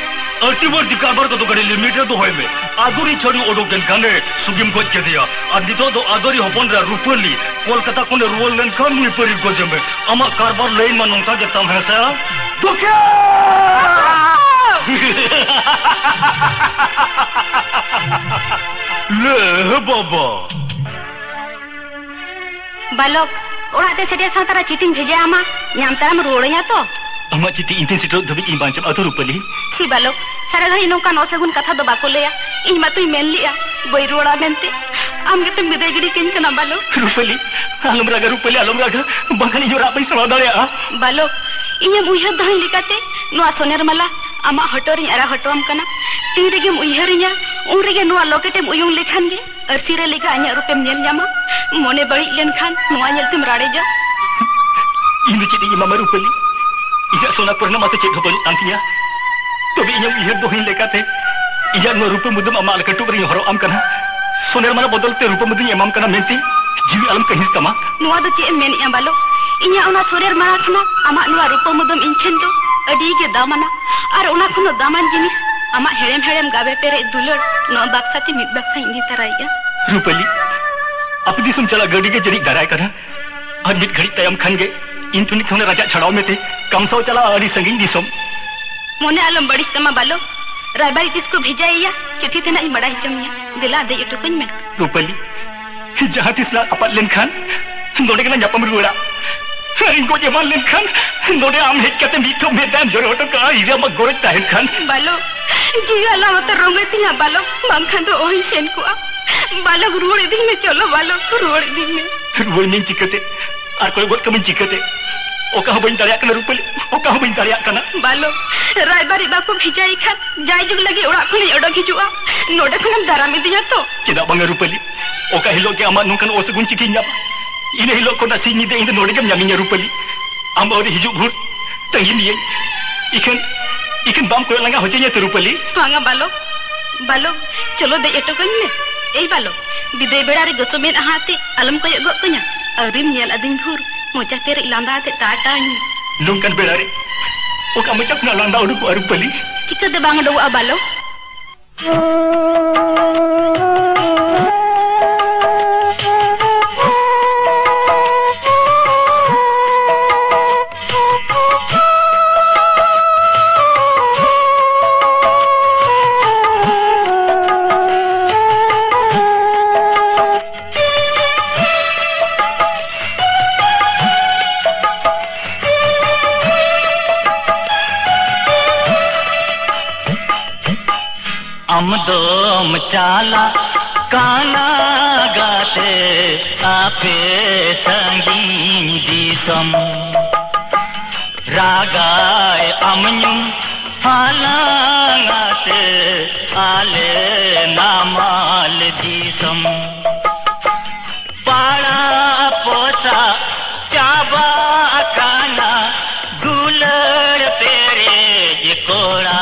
ᱟᱹᱲᱛᱤ ᱵᱟᱹᱲᱛᱤ ᱠᱟᱨᱵᱟᱨ ᱠᱚᱫᱚ ᱠᱟᱹᱴᱤᱡ ᱞᱤᱢᱤᱴ ᱨᱮ ᱫᱚᱦᱚᱭ ᱢᱮ᱾ ᱟᱫᱚᱨᱤ ᱪᱷᱟᱹᱲᱩ ᱚᱰᱚᱠ ᱮᱱ ᱠᱷᱟᱱᱮ ᱥᱩᱜᱤᱢ ᱜᱚᱡ ᱠᱮᱫᱮᱭᱟ᱾ ᱟᱨ ᱱᱤᱛᱚᱜ ᱫᱚ ᱟᱫᱚᱨᱤ ᱦᱚᱯᱚᱱ ᱨᱮ ᱨᱩᱯᱟᱹᱞᱤ ᱠᱳᱞᱠᱟᱛᱟ ᱠᱷᱚᱱᱮ ᱨᱩᱣᱟᱹᱲ ᱞᱮᱱᱠᱷᱟᱱ ᱱᱩᱭ ᱯᱟᱹᱨᱤ ᱜᱚᱡᱮ ᱢᱮ᱾ ᱟᱢᱟᱜ ᱠᱟᱨᱵᱟᱨ ᱞᱟᱭᱤᱱ ᱢᱟ ᱱᱚᱝᱠᱟ ᱜᱮ ᱛᱟᱢ, ᱦᱮᱸ ᱥᱮ? ᱫᱩᱠᱷᱤᱭᱟᱹ! ᱞᱮ ᱵᱟᱵᱟ᱾ ᱵᱟᱞᱚᱠ, ᱚᱲᱟᱜ ᱛᱮ ᱥᱮᱴᱮᱨ ᱥᱟᱶ ᱛᱟᱨᱟ ᱪᱤᱴᱷᱤᱧ ᱵᱷᱮᱡᱟ ᱟᱢᱟ, ᱧᱟᱢ ᱛᱟᱨᱟᱢ ᱨᱩᱣᱟᱹᱲᱟᱹᱧᱟ ᱛᱚ? ᱟᱢᱟᱜ ᱪᱤᱴᱷᱤ ᱤᱧ ᱴᱷᱮᱱ ᱥᱮᱴᱮᱨᱚᱜ ᱫᱷᱟᱹᱵᱤᱡ ᱤᱧ ᱵᱟᱧ ᱪᱟᱞᱟᱜᱼᱟ ᱛᱚ, ᱨᱩᱯᱟᱹᱞᱤ᱾ ᱪᱷᱤ ᱵᱟᱞᱚᱠ, ᱥᱟᱨᱟ ᱜᱷᱟᱹᱲᱤᱡ ᱱᱚᱝᱠᱟᱱ ᱚᱥᱟᱹᱜᱩᱱ ᱠᱟᱛᱷᱟ ᱫᱚ ᱵᱟᱠᱚ ᱞᱟᱹᱭᱟ᱾ ᱤᱧ ᱢᱟᱛᱚᱧ ᱢᱮᱱ ᱞᱮᱜᱼᱟ, ᱵᱟᱹᱧ ᱨᱩᱣᱟᱹᱲᱟ ᱢᱮᱱᱛᱮ᱾ ᱟᱢ ᱜᱮᱛᱚᱢ ᱵᱤᱫᱟᱹᱭ ᱜᱤᱰᱤ ᱠᱟᱹᱧ ᱠᱟᱱᱟ ᱵᱟᱞᱚᱠ᱾ ᱨᱩᱯᱟᱹᱞᱤ, ᱟᱞᱚᱢ ᱨᱟᱜᱟ ᱨᱩᱯᱟᱹᱞᱤ, ᱟᱞᱚᱢ ᱨᱟᱜᱟ, ᱵᱟᱝᱠᱷᱟᱱ ᱤᱧ ᱦᱚᱸ ᱨᱟᱜ ᱵᱟᱹᱧ ᱥᱟᱢᱲᱟᱣ ᱫᱟᱲᱮᱭᱟᱜᱼᱟ᱾ ᱵᱟᱞᱚᱠ, ᱤᱧᱮᱢ ᱩᱭᱦᱟᱹᱨ ᱫᱚᱦᱚᱧ ᱞᱮᱠᱟᱛᱮ ᱱᱚᱣᱟ ᱥᱚᱱᱮᱨ ᱢᱟᱞᱟ ᱟᱢᱟᱜ ᱦᱚᱴᱚᱜ ᱨᱤᱧ ᱟᱨᱟᱣ ᱦᱚᱴᱚ ᱟᱢ ᱠᱟᱱᱟ᱾ ᱛᱤᱱ ᱨᱮᱜᱮᱢ ᱩᱭᱦᱟᱹᱨᱤᱧᱟ, ᱩᱱ ᱨᱮᱜᱮ ᱱᱚᱣᱟ ᱞᱚᱠᱮᱴ ᱮᱢ ᱩᱭᱩᱝ ᱞᱮᱠᱷᱟᱱ ᱜᱮ ᱟᱹᱨᱥᱤ ᱨᱮ ᱞᱮᱠᱟ ᱤᱧᱟᱹᱜ ᱨᱩᱯᱮᱢ ᱧᱮᱞ ᱧᱟᱢᱟ᱾ ᱢᱚᱱᱮ ᱵᱟᱹᱲᱤᱡ ᱞᱮᱱᱠᱷᱟᱱ ᱱᱚᱣᱟ ᱧᱮᱞᱛᱮᱢ ᱨᱟᱲᱮᱡᱟ᱾ ᱤᱧ ᱫᱚ ᱪᱮᱫ ᱤᱧ ᱮᱢᱟᱢᱟ ᱨᱩᱯᱟᱹᱞᱤ? ᱤᱧᱟᱹᱜ ᱥᱚᱱᱟ ᱠᱚᱨᱮᱱᱟᱜ ᱢᱟᱛᱚ ᱪᱮᱫ ᱦᱚᱸ ᱵᱟᱹᱱᱩᱜ ᱛᱟᱢ ᱛᱤᱧᱟ᱾ ᱛᱚᱵᱮ ᱤᱧᱮᱢ ᱩᱭᱦᱟᱹᱨ ᱫᱚᱦᱚᱧ ᱞᱮᱠᱟᱛᱮ ᱤᱧᱟᱹᱜ ᱱᱚᱣᱟ ᱨᱩᱯᱟᱹ ᱢᱩᱫᱟᱹᱢ ᱟᱢᱟᱜ ᱠᱟᱹᱴᱩᱵ ᱨᱤᱧ ᱦᱚᱨᱚᱜ ᱟᱢ ᱠᱟᱱᱟ᱾ ᱥᱚᱱᱮᱨ ᱢᱟᱞᱟ ᱵᱚᱫᱚᱞ ᱛᱮ ᱨᱩᱯᱟᱹ ᱢᱩᱫᱟᱹᱧ ᱮᱢᱟᱢ ᱠᱟᱱᱟ ᱢᱮᱱᱛᱮ ᱡᱤᱣᱤ ᱟᱞᱚᱢ ᱠᱟᱹᱦᱤᱥ ᱛᱟᱢᱟ᱾ ᱱᱚᱣᱟ ᱫᱚ ᱪᱮᱫ ᱮᱢ ᱢᱮᱱᱮᱜᱼᱟ ᱵᱟᱞᱚᱠ? ᱤᱧᱟᱹᱜ ᱚᱱᱟ ᱥᱚᱱᱮᱨ ᱢᱟᱞᱟ ᱠᱷᱚᱱᱟᱜ ᱟᱢᱟᱜ ᱱᱚᱣᱟ ᱨᱩᱯᱟᱹ ᱢᱩᱫᱟᱹᱢ ᱤᱧ ᱴᱷᱮᱱ ᱫᱚ ᱟᱹᱰᱤ ᱜᱮ ᱫᱟᱢᱟᱱᱟ᱾ ᱟᱨ ᱚᱱᱟ ᱠᱷᱚᱱ ᱦᱚᱸ ᱫᱟᱢᱟᱱ ᱡᱤᱱᱤᱥ, ᱟᱢᱟᱜ ᱦᱮᱲᱮᱢ ᱦᱮᱲᱮᱢ ᱜᱟᱵᱮ ᱯᱮᱨᱮᱡ ᱫᱩᱞᱟᱹᱲ, ᱱᱚᱣᱟ ᱵᱟᱠᱥᱟ ᱛᱮ ᱢᱤᱫ ᱵᱟᱠᱥᱟᱧ ᱤᱫᱤ ᱛᱟᱨᱟᱭᱮᱜᱼᱟ᱾ ᱨᱩᱯᱟᱹᱞᱤ, ᱟᱯᱮ ᱫᱤᱥᱚᱢ ᱪᱟᱞᱟᱜ ᱜᱟᱹᱰᱤ ᱜᱮ ᱡᱟᱹᱱᱤᱡ ᱫᱟᱨᱟᱭ ᱠᱟᱱᱟ᱾ ᱟᱨ ᱢᱤᱫ ᱜᱷᱟᱹᱲᱤᱡ ᱛᱟᱭᱚᱢ ᱠᱷᱟᱱ ᱜᱮ ᱤᱧ ᱴᱷᱮᱱ ᱠᱷᱚᱱ ᱨᱟᱡᱟᱜ ᱪᱷᱟᱲᱟᱣ ᱢᱮᱛᱮ ᱠᱟᱢᱥᱟᱣ ᱪᱟᱞᱟᱜᱼᱟ ᱟᱹᱰᱤ ᱥᱟᱺᱜᱤᱧ ᱫᱤᱥᱚᱢ᱾ ᱢᱚᱱᱮ ᱟᱞᱚᱢ ᱵᱟᱹᱲᱤᱡ ᱛᱟᱢᱟ ᱵᱟᱞᱚᱠ, ᱨᱟᱭᱵᱟᱨᱤᱡ ᱛᱤᱥ ᱠᱚ ᱵᱷᱮᱡᱟᱭᱮᱭᱟ, ᱪᱤᱴᱷᱤ ᱛᱮ ᱱᱟᱜ ᱤᱧ ᱵᱟᱲᱟᱭ ᱦᱚᱪᱚ ᱢᱮᱭᱟ᱾ ᱫᱮᱞᱟ ᱫᱮᱡ ᱦᱚᱴᱚ ᱠᱟᱹᱧ ᱢᱮ᱾ ᱨᱩᱯᱟᱹᱞᱤ, ᱡᱟᱦᱟᱸ ᱛᱤᱥ ᱞᱟᱝ ᱟᱯᱟᱛ ᱞᱮᱱᱠᱷᱟᱱ ᱱᱚᱰᱮ ᱜᱮᱞᱟᱝ ᱧᱟᱯᱟᱢ ᱨᱩᱣᱟᱹᱲᱟ᱾ ᱤᱧ ᱜᱚᱡ ᱮᱢᱟᱱ ᱞᱮᱱᱠᱷᱟᱱ ᱱᱚᱰᱮ ᱟᱢ ᱦᱮᱡ ᱠᱟᱛᱮ ᱢᱤᱫ ᱴᱷᱚᱯ ᱢᱮᱫ ᱫᱟᱜ ᱮᱢ ᱡᱚᱨᱚ ᱦᱚᱴᱚ ᱠᱟᱜᱼᱟ, ᱤᱧ ᱨᱮ ᱟᱢᱟᱜ ᱜᱚᱨᱚᱡᱽ ᱛᱟᱦᱮᱱ ᱠᱷᱟᱱ᱾ ᱵᱟᱞᱚᱠ, ᱡᱤᱣᱤ ᱟᱞᱟᱝ ᱟᱛᱮ ᱨᱚᱸᱜᱚᱭ ᱛᱤᱧᱟ ᱵᱟᱞᱚᱠ, ᱵᱟᱝᱠᱷᱟᱱ ᱫᱚ ᱚᱦᱚᱧ ᱥᱮᱱ ᱠᱚᱜᱼᱟ᱾ ᱵᱟᱞᱚᱠ, ᱨᱩᱣᱟᱹᱲ ᱤᱫᱤᱧ ᱢᱮ, ᱪᱚᱞᱚ ᱵᱟᱞᱚᱠ, ᱨᱩᱣᱟᱹᱲ ᱤᱫᱤᱧ ᱢᱮ᱾ ᱨᱩᱣᱟᱹᱲ ᱢᱮᱧ ᱪᱤᱠᱟᱹᱛᱮ? ᱟᱨ ᱠᱚᱭ ᱜᱚᱫ ᱠᱟᱹᱢᱤᱧ ᱪᱤᱠᱟᱹᱛᱮ? ᱚᱠᱟ ᱦᱚᱸ ᱵᱟᱹᱧ ᱫᱟᱲᱮᱭᱟᱜ ᱠᱟᱱᱟ ᱨᱩᱯᱟᱹᱞᱤ, ᱚᱠᱟ ᱦᱚᱸ ᱵᱟᱹᱧ ᱫᱟᱲᱮᱭᱟᱜ ᱠᱟᱱᱟ᱾ ᱵᱟᱞᱚᱠ, ᱨᱟᱭᱵᱟᱨᱤᱡ ᱵᱟᱠᱚ ᱵᱷᱮᱡᱟᱭᱮ ᱠᱷᱟᱱ ᱡᱟᱭᱡᱩᱜᱽ ᱞᱟᱹᱜᱤᱫ ᱚᱲᱟᱜ ᱠᱷᱚᱱᱤᱧ ᱚᱰᱚᱠ ᱦᱤᱡᱩᱜᱼᱟ᱾ ᱱᱚᱰᱮ ᱠᱷᱚᱱᱮᱢ ᱫᱟᱨᱟᱢ ᱤᱫᱤᱧᱟ ᱛᱚ? ᱪᱮᱫᱟᱜ ᱵᱟᱝᱟ ᱨᱩᱯᱟᱹᱞᱤ? ᱚᱠᱟ ᱦᱤᱞᱳᱜ ᱜᱮ ᱟᱢᱟᱜ ᱱᱚᱝᱠᱟᱱ ᱚᱥᱟᱹᱜᱩᱱ ᱪᱤᱴᱷᱤᱧ ᱧᱟᱢᱟ, ᱤᱱᱟᱹ ᱦᱤᱞᱳᱜ ᱠᱷᱚᱱᱟᱜ ᱥᱤᱧ ᱧᱤᱫᱟᱹ ᱤᱧ ᱫᱚ ᱱᱚᱰᱮ ᱜᱮᱢ ᱧᱟᱢᱤᱧᱟ ᱨᱩᱯᱟᱹᱞᱤ᱾ ᱟᱢ ᱟᱹᱣᱨᱤ ᱦᱤᱡᱩᱜ ᱵᱷᱳᱨ ᱛᱟᱺᱜᱤ ᱢᱤᱭᱟᱹᱧ᱾ ᱤᱠᱷᱟᱹᱱ, ᱤᱠᱷᱟᱹᱱ ᱵᱟᱢ ᱠᱚᱭᱚᱜ ᱞᱟᱸᱜᱟ ᱦᱚᱪᱚᱧᱟ ᱛᱚ ᱨᱩᱯᱟᱹᱞᱤ? ᱵᱟᱝᱟ ᱵᱟᱞᱚᱠ, ᱵᱟᱞᱚᱠ, ᱪᱚᱞᱚ ᱫᱮᱡ ᱦᱚᱴᱚ ᱠᱟᱹᱧ ᱢᱮ᱾ ᱮᱭ ᱵᱟᱞᱚᱠ, ᱵᱤᱫᱟᱹᱭ ᱵᱮᱲᱟ ᱨᱮ ᱜᱚᱥᱚ ᱢᱮᱫ ᱟᱦᱟ ᱟᱛᱮ ᱟᱞᱚᱢ ᱠᱚᱭᱚᱜ ᱜᱚᱫ ᱠᱟᱹᱧᱟ᱾ ᱟᱹᱣᱨᱤᱢ ᱧᱮᱞ ᱟᱹᱫᱤᱧ ᱵᱷᱳᱨ ᱢᱚᱪᱟ ᱯᱮᱨᱮᱡ ᱞᱟᱸᱫᱟ ᱟᱛᱮ ᱴᱟᱴᱟᱧ ᱢᱮ᱾ ᱱᱚᱝᱠᱟᱱ ᱵᱮᱲᱟ ᱨᱮ ᱚᱠᱟ ᱢᱚᱪᱟ ᱠᱷᱚᱱᱟᱜ ᱞᱟᱸᱫᱟ ᱩᱰᱩᱠᱚᱜᱼᱟ ᱨᱩᱯᱟᱹᱞᱤ? ᱪᱤᱠᱟᱹᱛᱮ ᱵᱟᱝ ᱩᱰᱩᱠᱚᱜᱼᱟ ᱵᱟᱞᱚᱠ? ᱟᱢ ᱫᱚᱢ ᱪᱟᱞᱟᱜ ᱠᱟᱱᱟ ᱜᱟᱛᱮ ᱟᱯᱮ ᱥᱟᱺᱜᱤᱧ ᱫᱤᱥᱚᱢ᱾ ᱨᱟᱜᱟᱭ ᱟᱢ ᱧᱩᱢ ᱦᱟᱞᱟᱝ ᱟᱛᱮ ᱟᱞᱮ ᱱᱟᱢᱟᱞ ᱫᱤᱥᱚᱢ᱾ ᱯᱟᱲᱟ ᱯᱚᱥᱟ ᱪᱟᱵᱟ ᱟᱠᱟᱱᱟ ᱫᱩᱞᱟᱹᱲ ᱯᱮᱨᱮᱡ ᱠᱚᱲᱟ᱾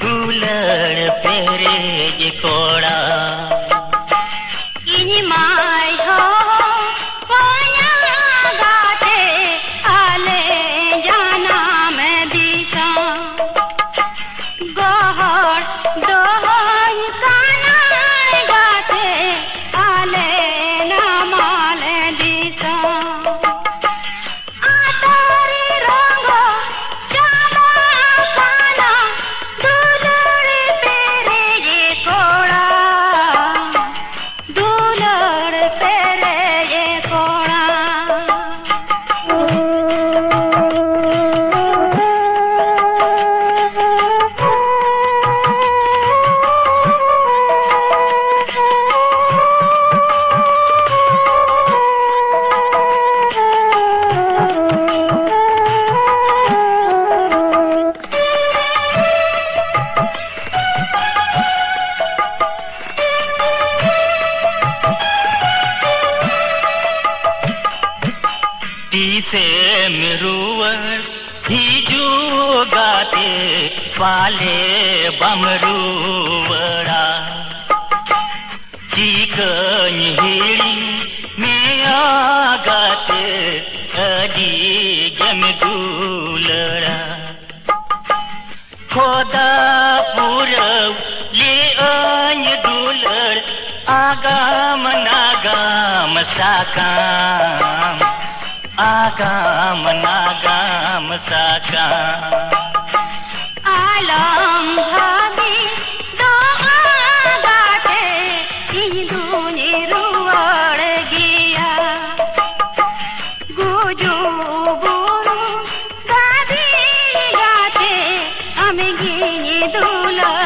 ᱫᱩᱞᱟᱹᱲ ᱯᱮᱨᱮᱡ ᱠᱚᱲᱟ᱾ ᱤᱧ ᱢᱟᱭ ᱦᱚᱦᱚᱣᱟᱹᱧᱟ ᱜᱟᱛᱮ ᱟᱞᱮ ᱡᱟᱱᱟᱢ ᱫᱤᱥᱚᱢ᱾ ᱜᱚᱦᱚᱲ ᱫᱚᱦᱚᱧ ᱠᱟᱱᱟᱭ ᱜᱟᱛᱮ ᱟᱞᱮ ᱱᱟᱢᱟᱞ ᱫᱤᱥᱚᱢ᱾ ᱟᱛᱟᱨᱤ ᱨᱚᱸᱜᱚ ᱪᱟᱵᱟ ᱟᱠᱟᱱᱟ ᱫᱩᱞᱟᱹᱲ ᱯᱮᱨᱮᱡ ᱠᱚᱲᱟ, ᱫᱩᱞᱟᱹᱲ ᱯᱮᱨᱮᱡ ᱠᱚᱲᱟ᱾ ᱛᱤᱥᱮᱢ ᱨᱩᱣᱟᱹᱲ ᱦᱤᱡᱩᱜ ᱜᱟᱛᱮ, ᱯᱟᱞᱮ ᱵᱟᱢ ᱨᱩᱣᱟᱹᱲᱟ᱾ ᱪᱤᱠᱟᱹᱧ ᱦᱤᱲᱤᱧ ᱢᱮᱭᱟ ᱜᱟᱛᱮ, ᱟᱹᱰᱤ ᱜᱮᱢ ᱫᱩᱞᱟᱹᱲᱟ᱾ ᱠᱷᱚᱫᱟ ᱯᱩᱨᱟᱹᱣ ᱞᱮ ᱟᱹᱧ ᱫᱩᱞᱟᱹᱲ, ᱟᱜᱟᱢ ᱱᱟᱜᱟᱢ ᱥᱟᱠᱟᱢ, ᱟᱜᱟᱢ ᱱᱟᱜᱟᱢ ᱥᱟᱠᱟᱢ᱾ ᱟᱞᱚᱢ ᱵᱷᱟᱹᱵᱤ ᱫᱚ ᱟᱜᱟᱛᱮ, ᱤᱧ ᱫᱩᱧ ᱨᱩᱣᱟᱹᱲ ᱜᱮᱭᱟ᱾ ᱜᱩᱡᱩᱜ ᱵᱩᱨᱩ ᱫᱷᱟᱹᱵᱤᱡ ᱜᱟᱛᱮ, ᱟᱢᱜᱤᱧ ᱫᱩᱞᱟᱹᱲ᱾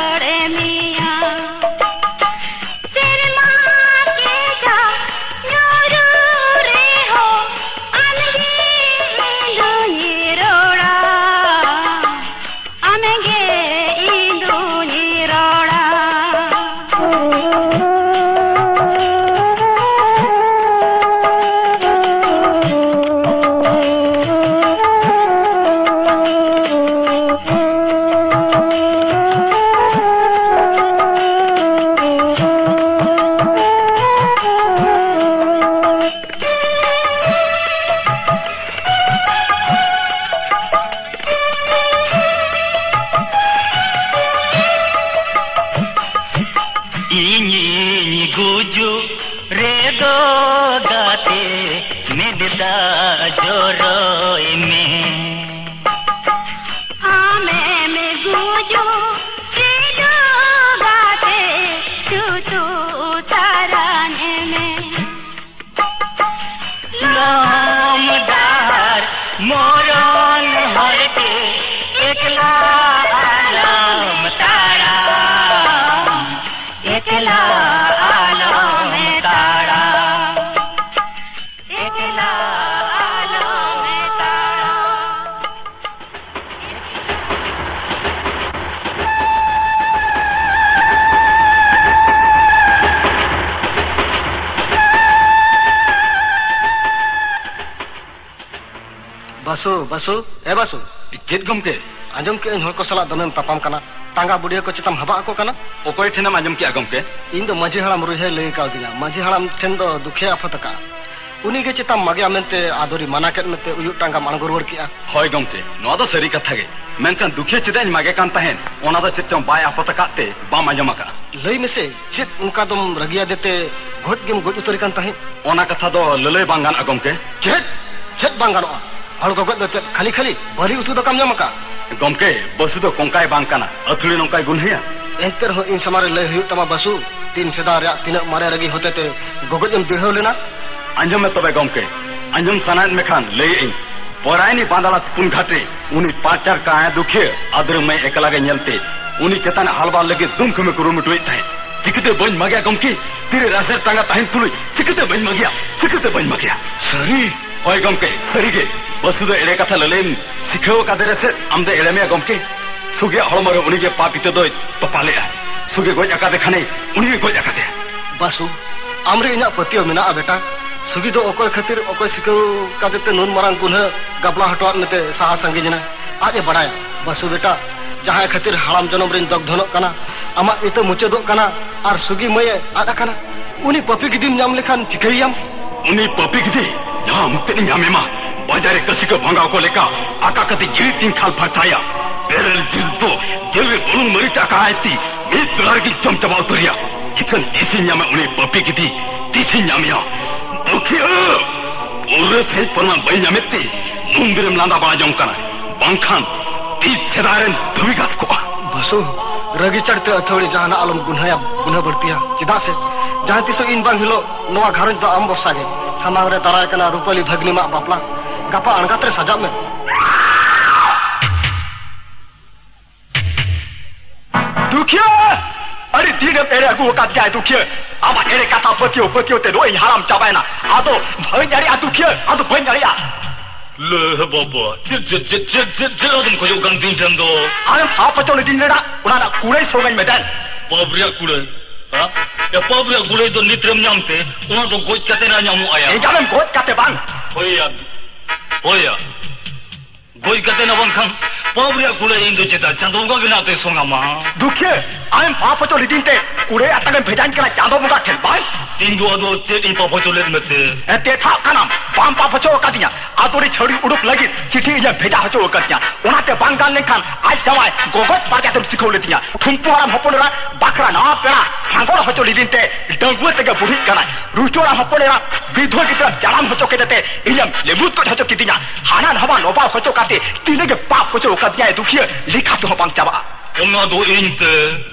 ᱜᱟᱛᱮ ᱢᱤᱫ ᱫᱟᱜ ᱡᱚᱨᱚᱭ ᱢᱮ᱾ ᱟᱢᱮᱢ ᱜᱩᱡᱩᱜ ᱥᱤᱫᱩ ᱜᱟᱛᱮ ᱪᱷᱩᱛᱩ ᱛᱟᱨᱟᱱ ᱢᱮ᱾ ᱞᱚᱢ ᱰᱟᱦᱟᱨ ᱢᱚᱨᱚᱱ ᱦᱚᱨᱛᱮ ᱮᱠᱞᱟ ᱟᱞᱚᱢ ᱛᱟᱲᱟᱢ, ᱮᱠᱞᱟ ᱟᱞᱚᱢ ᱛᱟᱲᱟᱢ, ᱮᱠᱞᱟ ᱟᱞᱚᱢ ᱛᱟᱲᱟᱢ᱾ ᱵᱟᱥᱩ, ᱵᱟᱥᱩ, ᱮ ᱵᱟᱥᱩ᱾ ᱪᱮᱫ ᱜᱚᱢᱠᱮ? ᱟᱸᱡᱚᱢ ᱠᱮᱜᱼᱟᱹᱧ ᱦᱚᱲ ᱠᱚ ᱥᱟᱞᱟᱜ ᱫᱚᱢᱮᱢ ᱛᱟᱯᱟᱢ ᱠᱟᱱᱟ᱾ ᱴᱟᱸᱜᱟ ᱵᱩᱰᱷᱤᱭᱟᱹ ᱠᱚ ᱪᱮᱛᱟᱢ ᱦᱟᱵᱟᱜ ᱟᱠᱚ ᱠᱟᱱᱟ? ᱚᱠᱚᱭ ᱴᱷᱮᱱᱮᱢ ᱟᱸᱡᱚᱢ ᱠᱮᱜᱼᱟ ᱜᱚᱢᱠᱮ? ᱤᱧ ᱫᱚ ᱢᱟᱹᱡᱷᱤ ᱦᱟᱲᱟᱢ ᱨᱩᱭᱦᱟᱹᱭ ᱞᱟᱹᱭ ᱠᱟᱣᱫᱤᱧᱟ᱾ ᱢᱟᱹᱡᱷᱤ ᱦᱟᱲᱟᱢ ᱴᱷᱮᱱ ᱫᱚ ᱫᱩᱠᱷᱮ ᱟᱯᱷᱚᱛ ᱟᱠᱟᱜᱼᱟ᱾ ᱩᱱᱤ ᱜᱮ ᱪᱮᱛᱟᱢ ᱢᱟᱜᱮᱜᱼᱟ ᱢᱮᱱᱛᱮ ᱟᱫᱚᱨᱤ ᱢᱟᱱᱟ ᱠᱮᱫ ᱢᱮᱛᱮ ᱩᱭᱩᱜ ᱴᱟᱸᱜᱟᱢ ᱟᱬᱜᱚ ᱨᱩᱣᱟᱹᱲ ᱠᱮᱜᱼᱟ᱾ ᱦᱳᱭ ᱜᱚᱢᱠᱮ, ᱱᱚᱣᱟ ᱫᱚ ᱥᱟᱹᱨᱤ ᱠᱟᱛᱷᱟ ᱜᱮ᱾ ᱢᱮᱱᱠᱷᱟᱱ ᱫᱩᱠᱷᱤᱭᱟᱹ ᱪᱮᱫᱟᱜ ᱤᱧ ᱢᱟᱜᱮ ᱠᱟᱱ ᱛᱟᱦᱮᱸᱫ, ᱚᱱᱟ ᱫᱚ ᱪᱮᱫ ᱪᱚᱝ ᱵᱟᱭ ᱟᱯᱚᱛ ᱟᱠᱟᱫ ᱛᱮ ᱵᱟᱢ ᱟᱸᱡᱚᱢ ᱟᱠᱟᱫᱼᱟ᱾ ᱞᱟᱹᱭ ᱢᱮᱥᱮ, ᱪᱮᱫ ᱚᱱᱠᱟ ᱫᱚᱢ ᱨᱟᱹᱜᱤᱭᱟᱫᱮ ᱛᱮ ᱜᱚᱡ ᱜᱮᱢ ᱜᱚᱡ ᱩᱛᱟᱹᱨ ᱠᱟᱱ ᱛᱟᱦᱮᱸᱫ? ᱚᱱᱟ ᱠᱟᱛᱷᱟ ᱫᱚ ᱞᱟᱹᱞᱟᱹᱭ ᱵᱟᱝ ᱜᱟᱱᱚᱜᱼᱟ ᱜᱚᱢᱠᱮ᱾ ᱪᱮᱫ? ᱪᱮᱫ ᱵᱟᱝ ᱜᱟᱱᱚᱜᱼᱟ? ᱦᱚᱲ ᱜᱚᱜᱚᱡ ᱫᱚ ᱪᱮᱫ ᱠᱷᱟᱹᱞᱤ ᱠᱷᱟᱹᱞᱤ ᱵᱟᱹᱞᱤ ᱩᱛᱩ ᱫᱟᱠᱟᱢ ᱧᱟᱢ ᱟᱠᱟᱫᱼᱟ? ᱜᱚᱢᱠᱮ, ᱵᱟᱹᱥᱩ ᱫᱚ ᱠᱚᱝᱠᱟᱭ ᱵᱟᱝ ᱠᱟᱱᱟ, ᱟᱹᱛᱷᱟᱹᱲᱤ ᱱᱚᱝᱠᱟᱭ ᱜᱩᱱᱦᱟᱹᱭᱟ᱾ ᱮᱱᱛᱮ ᱨᱮᱦᱚᱸ ᱤᱧ ᱥᱟᱢᱟᱝ ᱨᱮ ᱞᱟᱹᱭ ᱦᱩᱭᱩᱜ ᱛᱟᱢᱟ ᱵᱟᱹᱥᱩ, ᱫᱤᱱ ᱥᱮᱫᱟᱭ ᱨᱮᱭᱟᱜ ᱛᱤᱱᱟᱹᱜ ᱢᱟᱨᱮ ᱨᱟᱹᱜᱤ ᱦᱚᱛᱮᱛᱮ ᱜᱚᱜᱚᱡ ᱮᱢ ᱫᱤᱲᱦᱟᱹᱣ ᱞᱮᱱᱟ᱾ ᱟᱸᱡᱚᱢ ᱢᱮ ᱛᱚᱵᱮ ᱜᱚᱢᱠᱮ, ᱟᱸᱡᱚᱢ ᱥᱟᱱᱟᱭᱮᱫ ᱢᱮᱠᱷᱟᱱ ᱞᱟᱹᱭᱮᱫ ᱟᱹᱧ᱾ ᱯᱚᱨᱟᱭᱱᱤ ᱵᱟᱸᱫᱟᱲᱟ ᱛᱩᱯᱩᱱ ᱜᱷᱟᱴ ᱨᱮ ᱩᱱᱤ ᱯᱟᱨᱪᱟᱨ ᱠᱟᱸᱭᱟ ᱫᱩᱠᱷᱤᱭᱟᱹ ᱟᱫᱽᱨᱟᱹ ᱢᱟᱹᱭ ᱮᱠᱞᱟ ᱜᱮ ᱧᱮᱞᱛᱮ ᱩᱱᱤ ᱪᱮᱛᱟᱱ ᱦᱟᱞᱵᱟᱨ ᱞᱟᱹᱜᱤᱫ ᱫᱩᱢ ᱠᱷᱟᱹᱢᱮ ᱠᱩᱨᱩᱢᱩᱴᱩᱭᱮᱫ ᱛᱟᱦᱮᱸᱫ᱾ ᱪᱤᱠᱟᱹᱛᱮ ᱵᱟᱹᱧ ᱢᱟᱜᱮᱭᱟ ᱜᱚᱢᱠᱮ? ᱛᱤᱨᱮ ᱨᱟᱥᱮᱨ ᱴᱟᱸᱜᱟ ᱛᱟᱦᱮᱱ ᱛᱩᱞᱩᱡ ᱪᱤᱠᱟᱹᱛᱮ ᱵᱟᱹᱧ ᱢᱟᱜᱮᱭᱟ? ᱪᱤᱠᱟᱹᱛᱮ ᱵᱟᱹᱧ ᱢᱟᱜᱮᱭᱟ? ᱥᱟᱹᱨᱤ? ᱦᱳᱭ ᱜᱚᱢᱠᱮ, ᱥᱟᱹᱨᱤᱜᱮ᱾ ᱵᱟᱹᱥᱩ ᱫᱚ ᱮᱲᱮ ᱠᱟᱛᱷᱟ ᱞᱟᱹᱞᱟᱹᱭᱮᱢ ᱥᱤᱠᱷᱟᱹᱣ ᱟᱠᱟᱫᱮ ᱨᱮᱥᱮ ᱟᱢ ᱫᱚ ᱮᱲᱮ ᱢᱮᱭᱟ ᱜᱚᱢᱠᱮ? ᱥᱩᱜᱮᱭᱟᱜ ᱦᱚᱲᱢᱚ ᱨᱮ ᱩᱱᱤᱜᱮ ᱯᱟᱯ ᱤᱛᱟᱹ ᱫᱚᱭ ᱛᱚᱯᱟ ᱞᱮᱜᱼᱟ᱾ ᱥᱩᱜᱮ ᱜᱚᱡ ᱟᱠᱟᱫᱮ ᱠᱷᱟᱱᱮ ᱩᱱᱤᱜᱮ ᱜᱚᱡ ᱟᱠᱟᱫᱮᱭᱟ᱾ ᱵᱟᱹᱥᱩ, ᱟᱢᱨᱮ ᱤᱧᱟᱹᱜ ᱯᱟᱹᱛᱭᱟᱹᱣ ᱢᱮᱱᱟᱜᱼᱟ ᱵᱮᱴᱟ᱾ ᱥᱩᱜᱤ ᱫᱚ ᱚᱠᱚᱭ ᱠᱷᱟᱹᱛᱤᱨ, ᱚᱠᱚᱭ ᱥᱤᱠᱟᱹᱣ ᱠᱟᱫᱮ ᱛᱮ ᱱᱩᱱ ᱢᱟᱨᱟᱝ ᱜᱩᱱᱦᱟᱹ ᱜᱟᱯᱞᱟ ᱦᱚᱴᱚᱣᱟᱫ ᱢᱮᱛᱮ ᱥᱟᱦᱟ ᱥᱟᱺᱜᱤᱧ ᱮᱱᱟ? ᱟᱡ ᱮ ᱵᱟᱲᱟᱭᱟ᱾ ᱵᱟᱹᱥᱩ ᱵᱮᱴᱟ, ᱡᱟᱦᱟᱸᱭ ᱠᱷᱟᱹᱛᱤᱨ ᱦᱟᱲᱟᱢ ᱡᱚᱱᱚᱢ ᱨᱤᱧ ᱫᱚᱜᱽ ᱫᱷᱚᱱᱚᱜ ᱠᱟᱱᱟ, ᱟᱢᱟᱜ ᱤᱛᱟᱹ ᱢᱩᱪᱟᱹᱫᱚᱜ ᱠᱟᱱᱟ ᱟᱨ ᱥᱩᱜᱤ ᱢᱟᱹᱭ ᱮ ᱟᱫ ᱟᱠᱟᱱᱟ, ᱩᱱᱤ ᱯᱟᱹᱯᱤ ᱜᱤᱫᱤᱢ ᱧᱟᱢ ᱞᱮᱠᱷᱟᱱ ᱪᱤᱠᱟᱹᱭᱮᱭᱟᱢ? ᱩᱱᱤ ᱯᱟᱹᱯᱤ ᱜᱤᱫᱤ ᱡᱟᱦᱟᱸ ᱢᱩᱠᱛᱮᱫ ᱤᱧ ᱧᱟᱢᱮ ᱢᱟ, ᱵᱟᱡᱟᱨ ᱨᱮ ᱠᱟᱹᱥᱤ ᱠᱚ ᱵᱷᱟᱸᱜᱟᱣ ᱠᱚ ᱞᱮᱠᱟ ᱟᱠᱟ ᱠᱟᱛᱮ ᱡᱤᱣᱤ ᱛᱤᱧ ᱠᱷᱟᱞ ᱯᱷᱟᱨᱪᱟᱭᱟ᱾ ᱵᱮᱨᱮᱞ ᱡᱤᱞ ᱫᱚ ᱡᱤᱞ ᱨᱮ ᱵᱩᱞᱩᱝ ᱢᱟᱹᱨᱤᱪ ᱟᱠᱟ ᱟᱭ ᱛᱤ ᱢᱤᱫ ᱵᱮᱲᱟ ᱨᱮᱜᱮᱧ ᱡᱚᱢ ᱪᱟᱵᱟ ᱩᱛᱟᱹᱨᱮᱭᱟ᱾ ᱤᱠᱷᱟᱹᱱ ᱛᱤᱥᱤᱧ ᱧᱟᱢᱟ ᱩᱱᱤ ᱯᱟᱹᱯᱤ ᱜᱤᱫᱤ? ᱛᱤᱥᱤᱧ ᱧᱟᱢᱮᱭᱟ? ᱫᱩᱠᱷᱤᱭᱟᱹ! ᱯᱩᱨᱟᱹ ᱥᱟᱹᱦᱤ ᱯᱨᱚᱢᱟᱱ ᱵᱟᱹᱧ ᱧᱟᱢᱮᱫ ᱛᱮ ᱢᱚᱱᱫᱤᱨᱮᱢ ᱞᱟᱸᱫᱟ ᱵᱟᱲᱟ ᱡᱚᱝ ᱠᱟᱱᱟ, ᱵᱟᱝᱠᱷᱟᱱ ᱛᱤᱥ ᱥᱮᱫᱟᱭ ᱨᱮᱱ ᱫᱷᱩᱵᱤ ᱜᱷᱟᱥ ᱠᱚᱜᱼᱟ᱾ ᱵᱟᱹᱥᱩ, ᱨᱟᱹᱜᱤ ᱪᱟᱹᱲᱛᱮ ᱟᱹᱛᱷᱟᱹᱣᱲᱤ ᱡᱟᱦᱟᱱᱟᱜ ᱟᱞᱚᱢ ᱜᱩᱱᱦᱟᱹᱭᱟ, ᱜᱩᱱᱦᱟᱹ ᱵᱟᱹᱲᱛᱤᱭᱟ᱾ ᱪᱮᱫᱟᱜ ᱥᱮ ᱡᱟᱦᱟᱸ ᱛᱤᱥᱚᱜ ᱤᱧ ᱵᱟᱝ ᱦᱤᱞᱳᱜ ᱱᱚᱣᱟ ᱜᱷᱟᱨᱚᱸᱡᱽ ᱫᱚ ᱟᱢ ᱵᱷᱚᱨᱥᱟ ᱜᱮ᱾ ᱥᱟᱢᱟᱝ ᱨᱮ ᱫᱟᱨᱟᱭ ᱠᱟᱱᱟ ᱨᱩᱯᱟᱹᱞᱤ ᱵᱷᱟᱹᱜᱽᱱᱤ ᱢᱟᱜ ᱵᱟᱯᱞᱟ᱾ ᱜᱟᱯᱟ ᱟᱬᱜᱟᱛ ᱨᱮ ᱥᱟᱡᱟᱜ ᱢᱮ᱾ ᱫᱩᱠᱷᱤᱭᱟᱹ! ᱟᱹᱰᱤ ᱫᱤᱱᱮᱢ ᱮᱲᱮ ᱟᱹᱜᱩ ᱟᱠᱟᱫ ᱜᱮᱭᱟ ᱫᱩᱠᱷᱤᱭᱟᱹ᱾ ᱟᱢᱟᱜ ᱮᱲᱮ ᱠᱟᱛᱷᱟ ᱯᱟᱹᱛᱭᱟᱹᱣ ᱯᱟᱹᱛᱭᱟᱹᱣ ᱛᱮ ᱱᱚᱜᱼᱚᱭ ᱤᱧ ᱦᱟᱲᱟᱢ ᱪᱟᱵᱟᱭᱮᱱᱟ᱾ ᱟᱫᱚ ᱵᱟᱹᱧ ᱫᱟᱲᱮᱭᱟᱜᱼᱟ ᱫᱩᱠᱷᱤᱭᱟᱹ, ᱟᱫᱚ ᱵᱟᱹᱧ ᱫᱟᱲᱮᱭᱟᱜᱼᱟ᱾ ᱞᱮ ᱵᱟᱵᱟ, ᱪᱮᱫ, ᱪᱮᱫ, ᱪᱮᱫ, ᱪᱮᱫ, ᱪᱮᱫ, ᱪᱮᱫ ᱟᱫᱚᱢ ᱠᱷᱚᱡᱚᱜ ᱠᱟᱱ ᱛᱤᱧ ᱴᱷᱮᱱ ᱫᱚ? ᱟᱢᱮᱢ ᱯᱟᱯ ᱦᱚᱪᱚ ᱞᱤᱫᱤᱧ ᱞᱮᱱᱟ, ᱚᱱᱟ ᱨᱮᱱᱟᱜ ᱠᱩᱲᱟᱹᱭ ᱥᱚᱝ ᱟᱹᱧ ᱢᱮ ᱫᱮᱱ᱾ ᱯᱟᱯ ᱨᱮᱭᱟᱜ ᱠᱩᱲᱟᱹᱭ? ᱦᱟ? ᱮ, ᱯᱟᱯ ᱨᱮᱭᱟᱜ ᱠᱩᱲᱟᱹᱭ ᱫᱚ ᱱᱤᱛ ᱨᱮᱢ ᱧᱟᱢ ᱛᱮ, ᱚᱱᱟ ᱫᱚ ᱜᱚᱡ ᱠᱟᱛᱮ ᱱᱟ ᱧᱟᱢᱚᱜ ᱟᱭᱟ᱾ ᱮᱸᱜᱟᱢᱮᱢ ᱜᱚᱡ ᱠᱟᱛᱮ ᱵᱟᱝ? ᱦᱳᱭ ᱭᱟ, ᱦᱳᱭ ᱭᱟ᱾ ᱜᱚᱡ ᱠᱟᱛᱮ ᱱᱟ ᱵᱟᱝᱠᱷᱟᱱ ᱯᱟᱯ ᱨᱮᱭᱟᱜ ᱠᱩᱲᱟᱹᱭ ᱤᱧ ᱫᱚ ᱪᱮᱫᱟᱜ ᱪᱟᱸᱫᱚ ᱵᱚᱸᱜᱟ ᱜᱮ ᱱᱟᱜ ᱛᱮ ᱥᱚᱝ ᱟᱢᱟ? ᱫᱩᱠᱷᱤᱭᱟᱹ, ᱟᱢᱮᱢ ᱯᱟᱯ ᱦᱚᱪᱚ ᱞᱤᱫᱤᱧ ᱛᱮ ᱠᱩᱲᱟᱹᱭ ᱟᱛᱟᱝ ᱮᱢ ᱵᱷᱮᱡᱟᱧ ᱠᱟᱱᱟ ᱪᱟᱸᱫᱚ ᱵᱚᱸᱜᱟ ᱴᱷᱮᱱ, ᱵᱟᱝ? ᱤᱧ ᱫᱚ ᱟᱫᱚ ᱪᱮᱫ ᱤᱧ ᱯᱟᱯ ᱦᱚᱪᱚ ᱞᱮᱫ ᱢᱮᱛᱮ? ᱮ, ᱛᱮᱛᱷᱟᱜ ᱠᱟᱱᱟᱢ, ᱵᱟᱢ ᱯᱟᱯ ᱦᱚᱪᱚ ᱟᱠᱟᱫᱤᱧᱟ᱾ ᱟᱛᱳ ᱨᱮ ᱪᱷᱟᱹᱲᱤ ᱩᱰᱩᱠ ᱞᱟᱹᱜᱤᱫ ᱪᱤᱴᱷᱤ ᱤᱧᱮᱢ ᱵᱷᱮᱡᱟ ᱦᱚᱪᱚ ᱟᱠᱟᱫᱤᱧᱟ᱾ ᱚᱱᱟᱛᱮ ᱵᱟᱝ ᱜᱟᱱ ᱞᱮᱱᱠᱷᱟᱱ ᱟᱡ ᱡᱟᱶᱟᱭ ᱜᱚᱜᱚᱡ ᱯᱟᱨᱡᱟᱛᱮᱢ ᱥᱤᱠᱷᱟᱹᱣ ᱞᱤᱫᱤᱧᱟ᱾ ᱴᱷᱩᱢᱯᱩ ᱦᱟᱲᱟᱢ ᱦᱚᱯᱚᱱ ᱮᱨᱟ ᱵᱟᱠᱷᱨᱟ ᱱᱟᱣᱟ ᱯᱮᱲᱟ ᱦᱟᱸᱜᱚᱲ ᱦᱚᱪᱚ ᱞᱤᱫᱤᱧ ᱛᱮ ᱰᱟᱺᱜᱩᱣᱟᱹ ᱛᱮᱜᱮ ᱵᱩᱰᱷᱤᱜ ᱠᱟᱱᱟᱭ᱾ ᱨᱩᱪᱚᱲᱟ ᱦᱚᱯᱚᱱ ᱮᱨᱟ ᱵᱤᱫᱷᱣᱟᱹ ᱜᱤᱫᱽᱨᱟᱹ ᱡᱟᱱᱟᱢ ᱦᱚᱪᱚ ᱠᱮᱫᱮ ᱛᱮ ᱤᱧᱮᱢ ᱞᱮᱵᱩ ᱛᱩᱫ ᱦᱚᱪᱚ ᱠᱤᱫᱤᱧᱟ᱾ ᱦᱟᱱᱟ ᱱᱟᱣᱟ ᱞᱚᱵᱟᱣ ᱦᱚᱪᱚ ᱠᱟᱛᱮ ᱛᱤᱱᱟᱹᱜ ᱜᱮ ᱯᱟᱯ ᱦᱚᱪᱚ ᱟᱠᱟᱫᱤᱧᱟᱭ ᱫᱩᱠᱷᱤᱭᱟᱹ, ᱞᱮᱠᱷᱟ ᱛᱮᱦᱚᱸ ᱵᱟᱝ ᱪᱟᱵᱟᱜᱼᱟ᱾ ᱚᱱᱟ ᱫᱚ ᱤᱧ ᱛᱮ᱾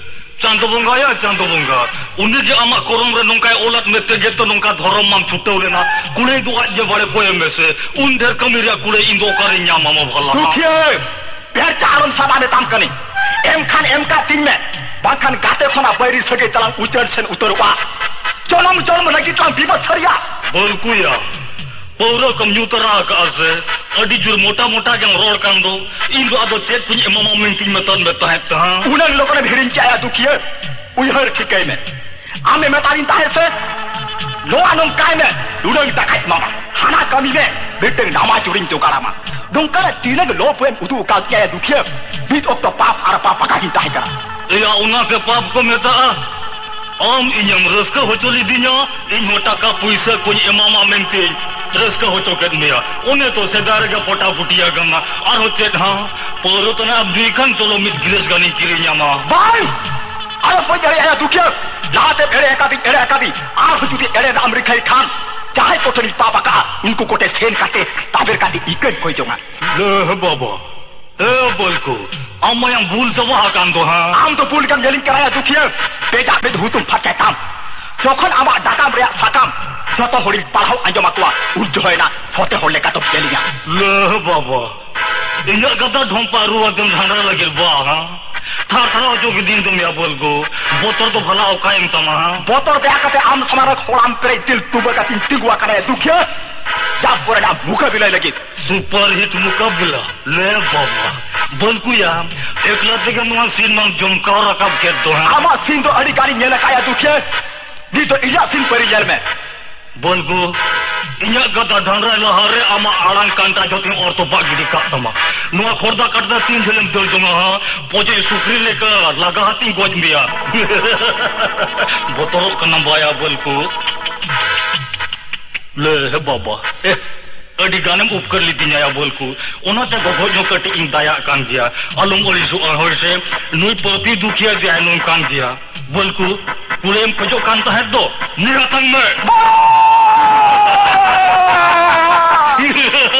ᱪᱟᱸᱫᱚ ᱵᱚᱸᱜᱟᱭᱟ ᱪᱟᱸᱫᱚ ᱵᱚᱸᱜᱟ, ᱩᱱᱤ ᱜᱮ ᱟᱢᱟᱜ ᱠᱚᱨᱚᱢ ᱨᱮ ᱱᱚᱝᱠᱟᱭ ᱚᱞᱟᱫ ᱢᱮ ᱛᱮᱜᱮ ᱛᱚ ᱱᱚᱝᱠᱟ ᱫᱷᱚᱨᱚᱢ ᱢᱟᱢ ᱪᱷᱩᱴᱟᱹᱣ ᱞᱮᱱᱟ᱾ ᱠᱩᱲᱟᱹᱭ ᱫᱚ ᱟᱡ ᱜᱮ ᱵᱟᱲᱮ ᱠᱚᱭᱮ ᱢᱮᱥᱮ, ᱩᱱ ᱰᱷᱮᱨ ᱠᱟᱹᱢᱤ ᱨᱮᱭᱟᱜ ᱠᱩᱲᱟᱹᱭ ᱤᱧ ᱫᱚ ᱚᱠᱟᱨᱮᱧ ᱧᱟᱢᱟ ᱢᱟ ᱵᱷᱟᱞᱟ? ᱫᱩᱠᱷᱤᱭᱟᱹ, ᱯᱮᱨᱪᱟ ᱟᱞᱚᱢ ᱥᱟᱵᱟ ᱢᱮᱛᱟᱢ ᱠᱟᱹᱱᱟᱹᱧ᱾ ᱮᱢ ᱠᱷᱟᱱ ᱮᱢ ᱠᱟᱜ ᱛᱤᱧ ᱢᱮ, ᱵᱟᱝᱠᱷᱟᱱ ᱜᱟᱛᱮ ᱠᱷᱚᱱᱟᱜ ᱵᱟᱹᱭᱨᱤ ᱥᱟᱹᱜᱟᱹᱭ ᱛᱟᱞᱟᱝ ᱩᱪᱟᱹᱲ ᱥᱮᱱ ᱩᱛᱟᱹᱨᱚᱜᱼᱟ᱾ ᱡᱚᱱᱚᱢ ᱡᱚᱱᱚᱢ ᱞᱟᱹᱜᱤᱫ ᱞᱟᱝ ᱵᱤᱵᱟᱹᱫ ᱥᱟᱹᱨᱤᱭᱟ᱾ ᱵᱟᱹᱞᱠᱩᱭᱟ, ᱯᱟᱹᱣᱨᱟᱹ ᱠᱚᱢ ᱧᱩ ᱛᱟᱨᱟ ᱟᱠᱟᱜᱼᱟ ᱥᱮ? ᱟᱹᱰᱤ ᱡᱳᱨ ᱢᱚᱴᱟ ᱢᱚᱴᱟ ᱜᱮᱢ ᱨᱚᱲ ᱠᱟᱱ ᱫᱚ᱾ ᱤᱧ ᱫᱚ ᱟᱫᱚ ᱪᱮᱫ ᱠᱚᱧ ᱮᱢᱟᱢᱟ ᱢᱮᱱᱛᱮᱧ ᱢᱮᱛᱟᱫ ᱢᱮ ᱛᱟᱦᱮᱸᱫ ᱛᱟᱦᱟᱸ᱾ ᱩᱱᱟᱹᱝ ᱞᱚᱜᱚᱱᱮᱢ ᱦᱤᱲᱤᱧ ᱠᱮᱜᱼᱟ ᱫᱩᱠᱷᱤᱭᱟᱹ? ᱩᱭᱦᱟᱹᱨ ᱴᱷᱤᱠᱟᱹᱭ ᱢᱮ᱾ ᱟᱢᱮ ᱢᱮᱛᱟᱫᱤᱧ ᱛᱟᱦᱮᱸᱫ ᱥᱮ, ᱱᱚᱣᱟ ᱱᱚᱝᱠᱟᱭ ᱢᱮ, ᱱᱩᱱᱟᱹᱝ ᱴᱟᱠᱟᱧ ᱮᱢᱟᱢᱟ, ᱦᱟᱱᱟ ᱠᱟᱹᱢᱤ ᱢᱮ, ᱢᱤᱫᱴᱟᱝ ᱱᱟᱣᱟ ᱪᱩᱨᱤᱧ ᱡᱚᱜᱟᱲᱟᱢᱟ᱾ ᱱᱚᱝᱠᱟᱱᱟᱜ ᱛᱤᱱᱟᱹᱜ ᱞᱳᱵᱷ ᱮᱢ ᱩᱫᱩᱜ ᱟᱠᱟᱫ ᱛᱤᱧᱟ ᱫᱩᱠᱷᱤᱭᱟᱹ᱾ ᱢᱤᱫ ᱚᱠᱛᱚ ᱯᱟᱯ ᱟᱨ ᱯᱟᱯ ᱟᱠᱟ ᱜᱤᱧ ᱛᱟᱦᱮᱸ ᱠᱟᱱᱟ᱾ ᱮᱭᱟ, ᱚᱱᱟ ᱥᱮ ᱯᱟᱯ ᱠᱚ ᱢᱮᱛᱟᱜᱼᱟ? ᱟᱢ ᱤᱧᱮᱢ ᱨᱟᱹᱥᱠᱟᱹ ᱦᱚᱪᱚ ᱞᱤᱫᱤᱧᱟ, ᱤᱧ ᱦᱚᱸ ᱴᱟᱠᱟ ᱯᱩᱭᱥᱟᱹ ᱠᱚᱧ ᱮᱢᱟᱢᱟ ᱢᱮᱱᱛᱮᱧ ᱨᱟᱹᱥᱠᱟᱹ ᱦᱚᱪᱚ ᱠᱮᱫ ᱢᱮᱭᱟ᱾ ᱚᱱᱮ ᱛᱚ ᱥᱮᱫᱟᱭ ᱨᱮᱜᱮ ᱯᱚᱴᱟ ᱯᱩᱴᱤᱭᱟ ᱠᱟᱱᱟ᱾ ᱟᱨᱦᱚᱸ ᱪᱮᱫ ᱦᱟᱸ? ᱯᱟᱹᱣᱨᱟᱹ ᱛᱟᱱᱟ ᱟᱢ ᱧᱩᱭ ᱠᱷᱟᱱ ᱪᱚᱞᱚ ᱢᱤᱫ ᱜᱤᱞᱟᱹᱥ ᱜᱟᱱᱤᱧ ᱠᱤᱨᱤᱧ ᱟᱢᱟ᱾ ᱵᱟᱝ! ᱟᱨᱦᱚᱸ ᱵᱟᱹᱧ ᱫᱟᱲᱮᱭᱟᱜᱼᱟ ᱫᱩᱠᱷᱤᱭᱟᱹ᱾ ᱞᱟᱦᱟᱛᱮ ᱮᱲᱮ ᱟᱠᱟᱫᱤᱧ, ᱮᱲᱮ ᱟᱠᱟᱫᱤᱧ, ᱟᱨᱦᱚᱸ ᱡᱩᱫᱤ ᱮᱲᱮ ᱨᱮᱱᱟᱜ ᱮᱢ ᱨᱤᱠᱟᱹᱭ ᱠᱷᱟᱱ, ᱡᱟᱦᱟᱸᱭ ᱠᱚᱴᱷᱮᱱᱤᱧ ᱯᱟᱯ ᱟᱠᱟᱫᱼᱟ, ᱩᱱᱠᱩ ᱠᱚᱴᱷᱮᱱ ᱥᱮᱱ ᱠᱟᱛᱮ ᱛᱟᱵᱮᱨ ᱠᱟᱛᱮ ᱤᱠᱟᱹᱧ ᱠᱷᱚᱭ ᱡᱚᱝᱟ᱾ ᱞᱮ ᱵᱟᱵᱟ, ᱮ ᱵᱚᱞᱠᱩ, ᱟᱢ ᱢᱟᱭᱟᱢ ᱵᱩᱞ ᱪᱟᱵᱟ ᱟᱠᱟᱱ ᱫᱚ ᱦᱟᱸ᱾ ᱟᱢ ᱫᱚ ᱵᱩᱞ ᱜᱮᱢ ᱧᱮᱞᱤᱧ ᱠᱟᱱᱟ ᱭᱟ ᱫᱩᱠᱷᱤᱭᱟᱹ᱾ ᱵᱮᱡᱟᱜ ᱢᱮᱫ ᱦᱩᱛᱩᱢ ᱯᱷᱟᱨᱪᱟᱭ ᱛᱟᱢ᱾ ᱡᱚᱠᱷᱚᱱ ᱟᱢᱟᱜ ᱫᱟᱠᱟᱢ ᱨᱮᱭᱟᱜ ᱥᱟᱠᱟᱢ ᱡᱚᱛᱚ ᱦᱚᱲᱤᱧ ᱯᱟᱲᱦᱟᱣ ᱟᱸᱡᱚᱢ ᱟᱠᱚᱣᱟ, ᱩᱱ ᱡᱚᱦᱚᱜ ᱮᱱᱟ ᱥᱚᱛᱮ ᱦᱚᱲ ᱞᱮᱠᱟ ᱫᱚᱢ ᱧᱮᱞᱤᱧᱟ᱾ ᱞᱮ ᱵᱟᱵᱟ, ᱤᱧᱟᱹᱜ ᱜᱟᱫᱟ ᱰᱷᱚᱢᱯᱟ ᱨᱩᱣᱟᱹ ᱫᱚᱢ ᱡᱷᱟᱸᱰᱟ ᱞᱟᱹᱜᱤᱫ ᱵᱟ, ᱦᱟᱸ? ᱛᱷᱟᱨ ᱛᱷᱟᱨᱟᱣ ᱦᱚᱪᱚ ᱠᱤᱫᱤᱧ ᱫᱚᱢ ᱭᱟ ᱵᱚᱞᱜᱚ᱾ ᱵᱚᱛᱚᱨ ᱫᱚ ᱵᱷᱟᱞᱟ ᱚᱠᱟᱭᱮᱱ ᱛᱟᱢᱟ, ᱦᱟᱸ? ᱵᱚᱛᱚᱨ ᱫᱮᱭᱟ ᱠᱟᱛᱮ ᱟᱢ ᱥᱟᱢᱟᱝ ᱨᱮ ᱦᱚᱲᱟᱢ ᱯᱮᱨᱮᱡ ᱫᱤᱞ ᱛᱩᱵᱟᱹ ᱠᱟᱛᱮᱧ ᱛᱤᱸᱜᱩ ᱟᱠᱟᱱᱟ ᱭᱟ ᱫᱩᱠᱷᱤᱭᱟᱹ᱾ ᱡᱟᱵ ᱠᱚᱨᱮᱱᱟᱜ ᱢᱩᱠᱟᱹᱵᱤᱞᱟᱭ ᱞᱟᱹᱜᱤᱫ᱾ ᱥᱩᱯᱟᱨ ᱦᱤᱴ ᱢᱩᱠᱟᱵᱤᱞᱟ? ᱞᱮ ᱵᱟᱵᱟ, ᱵᱚᱞᱜᱩᱭᱟ, ᱮᱠᱞᱟ ᱛᱮᱜᱮ ᱱᱚᱣᱟ ᱥᱤᱱ ᱢᱟᱢ ᱡᱚᱢᱠᱟᱣ ᱨᱟᱠᱟᱵ ᱠᱮᱫ ᱫᱚ, ᱦᱟᱸ? ᱟᱢᱟᱜ ᱥᱤᱱ ᱫᱚ ᱟᱹᱰᱤ ᱜᱟᱱᱤᱧ ᱧᱮᱞ ᱟᱠᱟᱫᱼᱟ ᱭᱟ ᱫᱩᱠᱷᱤᱭᱟᱹ᱾ ᱱᱤᱛ ᱫᱚ ᱤᱧᱟᱹᱜ ᱥᱤᱱ ᱯᱟᱹᱨᱤ ᱧᱮᱞ ᱢᱮ᱾ ᱵᱚᱞᱜᱩ, ᱤᱧᱟᱹᱜ ᱜᱟᱫᱟ ᱰᱟᱝᱨᱟ ᱞᱟᱦᱟᱨᱮ ᱟᱢᱟᱜ ᱟᱲᱟᱝ ᱠᱟᱱᱴᱟ ᱡᱷᱚᱛᱚᱧ ᱚᱨ ᱛᱚᱯᱟᱜ ᱜᱤᱰᱤ ᱠᱟᱜ ᱛᱟᱢᱟ᱾ ᱱᱚᱣᱟ ᱠᱷᱚᱨᱫᱟ ᱠᱟᱴᱫᱟ ᱛᱤᱱ ᱡᱷᱟᱹᱞᱮᱢ ᱫᱟᱹᱲ ᱡᱚᱝᱟ, ᱦᱟᱸ? ᱯᱚᱡᱮ ᱥᱩᱠᱨᱤ ᱞᱮᱠᱟ ᱞᱟᱜᱟ ᱦᱟᱛᱤᱧ ᱜᱚᱡ ᱢᱮᱭᱟ᱾ ᱵᱚᱛᱚᱨᱚᱜ ᱠᱟᱱᱟᱢ ᱵᱟᱭᱟ ᱵᱚᱞᱠᱩ? ᱞᱮ ᱵᱟᱵᱟ, ᱮ, ᱟᱹᱰᱤ ᱜᱟᱱᱮᱢ ᱩᱯᱠᱟᱹᱨ ᱞᱤᱫᱤᱧᱟ ᱭᱟ ᱵᱚᱞᱠᱩ᱾ ᱚᱱᱟᱛᱮ ᱜᱚᱜᱚᱡ ᱦᱚᱸ ᱠᱟᱹᱴᱤᱡ ᱤᱧ ᱫᱟᱭᱟᱜ ᱠᱟᱱ ᱜᱮᱭᱟ᱾ ᱟᱞᱚᱢ ᱟᱹᱲᱤᱥᱚᱜᱼᱟ, ᱦᱳᱭ ᱥᱮ? ᱱᱩᱭ ᱯᱟᱹᱯᱤ ᱫᱩᱠᱷᱤᱭᱟᱹ ᱡᱟᱭ ᱱᱚᱝᱠᱟᱱ ᱜᱮᱭᱟ᱾ ᱵᱚᱞᱠᱩ, ᱠᱩᱲᱟᱹᱭᱮᱢ ᱠᱷᱚᱡᱚᱜ ᱠᱟᱱ ᱛᱟᱦᱮᱸᱫ ᱫᱚ, ᱱᱮ ᱟᱛᱟᱝ ᱢᱮ᱾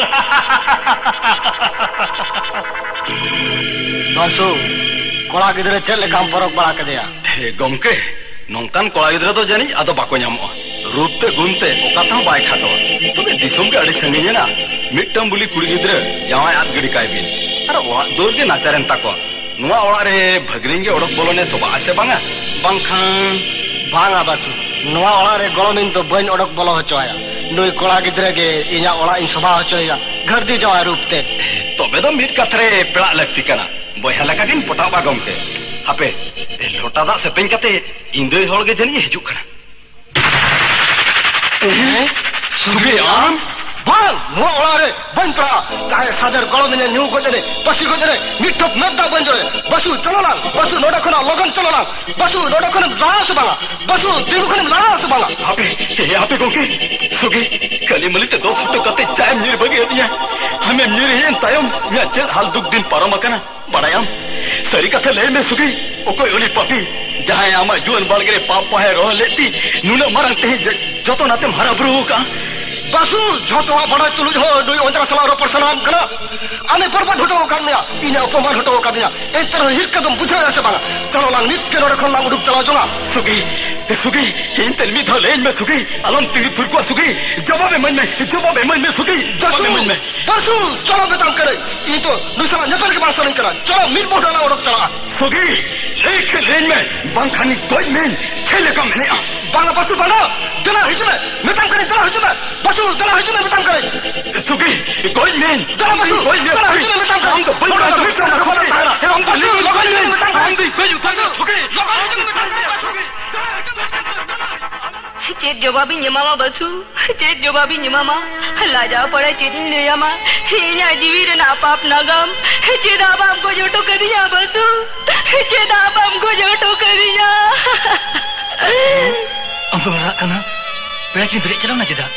ᱵᱟᱥᱩ, ᱠᱚᱲᱟ ᱜᱤᱫᱽᱨᱟᱹ ᱪᱮᱫ ᱞᱮᱠᱟᱢ ᱯᱚᱨᱚᱠ ᱵᱟᱲᱟ ᱠᱮᱫᱮᱭᱟ? ᱦᱮ ᱜᱚᱢᱠᱮ, ᱱᱚᱝᱠᱟᱱ ᱠᱚᱲᱟ ᱜᱤᱫᱽᱨᱟᱹ ᱫᱚ ᱡᱟᱹᱱᱤᱡ ᱟᱫᱚ ᱵᱟᱠᱚ ᱧᱟᱢᱚᱜᱼᱟ᱾ ᱨᱩᱯ ᱛᱮ ᱜᱩᱱ ᱛᱮ ᱚᱠᱟ ᱛᱮᱦᱚᱸ ᱵᱟᱭ ᱠᱷᱟᱴᱚᱜᱼᱟ᱾ ᱛᱚᱵᱮ ᱫᱤᱥᱚᱢ ᱜᱮ ᱟᱹᱰᱤ ᱥᱟᱺᱜᱤᱧ ᱮᱱᱟ᱾ ᱢᱤᱫᱴᱟᱝ ᱵᱩᱞᱤ ᱠᱩᱲᱤ ᱜᱤᱫᱽᱨᱟᱹ ᱡᱟᱶᱟᱭ ᱟᱫ ᱜᱤᱰᱤ ᱠᱟᱭ ᱵᱤᱱ᱾ ᱟᱨ ᱚᱲᱟᱜ ᱫᱩᱣᱟᱹᱨ ᱜᱮ ᱱᱟᱪᱟᱨᱮᱱ ᱛᱟᱠᱚᱣᱟ᱾ ᱱᱚᱣᱟ ᱚᱲᱟᱜ ᱨᱮ ᱵᱷᱟᱹᱜᱽᱱᱤᱧ ᱜᱮ ᱚᱰᱚᱠ ᱵᱚᱞᱚᱱᱮ ᱥᱚᱵᱷᱟᱜᱼᱟ ᱥᱮ ᱵᱟᱝᱟ? ᱵᱟᱝᱠᱷᱟᱱ ᱵᱟᱝᱟ ᱵᱟᱥᱩ, ᱱᱚᱣᱟ ᱚᱲᱟᱜ ᱨᱮ ᱜᱚᱲᱚᱢᱤᱧ ᱫᱚ ᱵᱟᱹᱧ ᱚᱰᱚᱠ ᱵᱚᱞᱚ ᱦᱚᱪᱚ ᱟᱭᱟ᱾ ᱱᱩᱭ ᱠᱚᱲᱟ ᱜᱤᱫᱽᱨᱟᱹ ᱜᱮ ᱤᱧᱟᱹᱜ ᱚᱲᱟᱜ ᱤᱧ ᱥᱚᱵᱷᱟ ᱦᱚᱪᱚᱭᱮᱭᱟ, ᱜᱷᱟᱹᱨᱫᱤ ᱡᱟᱶᱟᱭ ᱨᱩᱯ ᱛᱮ᱾ ᱛᱚᱵᱮ ᱫᱚ ᱢᱤᱫ ᱠᱟᱛᱷᱟ ᱨᱮ ᱯᱮᱲᱟᱜ ᱞᱟᱹᱠᱛᱤ ᱠᱟᱱᱟ᱾ ᱵᱚᱭᱦᱟ ᱞᱮᱠᱟ ᱜᱤᱧ ᱯᱚᱴᱟᱣᱜᱼᱟ ᱜᱚᱢᱠᱮ᱾ ᱦᱟᱯᱮ, ᱞᱚᱴᱟ ᱫᱟᱜ ᱥᱮᱯᱮᱧ ᱠᱟᱛᱮ ᱤᱧ ᱫᱚᱭ ᱦᱚᱲ ᱜᱮ ᱡᱟᱹᱱᱤᱡ ᱮ ᱦᱤᱡᱩᱜ ᱠᱟᱱᱟ᱾ ᱮ? ᱥᱩᱜᱤ ᱟᱢ? ᱵᱟᱝ, ᱱᱚᱣᱟ ᱚᱲᱟᱜ ᱨᱮ ᱵᱟᱹᱧ ᱯᱮᱲᱟᱜᱼᱟ᱾ ᱪᱟᱦᱮ ᱥᱟᱫᱮᱨ ᱜᱚᱲᱚᱢ ᱤᱧᱮ ᱧᱩ ᱜᱚᱡ ᱮᱱᱮ, ᱯᱟᱹᱥᱤ ᱜᱚᱡ ᱮᱱᱮ, ᱢᱤᱫ ᱴᱷᱚᱯ ᱢᱮᱫ ᱫᱟᱜ ᱵᱟᱹᱧ ᱡᱚᱨᱚᱭᱟ᱾ ᱵᱟᱹᱥᱩ, ᱪᱚᱞᱚ ᱞᱟᱝ᱾ ᱵᱟᱹᱥᱩ, ᱱᱚᱰᱮ ᱠᱷᱚᱱᱟᱜ ᱞᱚᱜᱚᱱ ᱪᱚᱞᱚ ᱞᱟᱝ᱾ ᱵᱟᱹᱥᱩ, ᱱᱚᱰᱮ ᱠᱷᱚᱱᱮᱢ ᱞᱟᱲᱟᱜᱼᱟ ᱥᱮ ᱵᱟᱝᱟ? ᱵᱟᱹᱥᱩ, ᱛᱤᱸᱜᱩ ᱠᱷᱚᱱᱮᱢ ᱞᱟᱲᱟᱜᱼᱟ ᱥᱮ ᱵᱟᱝᱟ? ᱦᱟᱯᱮ, ᱮ, ᱦᱟᱯᱮ ᱜᱚᱢᱠᱮ, ᱥᱩᱜᱤ, ᱠᱟᱹᱞᱤ ᱢᱟᱹᱞᱤ ᱛᱮ ᱫᱚᱥ ᱴᱟᱠᱟ ᱛᱮ ᱪᱟᱭᱮᱢ ᱧᱤᱨ ᱵᱟᱹᱜᱤ ᱟᱹᱫᱤᱧᱟ᱾ ᱟᱢᱮᱢ ᱧᱤᱨ ᱦᱮᱡ ᱮᱱ ᱛᱟᱭᱚᱢ ᱤᱧᱟᱹᱜ ᱪᱮᱫ ᱦᱟᱞ ᱫᱩᱠ ᱫᱤᱱ ᱯᱟᱨᱚᱢ ᱟᱠᱟᱱᱟ᱾ ᱵᱟᱲᱟᱭᱟᱢ, ᱥᱟᱹᱨᱤ ᱠᱟᱛᱷᱟ ᱞᱟᱹᱭ ᱢᱮ ᱥᱩᱜᱤ, ᱚᱠᱚᱭ ᱩᱱᱤ ᱯᱟᱯᱤ? ᱡᱟᱦᱟᱸᱭ ᱟᱢᱟᱜ ᱡᱩᱣᱟᱹᱱ ᱵᱟᱲᱜᱮ ᱨᱮ ᱯᱟᱯ ᱯᱟᱦᱟᱭ ᱨᱚᱦᱚᱭ ᱞᱮᱫ ᱛᱤᱧ, ᱱᱩᱱᱟᱹᱜ ᱢᱟᱨᱟᱝ ᱛᱮᱦᱮᱧ ᱡᱚ-, ᱡᱚᱛᱚᱱ ᱟᱛᱮᱢ ᱦᱟᱨᱟ ᱵᱩᱨᱩ ᱟᱠᱟᱫᱼᱟ᱾ ᱵᱟᱥᱩ, ᱡᱷᱚᱛᱚᱣᱟᱜ ᱵᱟᱰᱟᱭ ᱛᱩᱞᱩᱡ ᱦᱚᱸ ᱱᱩᱭ ᱚᱸᱡᱽᱨᱟ ᱥᱟᱞᱟᱜ ᱨᱚᱯᱚᱲ ᱥᱟᱱᱟᱢ ᱠᱟᱱᱟ᱾ ᱟᱢᱮ ᱵᱚᱨᱵᱟᱫ ᱦᱚᱴᱚ ᱟᱠᱟᱫ ᱢᱮᱭᱟ, ᱤᱧᱮ ᱚᱯᱚᱢᱟᱱ ᱦᱚᱴᱚ ᱟᱠᱟᱫᱤᱧᱟ᱾ ᱮᱱᱛᱮ ᱨᱮᱦᱚᱸ ᱦᱤᱨᱠᱟᱹ ᱫᱚᱢ ᱵᱩᱡᱷᱟᱹᱣᱮᱫᱼᱟ ᱥᱮ ᱵᱟᱝᱟ? ᱪᱚᱞᱚ ᱞᱟᱝ ᱱᱤᱛ ᱜᱮ ᱱᱚᱰᱮ ᱠᱷᱚᱱ ᱞᱟᱝ ᱩᱰᱩᱠ ᱪᱟᱞᱟᱣ ᱡᱚᱝᱟ᱾ ᱥᱩᱜᱤ, ᱥᱩᱜᱤ, ᱤᱧ ᱛᱮ ᱢᱤᱫ ᱫᱷᱟᱣ ᱞᱟᱹᱭᱟᱹᱧ ᱢᱮ ᱥᱩᱜᱤ, ᱟᱞᱚᱢ ᱛᱤᱸᱜᱩ ᱛᱷᱤᱨ ᱠᱚᱜᱼᱟ ᱥᱩᱜᱤ, ᱡᱚᱵᱟᱵ ᱮᱢᱟᱹᱧ ᱢᱮ, ᱡᱚᱵᱟᱵ ᱮᱢᱟᱹᱧ ᱢᱮ ᱥᱩᱜᱤ, ᱡᱚᱵᱟᱵ ᱵᱟᱥᱩ, ᱮᱢᱟᱹᱧ ᱢᱮ᱾ ᱵᱟᱥᱩ, ᱪᱚᱞᱚ ᱢᱮᱛᱟᱢ ᱠᱟᱹᱱᱟᱹᱧ, ᱤᱧ ᱫᱚ ᱱᱩᱭ ᱥᱟᱞᱟᱜ ᱧᱮᱯᱮᱞ ᱜᱮ ᱵᱟᱝ ᱥᱟᱱᱟᱧ ᱠᱟᱱᱟ᱾ ᱪᱚᱞᱚ ᱢᱤᱫ ᱢᱚᱦᱰᱟ ᱞᱟᱝ ᱚᱰᱚᱠ ᱪᱟᱞᱟᱜᱼᱟ᱾ ᱥᱩᱜᱤ, ᱞᱟᱹᱭ ᱠᱷᱟᱱ ᱞᱟᱹᱭᱟᱹᱧ ᱢᱮ, ᱵᱟᱝᱠᱷᱟᱱ ᱜᱚᱡ ᱢᱮᱧ, ᱪᱮᱫ ᱞᱮᱠᱟᱢ ᱢᱮᱱᱮᱜᱼᱟ? ᱵᱟᱝᱟ ᱵᱟᱥᱩ, ᱵᱟᱝᱟ, ᱫᱮᱞᱟ ᱦᱤᱡᱩᱜ ᱢᱮ, ᱢᱮᱛᱟᱢ ᱠᱟᱹᱱᱟᱹᱧ, ᱫᱮᱞᱟ ᱦᱤᱡᱩᱜ ᱢᱮ᱾ ᱵᱟᱥᱩ, ᱫᱮᱞᱟ ᱦᱤᱡᱩᱜ ᱢᱮ, ᱢᱮᱛᱟᱢ ᱠᱟᱹᱱᱟᱹᱧ᱾ ᱥᱩᱜᱤ, ᱜᱚᱡ ᱢᱮᱧ᱾ ᱫᱮᱞᱟ ᱵᱟᱥᱩ, ᱜᱚᱡ ᱢᱮ, ᱫᱮᱞᱟ ᱥᱩᱜᱤ᱾ ᱦᱤᱡᱩᱜ ᱢᱮ, ᱢᱮᱛᱟᱢ ᱠᱟᱹᱱᱟᱹᱧ᱾ ᱟᱢ ᱫᱚ ᱵᱟᱹᱧ ᱵᱟᱥᱩ, ᱵᱟᱧᱪᱟᱣ ᱫᱟᱲᱮᱭᱟᱜᱼᱟ, ᱥᱩᱜᱤ᱾ ᱟᱢ ᱫᱚ ᱵᱟᱥᱩ, ᱞᱟᱹᱭ ᱞᱚᱜᱚᱱ ᱦᱤᱡᱩᱜ ᱢᱮ, ᱢᱮᱛᱟᱢ ᱠᱟᱹᱱᱟᱹᱧ᱾ ᱟᱢ ᱫᱚᱧ ᱜᱚᱡ ᱩᱛᱟᱹᱨ ᱢᱮᱭᱟ, ᱥᱩᱜᱤ᱾ ᱞᱚᱜᱚᱱ ᱦᱤᱡᱩᱜ ᱢᱮ, ᱢᱮᱛᱟᱢ ᱠᱟᱹᱱᱟᱹᱧ, ᱵᱟᱥᱩ᱾ ᱪᱮᱫ ᱡᱚᱵᱟᱵᱤᱧ ᱮᱢᱟᱢᱟ ᱵᱟᱥᱩ? ᱪᱮᱫ ᱡᱚᱵᱟᱵᱤᱧ ᱮᱢᱟᱢᱟ? ᱞᱟᱡᱟᱣ ᱯᱟᱲᱟ ᱪᱮᱫ ᱤᱧ ᱞᱟᱹᱭᱟᱢᱟ? ᱤᱧᱟᱜ ᱡᱤᱣᱤ ᱨᱮᱱᱟᱜ ᱯᱟᱯ ᱱᱟᱜᱟᱢ᱾ ᱪᱮᱫᱟᱜ ᱵᱟᱢ ᱜᱚᱡ ᱦᱚᱴᱚ ᱠᱟᱹᱫᱤᱧᱟ ᱵᱟᱥᱩ? ᱪᱮᱫᱟᱜ ᱵᱟᱢ ᱜᱚᱡ ᱦᱚᱴᱚ ᱠᱟᱹᱫᱤᱧᱟ? ᱟᱢ ᱫᱚ ᱨᱟᱜ ᱠᱟᱱᱟ? ᱯᱮᱲᱟ ᱠᱤᱱ ᱵᱮᱨᱮᱫ ᱪᱟᱞᱟᱣ ᱱᱟ ᱪᱮᱫᱟᱜ?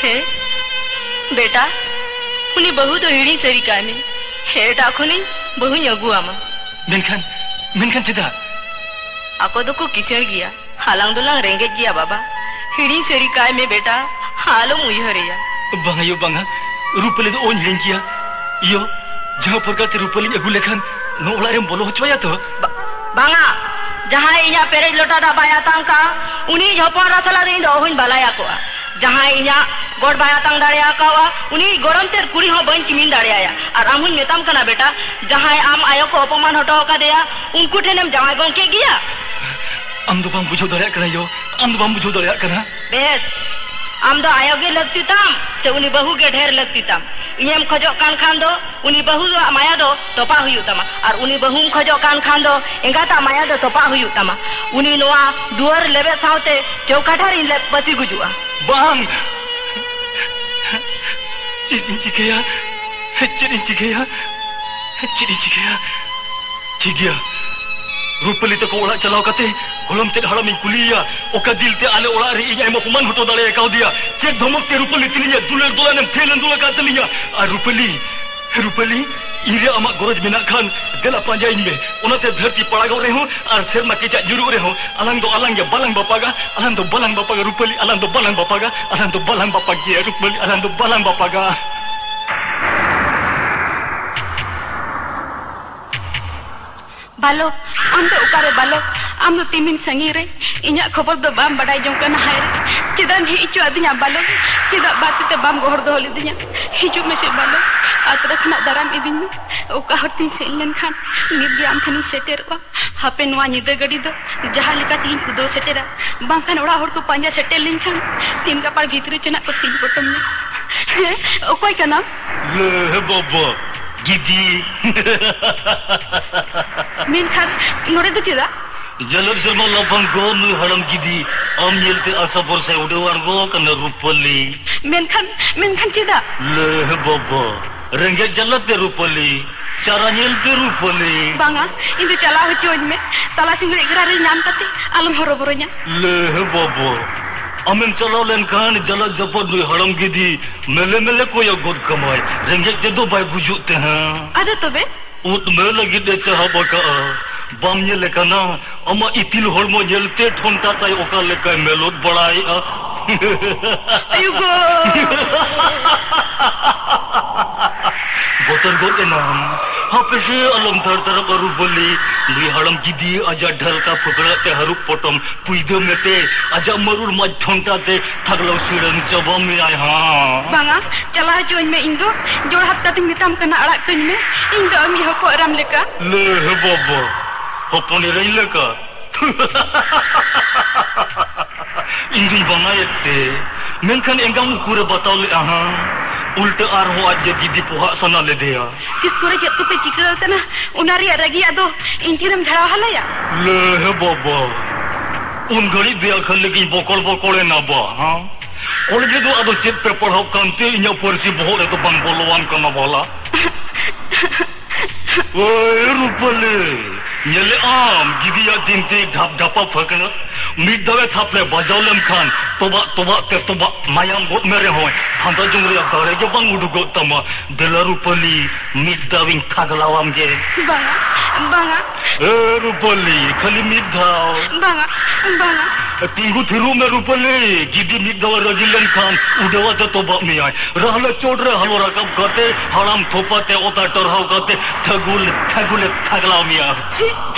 ᱦᱮᱸ, ᱵᱮᱴᱟ, ᱩᱱᱤ ᱵᱟᱹᱦᱩ ᱫᱚ ᱦᱤᱲᱤᱧ ᱥᱟᱹᱨᱤ ᱠᱟᱭ ᱢᱮ᱾ ᱦᱮᱸ, ᱮᱴᱟᱜ ᱠᱷᱚᱱᱤᱧ ᱵᱟᱹᱦᱩᱧ ᱟᱹᱜᱩ ᱟᱢᱟ᱾ ᱢᱮᱱᱠᱷᱟᱱ, ᱢᱮᱱᱠᱷᱟᱱ ᱪᱮᱫᱟᱜ? ᱟᱠᱚ ᱫᱚᱠᱚ ᱠᱤᱥᱟᱹᱬ ᱜᱮᱭᱟ, ᱟᱞᱟᱝ ᱫᱚᱞᱟᱝ ᱨᱮᱸᱜᱮᱡ ᱜᱮᱭᱟ ᱵᱟᱵᱟ᱾ ᱦᱤᱲᱤᱧ ᱥᱟᱹᱨᱤ ᱠᱟᱭ ᱢᱮ ᱵᱮᱴᱟ, ᱟᱞᱚᱢ ᱩᱭᱦᱟᱹᱨᱮᱭᱟ᱾ ᱵᱟᱝ ᱟᱭᱳ, ᱵᱟᱝᱟ, ᱨᱩᱯᱟᱹᱞᱤ ᱫᱚ ᱚᱦᱚᱧ ᱦᱤᱲᱤᱧ ᱠᱮᱭᱟ᱾ ᱤᱭᱳ, ᱡᱟᱦᱟᱸ ᱯᱨᱚᱠᱟᱨ ᱛᱮ ᱨᱩᱯᱟᱹᱞᱤᱧ ᱟᱹᱜᱩ ᱞᱮᱠᱷᱟᱱ ᱱᱚᱣᱟ ᱚᱲᱟᱜ ᱨᱮᱢ ᱵᱚᱞᱚ ᱦᱚᱪᱚᱣᱟᱭᱟ ᱛᱚ? ᱵᱟ-, ᱵᱟᱝᱟ, ᱡᱟᱦᱟᱸᱭ ᱤᱧᱟᱜ ᱯᱮᱨᱮᱡ ᱞᱚᱴᱟ ᱫᱟᱜ ᱵᱟᱭ ᱟᱛᱟᱝ ᱠᱟᱜᱼᱟ, ᱩᱱᱤ ᱦᱚᱯᱚᱱ ᱨᱟ ᱥᱟᱞᱟᱜ ᱫᱚ ᱤᱧ ᱫᱚ ᱚᱦᱚᱧ ᱵᱟᱞᱟᱭᱟ ᱠᱚᱜᱼᱟ᱾ ᱡᱟᱦᱟᱸᱭ ᱤᱧᱟᱜ ᱜᱚᱲ ᱵᱟᱭ ᱟᱛᱟᱝ ᱫᱟᱲᱮ ᱟᱠᱟᱣᱟ, ᱩᱱᱤ ᱜᱚᱲᱚᱢ ᱛᱮᱫ ᱠᱩᱲᱤ ᱦᱚᱸ ᱵᱟᱹᱧ ᱠᱤᱢᱤᱱ ᱫᱟᱲᱮᱭᱟᱭᱟ᱾ ᱟᱨ ᱟᱢ ᱦᱚᱧ ᱢᱮᱛᱟᱢ ᱠᱟᱱᱟ ᱵᱮᱴᱟ, ᱡᱟᱦᱟᱸᱭ ᱟᱢ ᱟᱭᱳ ᱠᱚ ᱚᱯᱚᱢᱟᱱ ᱦᱚᱴᱚ ᱟᱠᱟᱫᱮᱭᱟ, ᱩᱱᱠᱩ ᱴᱷᱮᱱᱮᱢ ᱡᱟᱶᱟᱭ ᱜᱚᱝᱠᱮᱜ ᱜᱮᱭᱟ᱾ ᱟᱢ ᱫᱚ ᱵᱟᱢ ᱵᱩᱡᱷᱟᱹᱣ ᱫᱟᱲᱮᱭᱟᱜ ᱠᱟᱱᱟ ᱭᱳ, ᱟᱢ ᱫᱚ ᱵᱟᱢ ᱵᱩᱡᱷᱟᱹᱣ ᱫᱟᱲᱮᱭᱟᱜ ᱠᱟᱱᱟ᱾ ᱵᱮᱥ, ᱟᱢ ᱫᱚ ᱟᱭᱳ ᱜᱮ ᱞᱟᱹᱠᱛᱤ ᱛᱟᱢ ᱥᱮ ᱩᱱᱤ ᱵᱟᱹᱦᱩ ᱜᱮ ᱰᱷᱮᱨ ᱞᱟᱹᱠᱛᱤ ᱛᱟᱢ? ᱤᱧᱮᱢ ᱠᱷᱚᱡᱚᱜ ᱠᱟᱱ ᱠᱷᱟᱱ ᱫᱚ ᱩᱱᱤ ᱵᱟᱹᱦᱩᱣᱟᱜ ᱢᱟᱭᱟ ᱫᱚ ᱛᱚᱯᱟᱜ ᱦᱩᱭᱩᱜ ᱛᱟᱢᱟ, ᱟᱨ ᱩᱱᱤ ᱵᱟᱹᱦᱩᱢ ᱠᱷᱚᱡᱚᱜ ᱠᱟᱱ ᱠᱷᱟᱱ ᱫᱚ ᱮᱸᱜᱟᱛᱟᱜ ᱢᱟᱭᱟ ᱫᱚ ᱛᱚᱯᱟᱜ ᱦᱩᱭᱩᱜ ᱛᱟᱢᱟ᱾ ᱩᱱᱤ ᱱᱚᱣᱟ ᱫᱩᱣᱟᱹᱨ ᱞᱮᱵᱮᱫ ᱥᱟᱶᱛᱮ ᱪᱳᱣᱠᱟᱴᱷᱟ ᱨᱤᱧ ᱞᱮ ᱯᱟᱹᱥᱤ ᱜᱩᱡᱩᱜᱼᱟ᱾ ᱵᱟᱝ! ᱪᱮᱫ ᱤᱧ ᱪᱤᱠᱟᱹᱭᱟ? ᱪᱮᱫ ᱤᱧ ᱪᱤᱠᱟᱹᱭᱟ? ᱪᱮᱫ ᱤᱧ ᱪᱤᱠᱟᱹᱭᱟ? ᱴᱷᱤᱠ ᱜᱮᱭᱟ, ᱨᱩᱯᱟᱹᱞᱤ ᱛᱟᱠᱚ ᱚᱲᱟᱜ ᱪᱟᱞᱟᱣ ᱠᱟᱛᱮ ᱜᱚᱲᱚᱢ ᱛᱮᱫ ᱦᱟᱲᱟᱢᱤᱧ ᱠᱩᱞᱤᱭᱮᱭᱟ, ᱚᱠᱟ ᱫᱤᱞ ᱛᱮ ᱟᱞᱮ ᱚᱲᱟᱜ ᱨᱮ ᱤᱧ ᱟᱭᱢᱟ ᱚᱯᱚᱢᱟᱱ ᱦᱚᱴᱚ ᱫᱟᱲᱮ ᱠᱟᱣᱫᱮᱭᱟ? ᱪᱮᱫ ᱫᱷᱚᱢᱚᱠ ᱛᱮ ᱨᱩᱯᱟᱹᱞᱤ ᱛᱮᱞᱤᱧ ᱫᱩᱞᱟᱹᱲ ᱫᱚᱞᱟᱱᱮᱢ ᱯᱷᱮᱞ ᱟᱸᱫᱩᱞ ᱟᱠᱟᱫ ᱛᱟᱹᱞᱤᱧᱟ? ᱟᱨ ᱨᱩᱯᱟᱹᱞᱤ, ᱨᱩᱯᱟᱹᱞᱤ, ᱤᱧᱨᱮ ᱟᱢᱟᱜ ᱜᱚᱨᱚᱡᱽ ᱢᱮᱱᱟᱜ ᱠᱷᱟᱱ, ᱫᱮᱞᱟ ᱯᱟᱸᱡᱟᱭᱤᱧ ᱢᱮ᱾ ᱚᱱᱟᱛᱮ ᱫᱷᱟᱹᱨᱛᱤ ᱯᱟᱲᱟᱜᱚᱜ ᱨᱮᱦᱚᱸ ᱟᱨ ᱥᱮᱨᱢᱟ ᱠᱮᱪᱟᱜ ᱧᱩᱨᱩᱜ ᱨᱮᱦᱚᱸ, ᱟᱞᱟᱝ ᱫᱚ ᱟᱞᱟᱝ ᱜᱮ ᱵᱟᱞᱟᱝ ᱵᱟᱯᱟᱜᱟ, ᱟᱞᱟᱝ ᱫᱚ ᱵᱟᱞᱟᱝ ᱵᱟᱯᱟᱜᱟ ᱨᱩᱯᱟᱹᱞᱤ, ᱟᱞᱟᱝ ᱫᱚ ᱵᱟᱞᱟᱝ ᱵᱟᱯᱟᱜᱟ, ᱟᱞᱟᱝ ᱫᱚ ᱵᱟᱞᱟᱝ ᱵᱟᱯᱟᱜ ᱜᱮᱭᱟ ᱨᱩᱯᱟᱹᱞᱤ, ᱟᱞᱟᱝ ᱫᱚ ᱵᱟᱞᱟᱝ ᱵᱟᱯᱟᱜᱟ᱾ ᱵᱟᱞᱚᱠ, ᱟᱢ ᱫᱚ ᱚᱠᱟᱨᱮ ᱵᱟᱞᱚᱠ? ᱟᱢ ᱫᱚ ᱛᱤᱢᱤᱱ ᱥᱟᱺᱜᱤᱧ ᱨᱮ, ᱤᱧᱟᱹᱜ ᱠᱷᱚᱵᱚᱨ ᱫᱚ ᱵᱟᱢ ᱵᱟᱰᱟᱭ ᱡᱚᱝ ᱠᱟᱱᱟ᱾ ᱦᱟᱭ ᱨᱮ, ᱪᱮᱫᱟᱜ ᱮᱢ ᱦᱮᱡ ᱦᱚᱪᱚ ᱟᱹᱫᱤᱧᱟ ᱵᱟᱞᱚᱠ? ᱪᱮᱫᱟᱜ ᱵᱟᱨ ᱛᱤ ᱛᱮ ᱵᱟᱢ ᱜᱚᱦᱚᱲ ᱫᱚᱦᱚ ᱞᱤᱫᱤᱧᱟ? ᱦᱤᱡᱩᱜ ᱢᱮᱥᱮ ᱵᱟᱞᱚᱠ, ᱟᱛᱨᱟ ᱠᱷᱚᱱᱟᱜ ᱫᱟᱨᱟᱢ ᱤᱫᱤᱧ ᱢᱮ᱾ ᱚᱠᱟ ᱦᱚᱨ ᱛᱤᱧ ᱥᱮᱱ ᱞᱮᱱᱠᱷᱟᱱ ᱱᱤᱛ ᱜᱮ ᱟᱢ ᱴᱷᱮᱱᱤᱧ ᱥᱮᱴᱮᱨᱚᱜᱼᱟ᱾ ᱦᱟᱯᱮ, ᱱᱚᱣᱟ ᱧᱤᱫᱟᱹ ᱜᱟᱹᱰᱤ ᱫᱚ ᱡᱟᱦᱟᱸ ᱞᱮᱠᱟ ᱛᱮᱜᱤᱧ ᱠᱩᱫᱟᱹᱣ ᱥᱮᱴᱮᱨᱟ, ᱵᱟᱝᱠᱷᱟᱱ ᱚᱲᱟᱜ ᱦᱚᱲ ᱠᱚ ᱯᱟᱸᱡᱟ ᱥᱮᱴᱮᱨ ᱞᱤᱧ ᱠᱷᱟᱱ ᱛᱤᱱ ᱜᱟᱯᱟᱲ ᱵᱷᱤᱛᱨᱤ ᱪᱮᱱᱟᱜ ᱠᱚ ᱥᱤᱧ ᱯᱚᱴᱚᱢ ᱢᱮ᱾ ᱦᱮᱸ, ᱚᱠᱚᱭ ᱠᱟᱱᱟᱢ? ᱞᱮ ᱵᱟᱵᱟ, ᱜᱤᱫᱤ᱾ ᱢᱮᱱᱠᱷᱟᱱ ᱱᱚᱰᱮ ᱫᱚ ᱪᱮᱫᱟᱜ? ᱡᱟᱞᱟᱫ ᱥᱮᱨᱢᱟ ᱞᱟᱯᱷᱟᱝ ᱠᱚ ᱱᱩᱭ ᱦᱟᱲᱟᱢ ᱜᱤᱫᱤ, ᱟᱢ ᱧᱮᱞᱛᱮ ᱟᱥᱟ ᱵᱷᱚᱨᱥᱟᱭ ᱩᱰᱟᱹᱣ ᱟᱬᱜᱚ ᱟᱠᱟᱱᱟ ᱨᱩᱯᱟᱹᱞᱤ᱾ ᱢᱮᱱᱠᱷᱟᱱ, ᱢᱮᱱᱠᱷᱟᱱ ᱪᱮᱫᱟᱜ? ᱞᱮ ᱵᱟᱵᱟ, ᱨᱮᱸᱜᱮᱡ ᱡᱟᱞᱟᱛᱮ ᱨᱩᱯᱟᱹᱞᱤ, ᱪᱟᱨᱟ ᱧᱮᱞᱛᱮ ᱨᱩᱯᱟᱹᱞᱤ᱾ ᱵᱟᱝᱟ, ᱤᱧ ᱫᱚ ᱪᱟᱞᱟᱣ ᱦᱚᱪᱚᱣᱟᱹᱧ ᱢᱮ᱾ ᱛᱟᱞᱟ ᱥᱤᱸᱜᱟᱹᱲ ᱮᱜᱽᱨᱟ ᱨᱮ ᱧᱟᱢ ᱠᱟᱛᱮ ᱟᱞᱚᱢ ᱦᱚᱨᱚᱵᱚᱨᱚᱧᱟ᱾ ᱞᱮ ᱵᱟᱵᱟ, ᱟᱢᱮᱢ ᱪᱟᱞᱟᱣ ᱞᱮᱱᱠᱷᱟᱱ ᱡᱟᱞᱟᱫ ᱡᱟᱯᱟᱜ ᱱᱩᱭ ᱦᱟᱲᱟᱢ ᱜᱤᱫᱤ ᱢᱮᱞᱮ ᱢᱮᱞᱮ ᱠᱚᱭᱚᱜ ᱜᱚᱫ ᱠᱟᱢᱟᱭ᱾ ᱨᱮᱸᱜᱮᱡ ᱛᱮᱫᱚ ᱵᱟᱭ ᱜᱩᱡᱩᱜ ᱛᱟᱦᱮᱸ᱾ ᱟᱫᱚ ᱛᱚᱵᱮ? ᱩᱫ ᱢᱮ ᱞᱟᱹᱜᱤᱫ ᱮ ᱪᱟᱦᱟᱵ ᱟᱠᱟᱜᱼᱟ᱾ ᱵᱟᱢ ᱧᱮᱞᱮ ᱠᱟᱱᱟ? ᱟᱢᱟᱜ ᱤᱛᱤᱞ ᱦᱚᱲᱢᱚ ᱧᱮᱞᱛᱮ ᱴᱷᱚᱱᱴᱟ ᱛᱟᱭ ᱚᱠᱟ ᱞᱮᱠᱟᱭ ᱢᱮᱞᱚᱫ ᱵᱟᱲᱟᱭᱮᱫᱼᱟ᱾ ᱟᱭᱳ ᱜᱚ! ᱵᱚᱛᱚᱨ ᱜᱚᱫ ᱮᱱᱟᱢ᱾ ᱦᱟᱯᱮ ᱥᱮ, ᱟᱞᱚᱢ ᱛᱷᱟᱨ ᱛᱷᱟᱨᱟᱜᱼᱟ ᱨᱩᱯᱟᱹᱞᱤ᱾ ᱱᱩᱭ ᱦᱟᱲᱟᱢ ᱜᱤᱫᱤ ᱟᱡᱟᱜ ᱰᱷᱟᱞᱠᱟ ᱯᱷᱟᱹᱠᱲᱟᱹᱜ ᱛᱮ ᱦᱟᱹᱨᱩᱵ ᱯᱚᱴᱚᱢ ᱯᱩᱭᱫᱟᱹ ᱢᱮᱛᱮ, ᱟᱡᱟᱜ ᱢᱟᱹᱨᱩᱲ ᱢᱟᱡᱽ ᱴᱷᱚᱱᱴᱟ ᱛᱮ ᱛᱷᱟᱜᱞᱟᱣ ᱥᱤᱲᱟᱹᱝ ᱪᱟᱵᱟ ᱢᱮᱭᱟᱭ ᱦᱟᱸ᱾ ᱵᱟᱝᱟ, ᱪᱟᱞᱟᱣ ᱦᱚᱪᱚᱣᱟᱹᱧ ᱢᱮ ᱤᱧ ᱫᱚ᱾ ᱡᱳᱲ ᱦᱟᱛ ᱠᱟᱛᱮᱧ ᱢᱮᱛᱟᱢ ᱠᱟᱱᱟ, ᱟᱲᱟᱜ ᱠᱟᱹᱧ ᱢᱮ᱾ ᱤᱧ ᱫᱚ ᱟᱢᱤᱡ ᱦᱚᱯᱚᱱ ᱮᱨᱟᱢ ᱞᱮᱠᱟ᱾ ᱞᱮ ᱦᱮ ᱵᱟᱵᱟ, ᱦᱚᱯᱚᱱ ᱮᱨᱟᱧ ᱞᱮᱠᱟ? ᱤᱧ ᱫᱩᱧ ᱵᱟᱝᱟᱭᱮᱫ ᱛᱮ, ᱢᱮᱱᱠᱷᱟᱱ ᱮᱸᱜᱟᱢ ᱩᱠᱩᱨᱮ ᱵᱟᱛᱟᱣ ᱞᱮᱫᱼᱟ ᱦᱟᱸ? ᱩᱞᱴᱟᱹ ᱟᱨᱦᱚᱸ ᱟᱡ ᱜᱮ ᱜᱤᱫᱤ ᱯᱚᱦᱟᱜ ᱥᱟᱱᱟ ᱞᱮᱫᱮᱭᱟ᱾ ᱛᱤᱥ ᱠᱚᱨᱮ ᱪᱮᱫ ᱠᱚᱯᱮ ᱪᱤᱠᱟᱹ ᱟᱠᱟᱱᱟ, ᱚᱱᱟ ᱨᱮᱭᱟᱜ ᱨᱟᱹᱜᱤ ᱟᱫᱚ ᱤᱧ ᱴᱷᱮᱱᱮᱢ ᱡᱷᱟᱲᱟᱣ ᱦᱟᱞᱟᱭᱟ? ᱞᱮ ᱦᱮ ᱵᱟᱵᱟ, ᱩᱱ ᱜᱷᱟᱹᱲᱤᱡ ᱫᱮᱭᱟ ᱠᱷᱟᱹᱞᱤ ᱜᱤᱧ ᱵᱚᱠᱚᱲ ᱵᱚᱠᱚᱲ ᱮᱱᱟ ᱵᱟ, ᱦᱟᱸ? ᱠᱚᱞᱮᱡᱽ ᱨᱮᱫᱚ ᱟᱫᱚ ᱪᱮᱫ ᱯᱮ ᱯᱟᱲᱦᱟᱣ ᱠᱟᱱᱛᱮ ᱤᱧᱟᱹᱜ ᱯᱟᱹᱨᱥᱤ ᱵᱚᱦᱚᱜ ᱨᱮᱫᱚ ᱵᱟᱝ ᱵᱚᱞᱚᱣᱟᱱ ᱠᱟᱱᱟ ᱵᱟᱞᱟ? ᱳᱭ ᱨᱩᱯᱟᱹᱞᱤ, ᱧᱮᱞᱮᱫ ᱟᱢ ᱜᱤᱫᱤᱭᱟᱜ ᱛᱤᱱᱛᱤ ᱰᱷᱟᱯ ᱰᱷᱟᱯᱟ ᱯᱷᱟᱹᱠᱲᱟᱹᱜ? ᱢᱤᱫ ᱫᱷᱟᱣᱮ ᱛᱷᱟᱯᱲᱮ ᱵᱟᱡᱟᱣ ᱞᱮᱱᱠᱷᱟᱱ ᱛᱚᱵᱟᱜ ᱛᱚᱵᱟᱜ ᱛᱮ ᱛᱚᱵᱟᱜ ᱢᱟᱭᱟᱢ ᱜᱚᱫ ᱢᱮ ᱨᱮᱦᱚᱸᱭ, ᱯᱷᱟᱸᱫᱟ ᱡᱚᱝ ᱨᱮᱭᱟᱜ ᱫᱟᱲᱮ ᱜᱮ ᱵᱟᱝ ᱩᱰᱩᱠᱚᱜ ᱛᱟᱢᱟ᱾ ᱫᱮᱞᱟ ᱨᱩᱯᱟᱹᱞᱤ, ᱢᱤᱫ ᱫᱷᱟᱣᱤᱧ ᱛᱷᱟᱜᱞᱟᱣᱟᱢ ᱜᱮ᱾ ᱵᱟᱝᱟ, ᱵᱟᱝᱟ᱾ ᱮ ᱨᱩᱯᱟᱹᱞᱤ, ᱠᱷᱟᱹᱞᱤ ᱢᱤᱫ ᱫᱷᱟᱣ᱾ ᱵᱟᱝᱟ, ᱵᱟᱝᱟ᱾ ᱛᱤᱸᱜᱩ ᱛᱷᱤᱨᱚᱜ ᱢᱮ ᱨᱩᱯᱟᱹᱞᱤ, ᱜᱤᱫᱤ ᱢᱤᱫ ᱫᱷᱟᱣ ᱮ ᱨᱟᱹᱜᱤ ᱞᱮᱱᱠᱷᱟᱱ ᱩᱰᱟᱹᱣ ᱟᱛᱮ ᱛᱚᱵᱟᱜ ᱢᱮᱭᱟᱭ᱾ ᱨᱟᱦᱞᱟ ᱪᱚᱴ ᱨᱮ ᱦᱟᱞᱚ ᱨᱟᱠᱟᱵ ᱠᱟᱛᱮ, ᱦᱟᱲᱟᱢ ᱛᱷᱚᱯᱟ ᱛᱮ ᱚᱛᱟ ᱴᱟᱨᱦᱟᱣ ᱠᱟᱛᱮ, ᱛᱷᱟᱹᱜᱩᱞ, ᱛᱷᱟᱹᱜᱩᱞᱮ ᱛᱷᱟᱜᱞᱟᱣ ᱢᱮᱭᱟ᱾ ᱪᱷᱤ,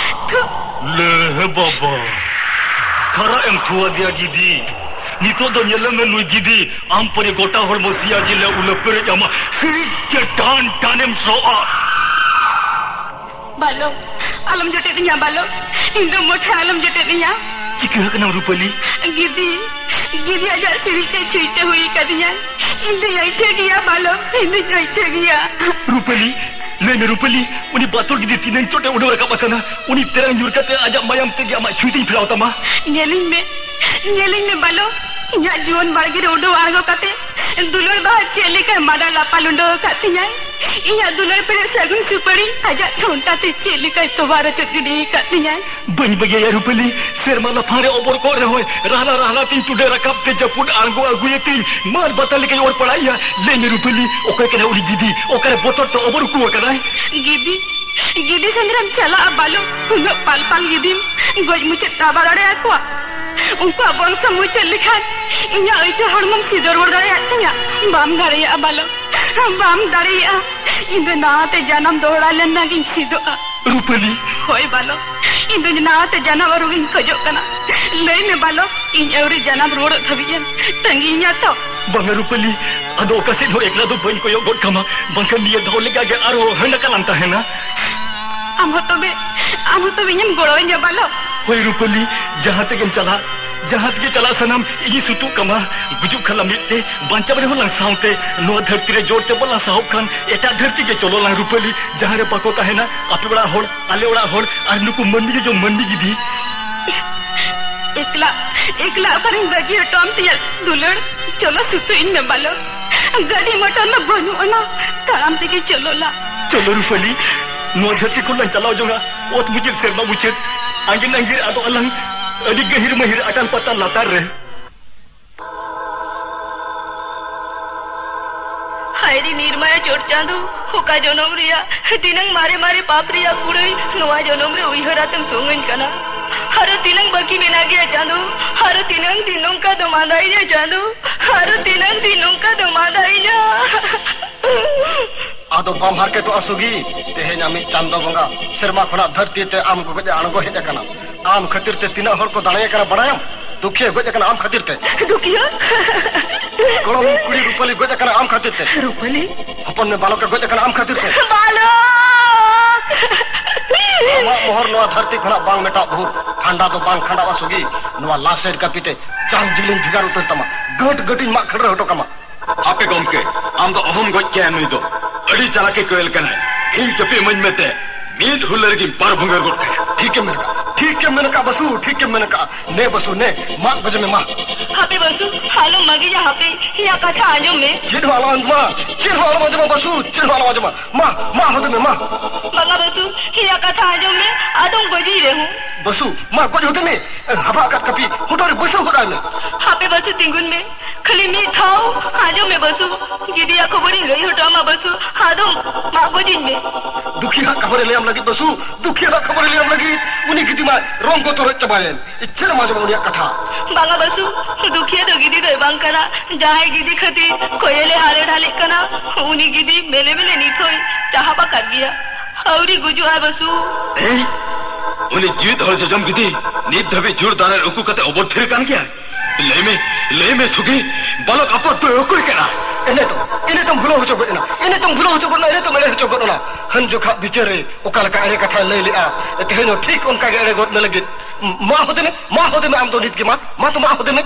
ᱛᱷᱩ᱾ ᱞᱮ ᱵᱟᱵᱟ, ᱠᱷᱟᱨᱟᱜ ᱮᱢ ᱛᱷᱩᱣᱟᱫᱮᱭᱟ ᱜᱤᱫᱤ᱾ ᱱᱤᱛᱚᱜ ᱫᱚ ᱧᱮᱞᱮ ᱢᱮ ᱱᱩᱭ ᱜᱤᱫᱤ, ᱟᱢ ᱯᱚᱨᱮ ᱜᱚᱴᱟ ᱦᱚᱲᱢᱚ ᱥᱤᱭᱟ ᱡᱤᱞ ᱮ ᱩᱞᱟᱹ ᱯᱮᱨᱮᱡ ᱟᱢᱟ᱾ ᱥᱤᱨᱤᱡ ᱜᱮ ᱴᱟᱱ ᱴᱟᱱᱮᱢ ᱥᱚᱜᱼᱟ᱾ ᱵᱟᱞᱚ, ᱟᱞᱚᱢ ᱡᱚᱴᱮᱫ ᱤᱧᱟ ᱵᱟᱞᱚ, ᱤᱧ ᱫᱚ ᱢᱚᱴᱷᱟ ᱟᱞᱚᱢ ᱡᱚᱴᱮᱫ ᱤᱧᱟ᱾ ᱪᱤᱠᱟᱹ ᱟᱠᱟᱱᱟᱢ ᱨᱩᱯᱟᱹᱞᱤ? ᱜᱤᱫᱤ, ᱜᱤᱫᱤ ᱟᱡᱟᱜ ᱥᱤᱨᱤᱡ ᱛᱮ ᱪᱷᱩᱨᱤ ᱛᱮ ᱦᱩᱭ ᱟᱠᱟᱫᱤᱧᱟᱭ᱾ ᱤᱧ ᱫᱚᱧ ᱟᱹᱭᱴᱷᱟᱹ ᱜᱮᱭᱟ ᱵᱟᱞᱚ, ᱤᱧ ᱫᱚᱧ ᱟᱹᱭᱴᱷᱟᱹ ᱜᱮᱭᱟ᱾ ᱨᱩᱯᱟᱹᱞᱤ, ᱞᱟᱹᱭ ᱢᱮ ᱨᱩᱯᱟᱹᱞᱤ, ᱩᱱᱤ ᱵᱟᱛᱚᱞ ᱜᱤᱫᱤ ᱛᱤᱱᱟᱹᱝ ᱪᱚᱴ ᱮ ᱩᱰᱟᱹᱣ ᱨᱟᱠᱟᱵ ᱟᱠᱟᱱᱟ᱾ ᱩᱱᱤ ᱛᱮᱨᱟᱝ ᱧᱩᱨ ᱠᱟᱛᱮ ᱟᱡᱟᱜ ᱢᱟᱭᱟᱢ ᱛᱮᱜᱮ ᱟᱢᱟᱜ ᱪᱷᱩᱨᱤ ᱛᱤᱧ ᱯᱷᱮᱨᱟᱣ ᱛᱟᱢᱟ᱾ ᱧᱮᱞᱤᱧ ᱢᱮ, ᱧᱮᱞᱤᱧ ᱢᱮ ᱵᱟᱞᱚ, ᱤᱧᱟᱜ ᱡᱩᱣᱟᱹᱱ ᱵᱟᱲᱜᱮ ᱨᱮ ᱩᱰᱟᱹᱣ ᱟᱬᱜᱚ ᱠᱟᱛᱮ ᱫᱩᱞᱟᱹᱲ ᱵᱟᱦᱟ ᱪᱮᱫ ᱞᱮᱠᱟᱭ ᱢᱟᱰᱟ ᱞᱟᱯᱟ ᱞᱩᱸᱰᱟᱹ ᱟᱠᱟᱫ ᱛᱤᱧᱟᱭ᱾ ᱤᱧᱟᱜ ᱫᱩᱞᱟᱹᱲ ᱯᱮᱨᱮᱡ ᱥᱟᱹᱜᱩᱱ ᱥᱩᱯᱟᱹᱲᱤ ᱟᱡᱟᱜ ᱴᱷᱚᱱᱴᱟ ᱛᱮ ᱪᱮᱫ ᱞᱮᱠᱟᱭ ᱛᱚᱵᱟ ᱨᱚᱪᱚᱫ ᱜᱤᱰᱤ ᱟᱠᱟᱫ ᱛᱤᱧᱟᱭ᱾ ᱵᱟᱹᱧ ᱵᱟᱹᱜᱤᱭᱟ ᱨᱩᱯᱟᱹᱞᱤ, ᱥᱮᱨᱢᱟ ᱞᱟᱯᱷᱟᱝ ᱨᱮ ᱚᱵᱚᱨ ᱠᱚᱜ ᱨᱮᱦᱚᱸᱭ, ᱨᱟᱦᱞᱟ ᱨᱟᱦᱞᱟ ᱛᱤᱧ ᱴᱩᱰᱟᱹ ᱨᱟᱠᱟᱵ ᱛᱮ ᱡᱟᱹᱯᱩᱫ ᱟᱬᱜᱚ ᱟᱹᱜᱩᱭᱮ ᱛᱤᱧ ᱢᱟᱨ ᱵᱟᱛᱟ ᱞᱮᱠᱟᱭ ᱚᱨ ᱯᱟᱲᱟᱜ ᱤᱧᱟ᱾ ᱞᱟᱹᱭ ᱢᱮ ᱨᱩᱯᱟᱹᱞᱤ, ᱚᱠᱚᱭ ᱠᱟᱱᱟᱭ ᱩᱱᱤ ᱜᱤᱫᱤ? ᱚᱠᱟᱨᱮ ᱵᱚᱛᱚᱨ ᱛᱮ ᱚᱵᱚᱨ ᱩᱠᱩ ᱟᱠᱟᱱᱟᱭ? ᱜᱤᱫᱤ, ᱜᱤᱫᱤ ᱥᱮᱸᱫᱽᱨᱟᱢ ᱪᱟᱞᱟᱜᱼᱟ ᱵᱟᱞᱚ? ᱩᱱᱟᱹᱜ ᱯᱟᱞᱯᱟᱞ ᱜᱤᱫᱤᱢ ᱜᱚᱡ ᱢᱩᱪᱟᱹᱫ ᱛᱟᱵᱟ ᱫᱟᱲᱮᱭᱟᱠᱚᱣᱟ? ᱩᱱᱠᱩᱣᱟᱜ ᱵᱚᱝᱥᱚ ᱢᱩᱪᱟᱹᱫ ᱞᱮᱠᱷᱟᱱ ᱤᱧᱟᱹᱜ ᱟᱹᱭᱴᱷᱟᱹ ᱦᱚᱲᱢᱚᱢ ᱥᱤᱫᱷᱟᱹ ᱨᱩᱣᱟᱹᱲ ᱫᱟᱲᱮᱭᱟᱜ ᱛᱤᱧᱟ? ᱵᱟᱢ ᱫᱟᱲᱮᱭᱟᱜᱼᱟ ᱵᱟᱞᱚ, ᱵᱟᱢ ᱫᱟᱲᱮᱭᱟᱜᱼᱟ᱾ ᱤᱧ ᱫᱚ ᱱᱟᱣᱟᱛᱮ ᱡᱟᱱᱟᱢ ᱫᱚᱦᱲᱟ ᱞᱮᱱ ᱱᱟᱝ ᱤᱧ ᱥᱤᱫᱚᱜᱼᱟ᱾ ᱨᱩᱯᱟᱹᱞᱤ᱾ ᱦᱳᱭ ᱵᱟᱞᱚ, ᱤᱧ ᱫᱚ ᱱᱟᱣᱟᱛᱮ ᱡᱟᱱᱟᱢ ᱟᱹᱨᱩ ᱜᱤᱧ ᱠᱷᱚᱡᱚᱜ ᱠᱟᱱᱟ᱾ ᱞᱟᱹᱭ ᱢᱮ ᱵᱟᱞᱚ, ᱤᱧ ᱟᱹᱣᱨᱤ ᱡᱟᱱᱟᱢ ᱨᱩᱣᱟᱹᱲᱚᱜ ᱫᱷᱟᱹᱵᱤᱡ ᱮᱢ ᱛᱟᱺᱜᱤᱧᱟ ᱛᱚ? ᱵᱟᱝᱟ ᱨᱩᱯᱟᱹᱞᱤ, ᱟᱫᱚ ᱚᱠᱟ ᱥᱮᱫ ᱦᱚᱸ ᱮᱠᱞᱟ ᱫᱚ ᱵᱟᱹᱧ ᱠᱚᱭᱚᱜ ᱜᱚᱫ ᱠᱟᱢᱟ, ᱵᱟᱝᱠᱷᱟᱱ ᱱᱤᱭᱟᱹ ᱫᱷᱟᱣ ᱞᱮᱠᱟ ᱜᱮ ᱟᱨᱦᱚᱸ ᱦᱟᱹᱱ ᱟᱠᱟᱞᱟᱝ ᱛᱟᱦᱮᱱᱟ᱾ ᱟᱢ ᱦᱚᱸ ᱛᱚᱵᱮ, ᱟᱢ ᱦᱚᱸ ᱛᱚᱵᱮ ᱤᱧᱮᱢ ᱜᱚᱲᱚ ᱤᱧᱟ ᱵᱟᱞᱚ? ᱦᱳᱭ ᱨᱩᱯᱟᱹᱞᱤ, ᱡᱟᱦᱟᱸ ᱛᱮᱜᱮᱢ ᱪᱟᱞᱟᱜ, ᱡᱟᱦᱟᱸ ᱛᱮᱜᱮ ᱪᱟᱞᱟᱜ ᱥᱟᱱᱟᱢ, ᱤᱧᱤᱧ ᱥᱩᱛᱩᱜ ᱠᱟᱢᱟ᱾ ᱜᱩᱡᱩᱜ ᱠᱷᱟᱱ ᱞᱟᱝ ᱢᱤᱫ ᱛᱮ, ᱵᱟᱧᱪᱟᱣ ᱨᱮᱦᱚᱸ ᱞᱟᱝ ᱥᱟᱶᱛᱮ᱾ ᱱᱚᱣᱟ ᱫᱷᱟᱹᱨᱛᱤ ᱨᱮ ᱡᱳᱨ ᱛᱮ ᱵᱟᱞᱟᱝ ᱥᱟᱦᱚᱵ ᱠᱷᱟᱱ, ᱮᱴᱟᱜ ᱫᱷᱟᱹᱨᱛᱤ ᱜᱮ ᱪᱚᱞᱚ ᱞᱟᱝ ᱨᱩᱯᱟᱹᱞᱤ, ᱡᱟᱦᱟᱸ ᱨᱮ ᱵᱟᱠᱚ ᱛᱟᱦᱮᱱᱟ ᱟᱯᱮ ᱚᱲᱟᱜ ᱦᱚᱲ, ᱟᱞᱮ ᱚᱲᱟᱜ ᱦᱚᱲ ᱟᱨ ᱱᱩᱠᱩ ᱢᱟᱹᱱᱢᱤ ᱡᱚᱡᱚᱢ ᱢᱟᱹᱱᱢᱤ ᱜᱤᱫᱤ᱾ ᱮᱠᱞᱟ, ᱮᱠᱞᱟ ᱚᱠᱟᱨᱮᱢ ᱵᱟᱹᱜᱤ ᱦᱚᱴᱚ ᱟᱢ ᱛᱤᱧᱟ ᱫᱩᱞᱟᱹᱲ? ᱪᱚᱞᱚ ᱥᱩᱛᱩᱜ ᱤᱧ ᱢᱮ ᱵᱟᱞᱚ᱾ ᱜᱟᱹᱰᱤ ᱢᱚᱴᱚᱨ ᱢᱟ ᱵᱟᱹᱱᱩᱜ ᱟᱱᱟ, ᱛᱟᱲᱟᱢ ᱛᱮᱜᱮ ᱪᱚᱞᱚ ᱞᱟ᱾ ᱪᱚᱞᱚ ᱨᱩᱯᱟᱹᱞᱤ, ᱱᱚᱣᱟ ᱫᱷᱟᱹᱨᱛᱤ ᱠᱷᱚᱱ ᱞᱟᱝ ᱪᱟᱞᱟᱣ ᱡᱚᱝᱟ, ᱚᱛ ᱢᱩᱪᱟᱹᱫ ᱥᱮᱨᱢᱟ ᱢᱩᱪᱟᱹᱫ, ᱟᱸᱜᱤᱨ ᱟᱸᱜᱤᱨ ᱟᱫᱚᱜ ᱟᱞᱟᱝ ᱟᱹᱰᱤ ᱜᱟᱹᱦᱤᱨ ᱢᱟᱹᱦᱤᱨ ᱟᱠᱟᱞ ᱯᱟᱛᱟᱞ ᱞᱟᱛᱟᱨ ᱨᱮ᱾ ᱟᱭᱨᱤ ᱱᱤᱨᱢᱟᱭᱟ ᱪᱚᱴ ᱪᱟᱸᱫᱚ, ᱚᱠᱟ ᱡᱚᱱᱚᱢ ᱨᱮᱭᱟᱜ ᱛᱤᱱᱟᱹᱝ ᱢᱟᱨᱮ ᱢᱟᱨᱮ ᱯᱟᱯ ᱨᱮᱭᱟᱜ ᱠᱩᱲᱟᱹᱭ ᱱᱚᱣᱟ ᱡᱚᱱᱚᱢ ᱨᱮ ᱩᱭᱦᱟᱹᱨ ᱟᱛᱮᱢ ᱥᱚᱝᱟᱹᱧ ᱠᱟᱱᱟ᱾ ᱟᱨᱚ ᱛᱤᱱᱟᱹᱝ ᱵᱟᱹᱠᱤ ᱢᱮᱱᱟᱜ ᱜᱮᱭᱟ ᱪᱟᱸᱫᱚ, ᱟᱨᱚ ᱛᱤᱱᱟᱹᱝ ᱫᱤᱱ ᱱᱚᱝᱠᱟ ᱫᱚᱢ ᱟᱸᱫᱟᱭᱤᱧᱟ ᱪᱟᱸᱫᱚ, ᱟᱨᱚ ᱛᱤᱱᱟᱹᱝ ᱫᱤᱱ ᱱᱚᱝᱠᱟ ᱫᱚᱢ ᱟᱸᱫᱟᱭᱤᱧᱟ᱾ ᱟᱫᱚ ᱵᱟᱢ ᱦᱟᱨᱠᱮᱛᱚᱜᱼᱟ ᱥᱩᱜᱤ? ᱛᱮᱦᱮᱧ ᱟᱢᱤᱡ ᱪᱟᱸᱫᱚ ᱵᱚᱸᱜᱟ ᱥᱮᱨᱢᱟ ᱠᱷᱚᱱᱟᱜ ᱫᱷᱟᱹᱨᱛᱤ ᱛᱮ ᱟᱢ ᱜᱚᱜᱚᱡ ᱮ ᱟᱬᱜᱚ ᱦᱮᱡ ᱟᱠᱟᱱᱟ᱾ ᱟᱢ ᱠᱷᱟᱹᱛᱤᱨ ᱛᱮ ᱛᱤᱱᱟᱹᱜ ᱦᱚᱲ ᱠᱚ ᱫᱟᱲᱮ ᱟᱠᱟᱱᱟ ᱵᱟᱲᱟᱭᱟᱢ? ᱫᱩᱠᱷᱤᱭᱟᱹ ᱜᱚᱡ ᱟᱠᱟᱱᱟ ᱟᱢ ᱠᱷᱟᱹᱛᱤᱨ ᱛᱮ᱾ ᱫᱩᱠᱷᱤᱭᱟᱹ? ᱜᱚᱲᱚᱢ ᱠᱩᱲᱤ ᱨᱩᱯᱟᱹᱞᱤ ᱜᱚᱡ ᱟᱠᱟᱱᱟ ᱟᱢ ᱠᱷᱟᱹᱛᱤᱨ ᱛᱮ᱾ ᱨᱩᱯᱟᱹᱞᱤ? ᱦᱚᱯᱚᱱ ᱢᱮ ᱵᱟᱞᱚᱠ ᱮ ᱜᱚᱡ ᱟᱠᱟᱱᱟ ᱟᱢ ᱠᱷᱟᱹᱛᱤᱨ ᱛᱮ᱾ ᱵᱟᱞᱚᱠ! ᱟᱢᱟᱜ ᱢᱚᱦᱚᱨ ᱱᱚᱣᱟ ᱫᱷᱟᱹᱨᱛᱤ ᱠᱷᱚᱱᱟᱜ ᱵᱟᱝ ᱢᱮᱴᱟᱜ ᱵᱷᱳᱨ ᱠᱷᱟᱸᱰᱟ ᱫᱚ ᱵᱟᱝ ᱠᱷᱟᱸᱰᱟᱣᱟ ᱥᱩᱜᱤ᱾ ᱱᱚᱣᱟ ᱞᱟᱥᱮᱨ ᱠᱟᱹᱯᱤ ᱛᱮ ᱡᱟᱝ ᱡᱤᱞᱤᱧ ᱵᱷᱮᱜᱟᱨ ᱩᱛᱟᱹᱨ ᱛᱟᱢᱟ, ᱜᱟᱹᱴ ᱜᱟᱹᱴᱤᱧ ᱢᱟᱜ ᱠᱷᱟᱹᱲᱨᱟᱹ ᱦᱚᱴᱚ ᱠᱟᱢᱟ᱾ ᱦᱟᱯᱮ ᱜᱚᱢᱠᱮ, ᱟᱢ ᱫᱚ ᱚᱦᱚᱢ ᱜᱚᱡ ᱠᱮᱭᱟ ᱱᱩᱭ ᱫᱚ᱾ ᱟᱹᱰᱤ ᱪᱟᱞᱟᱠᱮ ᱠᱚᱭᱮᱞ ᱠᱟᱱᱟᱭ᱾ ᱤᱧ ᱪᱟᱹᱯᱤ ᱤᱢᱟᱹᱧ ᱢᱮ ᱛᱮ, ᱢᱤᱫ ᱦᱩᱞᱟᱹ ᱨᱮᱜᱮᱧ ᱯᱟᱨ ᱵᱷᱩᱝᱜᱟᱹᱨ ᱜᱚᱫ ᱠᱟᱭᱟ᱾ ᱴᱷᱤᱠᱮᱢ ᱢᱮᱱ ᱠᱟᱜᱼᱟ, ᱴᱷᱤᱠᱮᱢ ᱢᱮᱱ ᱠᱟᱜᱼᱟ ᱵᱟᱹᱥᱩ, ᱴᱷᱤᱠᱮᱢ ᱢᱮᱱ ᱠᱟᱜᱼᱟ᱾ ᱱᱮ ᱵᱟᱹᱥᱩ ᱱᱮ, ᱢᱟᱜ ᱜᱚᱡᱮ ᱢᱮ ᱢᱟ᱾ ᱦᱟᱯᱮ ᱵᱟᱹᱥᱩ, ᱟᱞᱚᱢ ᱢᱟᱜᱤᱧᱟ ᱦᱟᱯᱮ, ᱤᱧᱟᱜ ᱠᱟᱛᱷᱟ ᱟᱸᱡᱚᱢ ᱢᱮ᱾ ᱪᱮᱫ ᱦᱚᱸ ᱟᱞᱚᱢ ᱟᱸᱡᱚᱢᱟ, ᱪᱮᱫ ᱦᱚᱸ ᱟᱞᱚᱢ ᱟᱸᱡᱚᱢᱟ ᱵᱟᱹᱥᱩ, ᱪᱮᱫ ᱦᱚᱸ ᱟᱞᱚᱢ ᱟᱸᱡᱚᱢᱟ᱾ ᱢᱟ, ᱢᱟ ᱦᱚᱫᱮ ᱢᱮ ᱢᱟ᱾ ᱵᱟᱝᱟ ᱵᱟᱹᱥᱩ, ᱤᱧᱟᱜ ᱠᱟᱛᱷᱟ ᱟᱸᱡᱚᱢ ᱢᱮ, ᱟᱫᱚᱢ ᱜᱚᱡᱤᱧ ᱨᱮᱦᱚᱸ᱾ ᱵᱟᱹᱥᱩ, ᱢᱟ ᱜᱚᱡ ᱦᱚᱫᱮ ᱢᱮ᱾ ᱦᱟᱵᱟᱜ ᱟᱠᱟᱫ ᱠᱟᱹᱯᱤ ᱦᱚᱴᱚᱜ ᱨᱮ ᱵᱟᱹᱭᱥᱟᱹᱣ ᱦᱚᱫ ᱟᱭ ᱢᱮ᱾ ᱦᱟᱯᱮ ᱵᱟᱹᱥᱩ, ᱛᱤᱸᱜᱩᱱ ᱢᱮ᱾ ᱠᱷᱟᱹᱞᱤ ᱢᱤᱫ ᱫᱷᱟᱣ ᱟᱸᱡᱚᱢ ᱢᱮ ᱵᱟᱹᱥᱩ, ᱜᱤᱫᱤᱭᱟᱜ ᱠᱷᱚᱵᱚᱨᱤᱧ ᱞᱟᱹᱭ ᱦᱚᱴᱚ ᱟᱢᱟ ᱵᱟᱹᱥᱩ, ᱟᱫᱚᱢ ᱢᱟᱜ ᱜᱚᱡᱤᱧ ᱢᱮ᱾ ᱫᱩᱠᱷᱤᱭᱟᱹ ᱦᱟᱜ ᱠᱷᱚᱵᱚᱨᱮ ᱞᱟᱹᱭᱟᱢ ᱞᱟᱹᱜᱤᱫ ᱵᱟᱹᱥᱩ, ᱫᱩᱠᱷᱤᱭᱟᱹ ᱦᱟᱜ ᱠᱷᱚᱵᱚᱨᱮ ᱞᱟᱹᱭᱟᱢ ᱞᱟᱹᱜᱤᱫ ᱩᱱᱤ ᱜᱤᱫᱤ ᱢᱟ ᱨᱚᱝᱜᱚ ᱛᱚᱨᱚᱡ ᱪᱟᱵᱟᱭᱮᱱ᱾ ᱪᱮᱫ ᱮᱢ ᱟᱸᱡᱚᱢᱟ ᱩᱱᱤᱭᱟᱜ ᱠᱟᱛᱷᱟ? ᱵᱟᱝᱟ ᱵᱟᱹᱥᱩ, ᱫᱩᱠᱷᱤᱭᱟᱹ ᱫᱚ ᱜᱤᱫᱤ ᱫᱚᱭ ᱵᱟᱝ ᱠᱟᱱᱟ᱾ ᱡᱟᱦᱟᱸᱭ ᱜᱤᱫᱤ ᱠᱷᱟᱹᱛᱤᱨ ᱠᱚᱭᱮᱞᱮ ᱦᱟᱞᱮ ᱰᱷᱟᱞᱮᱜ ᱠᱟᱱᱟ, ᱩᱱᱤ ᱜᱤᱫᱤ ᱢᱮᱞᱮ ᱢᱮᱞᱮ ᱱᱤᱛ ᱦᱚᱸᱭ ᱪᱟᱦᱟᱵ ᱟᱠᱟᱫ ᱜᱮᱭᱟ᱾ ᱟᱹᱣᱨᱤ ᱜᱩᱡᱩᱜᱼᱟᱭ ᱵᱟᱹᱥᱩ᱾ ᱮᱭ, ᱩᱱᱤ ᱡᱤᱣᱤᱫ ᱦᱚᱲ ᱡᱚᱡᱚᱢ ᱜᱤᱫᱤ ᱱᱤᱛ ᱫᱷᱟᱹᱵᱤᱡ ᱡᱩᱨ ᱫᱟᱨᱮ ᱨᱮ ᱩᱠᱩ ᱠᱟᱛᱮ ᱚᱵᱚᱨ ᱛᱷᱤᱨ ᱠᱟᱱ ᱜᱮᱭᱟᱭ᱾ ᱞᱟᱹᱭ ᱢᱮ, ᱞᱟᱹᱭ ᱢᱮ ᱥᱩᱜᱤ, ᱵᱟᱞᱚᱠ ᱟᱯᱟᱛ ᱫᱚᱭ ᱚᱠᱚᱭ ᱠᱟᱱᱟ? ᱮᱱᱮ ᱛᱚ, ᱮᱱᱮ ᱛᱚᱢ ᱵᱷᱩᱞᱟᱹᱣ ᱦᱚᱪᱚ ᱜᱚᱫ ᱮᱱᱟ, ᱮᱱᱮ ᱛᱚᱢ ᱵᱷᱩᱞᱟᱹᱣ ᱦᱚᱪᱚ ᱜᱚᱫ ᱮᱱᱟ, ᱮᱱᱮ ᱛᱚᱢ ᱮᱲᱮ ᱦᱚᱪᱚ ᱜᱚᱫ ᱮᱱᱟ᱾ ᱦᱟᱹᱱ ᱡᱚᱠᱷᱟᱜ ᱵᱤᱪᱟᱹᱨ ᱨᱮ ᱚᱠᱟ ᱞᱮᱠᱟ ᱮᱲᱮ ᱠᱟᱛᱷᱟᱭ ᱞᱟᱹᱭ ᱞᱮᱜᱼᱟ, ᱛᱮᱦᱮᱧ ᱦᱚᱸ ᱴᱷᱤᱠ ᱚᱱᱠᱟ ᱜᱮ ᱮᱲᱮ ᱜᱚᱫ ᱢᱮ ᱞᱟᱹᱜᱤᱫ᱾ ᱢᱟ ᱦᱚᱫᱮ ᱢᱮ, ᱢᱟ ᱦᱚᱫᱮ ᱢᱮ, ᱟᱢ ᱫᱚ ᱱᱤᱛ ᱜᱮ ᱢᱟ, ᱢᱟ ᱛᱚ ᱢᱟ ᱦᱚᱫᱮ ᱢᱮ᱾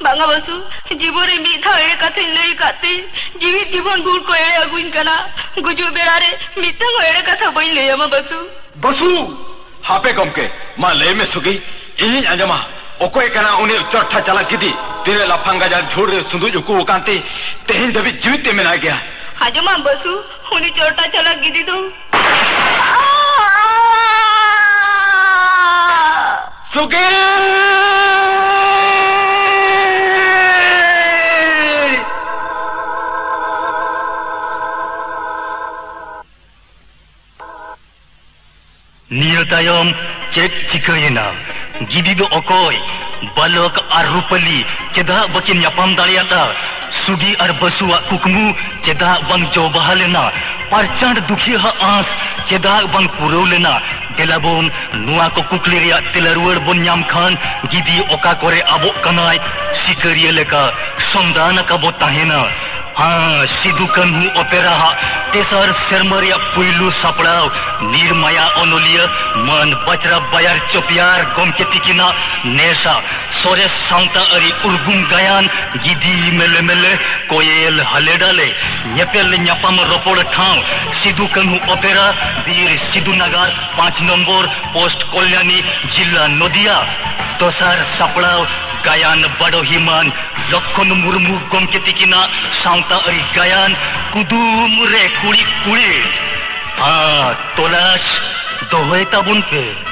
ᱵᱟᱝᱟ ᱵᱟᱹᱥᱩ, ᱡᱤᱵᱚᱱ ᱨᱮ ᱢᱤᱫ ᱫᱷᱟᱣ ᱮᱲᱮ ᱠᱟᱛᱷᱟᱧ ᱞᱟᱹᱭ ᱟᱠᱟᱫ ᱛᱮ ᱡᱤᱣᱤᱫ ᱡᱤᱵᱚᱱ ᱵᱷᱳᱨ ᱠᱚ ᱮᱲᱮ ᱟᱹᱜᱩᱧ ᱠᱟᱱᱟ᱾ ᱜᱩᱡᱩᱜ ᱵᱮᱲᱟ ᱨᱮ ᱢᱤᱫᱴᱟᱝ ᱦᱚᱸ ᱮᱲᱮ ᱠᱟᱛᱷᱟ ᱵᱟᱹᱧ ᱞᱟᱹᱭ ᱟᱢᱟ ᱵᱟᱹᱥᱩ᱾ ᱵᱟᱹᱥᱩ! ᱦᱟᱯᱮ ᱜᱚᱢᱠᱮ, ᱢᱟ ᱞᱟᱹᱭ ᱢᱮ ᱥᱩᱜᱤ, ᱤᱧᱤᱧ ᱟᱸᱡᱚᱢᱟ᱾ ᱚᱠᱚᱭ ᱠᱟᱱᱟ ᱩᱱᱤ ᱪᱚᱴᱴᱷᱟ ᱪᱟᱞᱟᱠ ᱜᱤᱫᱤ? ᱛᱤᱱᱟᱹᱜ ᱞᱟᱯᱷᱟᱝ ᱜᱟᱡᱟᱲ ᱡᱷᱩᱲ ᱨᱮ ᱥᱩᱸᱫᱩᱡ ᱩᱠᱩ ᱟᱠᱟᱱ ᱛᱮ ᱛᱮᱦᱮᱧ ᱫᱷᱟᱹᱵᱤᱡ ᱡᱤᱣᱤᱫ ᱛᱮ ᱢᱮᱱᱟᱭ ᱜᱮᱭᱟ᱾ ᱟᱸᱡᱚᱢᱟᱢ ᱵᱟᱹᱥᱩ, ᱩᱱᱤ ᱪᱚᱴᱴᱷᱟ ᱪᱟᱞᱟᱠ ᱜᱤᱫᱤ ᱫᱚ ᱥᱩᱜᱤ! ᱱᱤᱭᱟᱹ ᱛᱟᱭᱚᱢ ᱪᱮᱫ ᱪᱤᱠᱟᱹᱭᱮᱱᱟ? ᱜᱤᱫᱤ ᱫᱚ ᱚᱠᱚᱭ? ᱵᱟᱞᱚᱠ ᱟᱨ ᱨᱩᱯᱟᱹᱞᱤ ᱪᱮᱫᱟᱜ ᱵᱟᱹᱠᱤᱱ ᱧᱟᱯᱟᱢ ᱫᱟᱲᱮᱭᱟᱫᱟ? ᱥᱩᱜᱤ ᱟᱨ ᱵᱟᱹᱥᱩᱣᱟᱜ ᱠᱩᱠᱢᱩ ᱪᱮᱫᱟᱜ ᱵᱟᱝ ᱡᱚ ᱵᱟᱦᱟ ᱞᱮᱱᱟ? ᱯᱟᱨᱪᱟᱱᱰ ᱫᱩᱠᱷᱤᱭᱟᱹᱣᱟᱜ ᱟᱸᱥ ᱪᱮᱫᱟᱜ ᱵᱟᱝ ᱯᱩᱨᱟᱹᱣ ᱞᱮᱱᱟ? ᱫᱮᱞᱟ ᱵᱚᱱ, ᱱᱚᱣᱟ ᱠᱚ ᱠᱩᱠᱞᱤ ᱨᱮᱭᱟᱜ ᱛᱮᱞᱟ ᱨᱩᱣᱟᱹᱲ ᱵᱚᱱ ᱧᱟᱢ ᱠᱷᱟᱱ, ᱜᱤᱫᱤ ᱚᱠᱟ ᱠᱚᱨᱮ ᱟᱵᱚᱜ ᱠᱟᱱᱟᱭ, ᱥᱤᱠᱟᱹᱨᱤᱭᱟᱹ ᱞᱮᱠᱟ ᱥᱚᱱᱫᱷᱟᱱ ᱟᱠᱟ ᱵᱚ ᱛᱟᱦᱮᱱᱟ᱾ ᱦᱟᱸ, ᱥᱤᱫᱩ ᱠᱟᱹᱱᱦᱩ ᱚᱯᱮᱨᱟ ᱦᱟᱜ ᱛᱮᱥᱟᱨ ᱥᱮᱨᱢᱟ ᱨᱮᱭᱟᱜ ᱯᱩᱭᱞᱩ ᱥᱟᱯᱲᱟᱣ, ᱱᱤᱨᱢᱟᱭᱟ ᱚᱱᱚᱞᱤᱭᱟᱹ ᱢᱟᱱ ᱵᱟᱪᱨᱟ ᱵᱟᱭᱟᱨ ᱪᱚᱯᱤᱭᱟᱨ ᱜᱚᱢᱠᱮ ᱛᱤᱠᱤᱱᱟᱜ ᱱᱮᱥᱟᱜ ᱥᱚᱨᱮᱥ ᱥᱟᱶᱛᱟ ᱟᱹᱨᱤ ᱩᱨᱜᱩᱢ ᱜᱟᱭᱟᱱ ᱜᱤᱫᱤ ᱢᱮᱞᱮ ᱢᱮᱞᱮ ᱠᱚᱭᱮᱞ ᱦᱟᱞᱮ ᱰᱟᱞᱮ᱾ ᱧᱮᱯᱮᱞ ᱧᱟᱯᱟᱢ ᱨᱚᱯᱚᱲ ᱴᱷᱟᱶ ᱥᱤᱫᱩ ᱠᱟᱹᱱᱦᱩ ᱚᱯᱮᱨᱟ, ᱵᱤᱨ ᱥᱤᱫᱩ ᱱᱟᱜᱟᱨ, ᱯᱟᱸᱪ ᱱᱚᱢᱵᱚᱨ ᱯᱳᱥᱴ, ᱠᱚᱞᱭᱟᱱᱤ, ᱡᱤᱞᱟ ᱱᱚᱫᱤᱭᱟ᱾ ᱫᱚᱥᱟᱨ ᱥᱟᱯᱲᱟᱣ ᱜᱟᱭᱟᱱ ᱵᱟᱰᱚᱦᱤᱢᱟᱱ ᱞᱚᱠᱠᱷᱚᱱ ᱢᱩᱨᱢᱩ ᱜᱚᱢᱠᱮ ᱛᱤᱠᱤᱱᱟᱜ ᱥᱟᱶᱛᱟ ᱟᱹᱨᱤ ᱜᱟᱭᱟᱱ ᱠᱩᱫᱩᱢ ᱨᱮ ᱠᱩᱲᱤ ᱠᱩᱲᱤ᱾ ᱟᱨ ᱛᱚᱞᱟᱥ ᱫᱚᱦᱚᱭ ᱛᱟᱵᱚᱱ ᱯᱮ᱾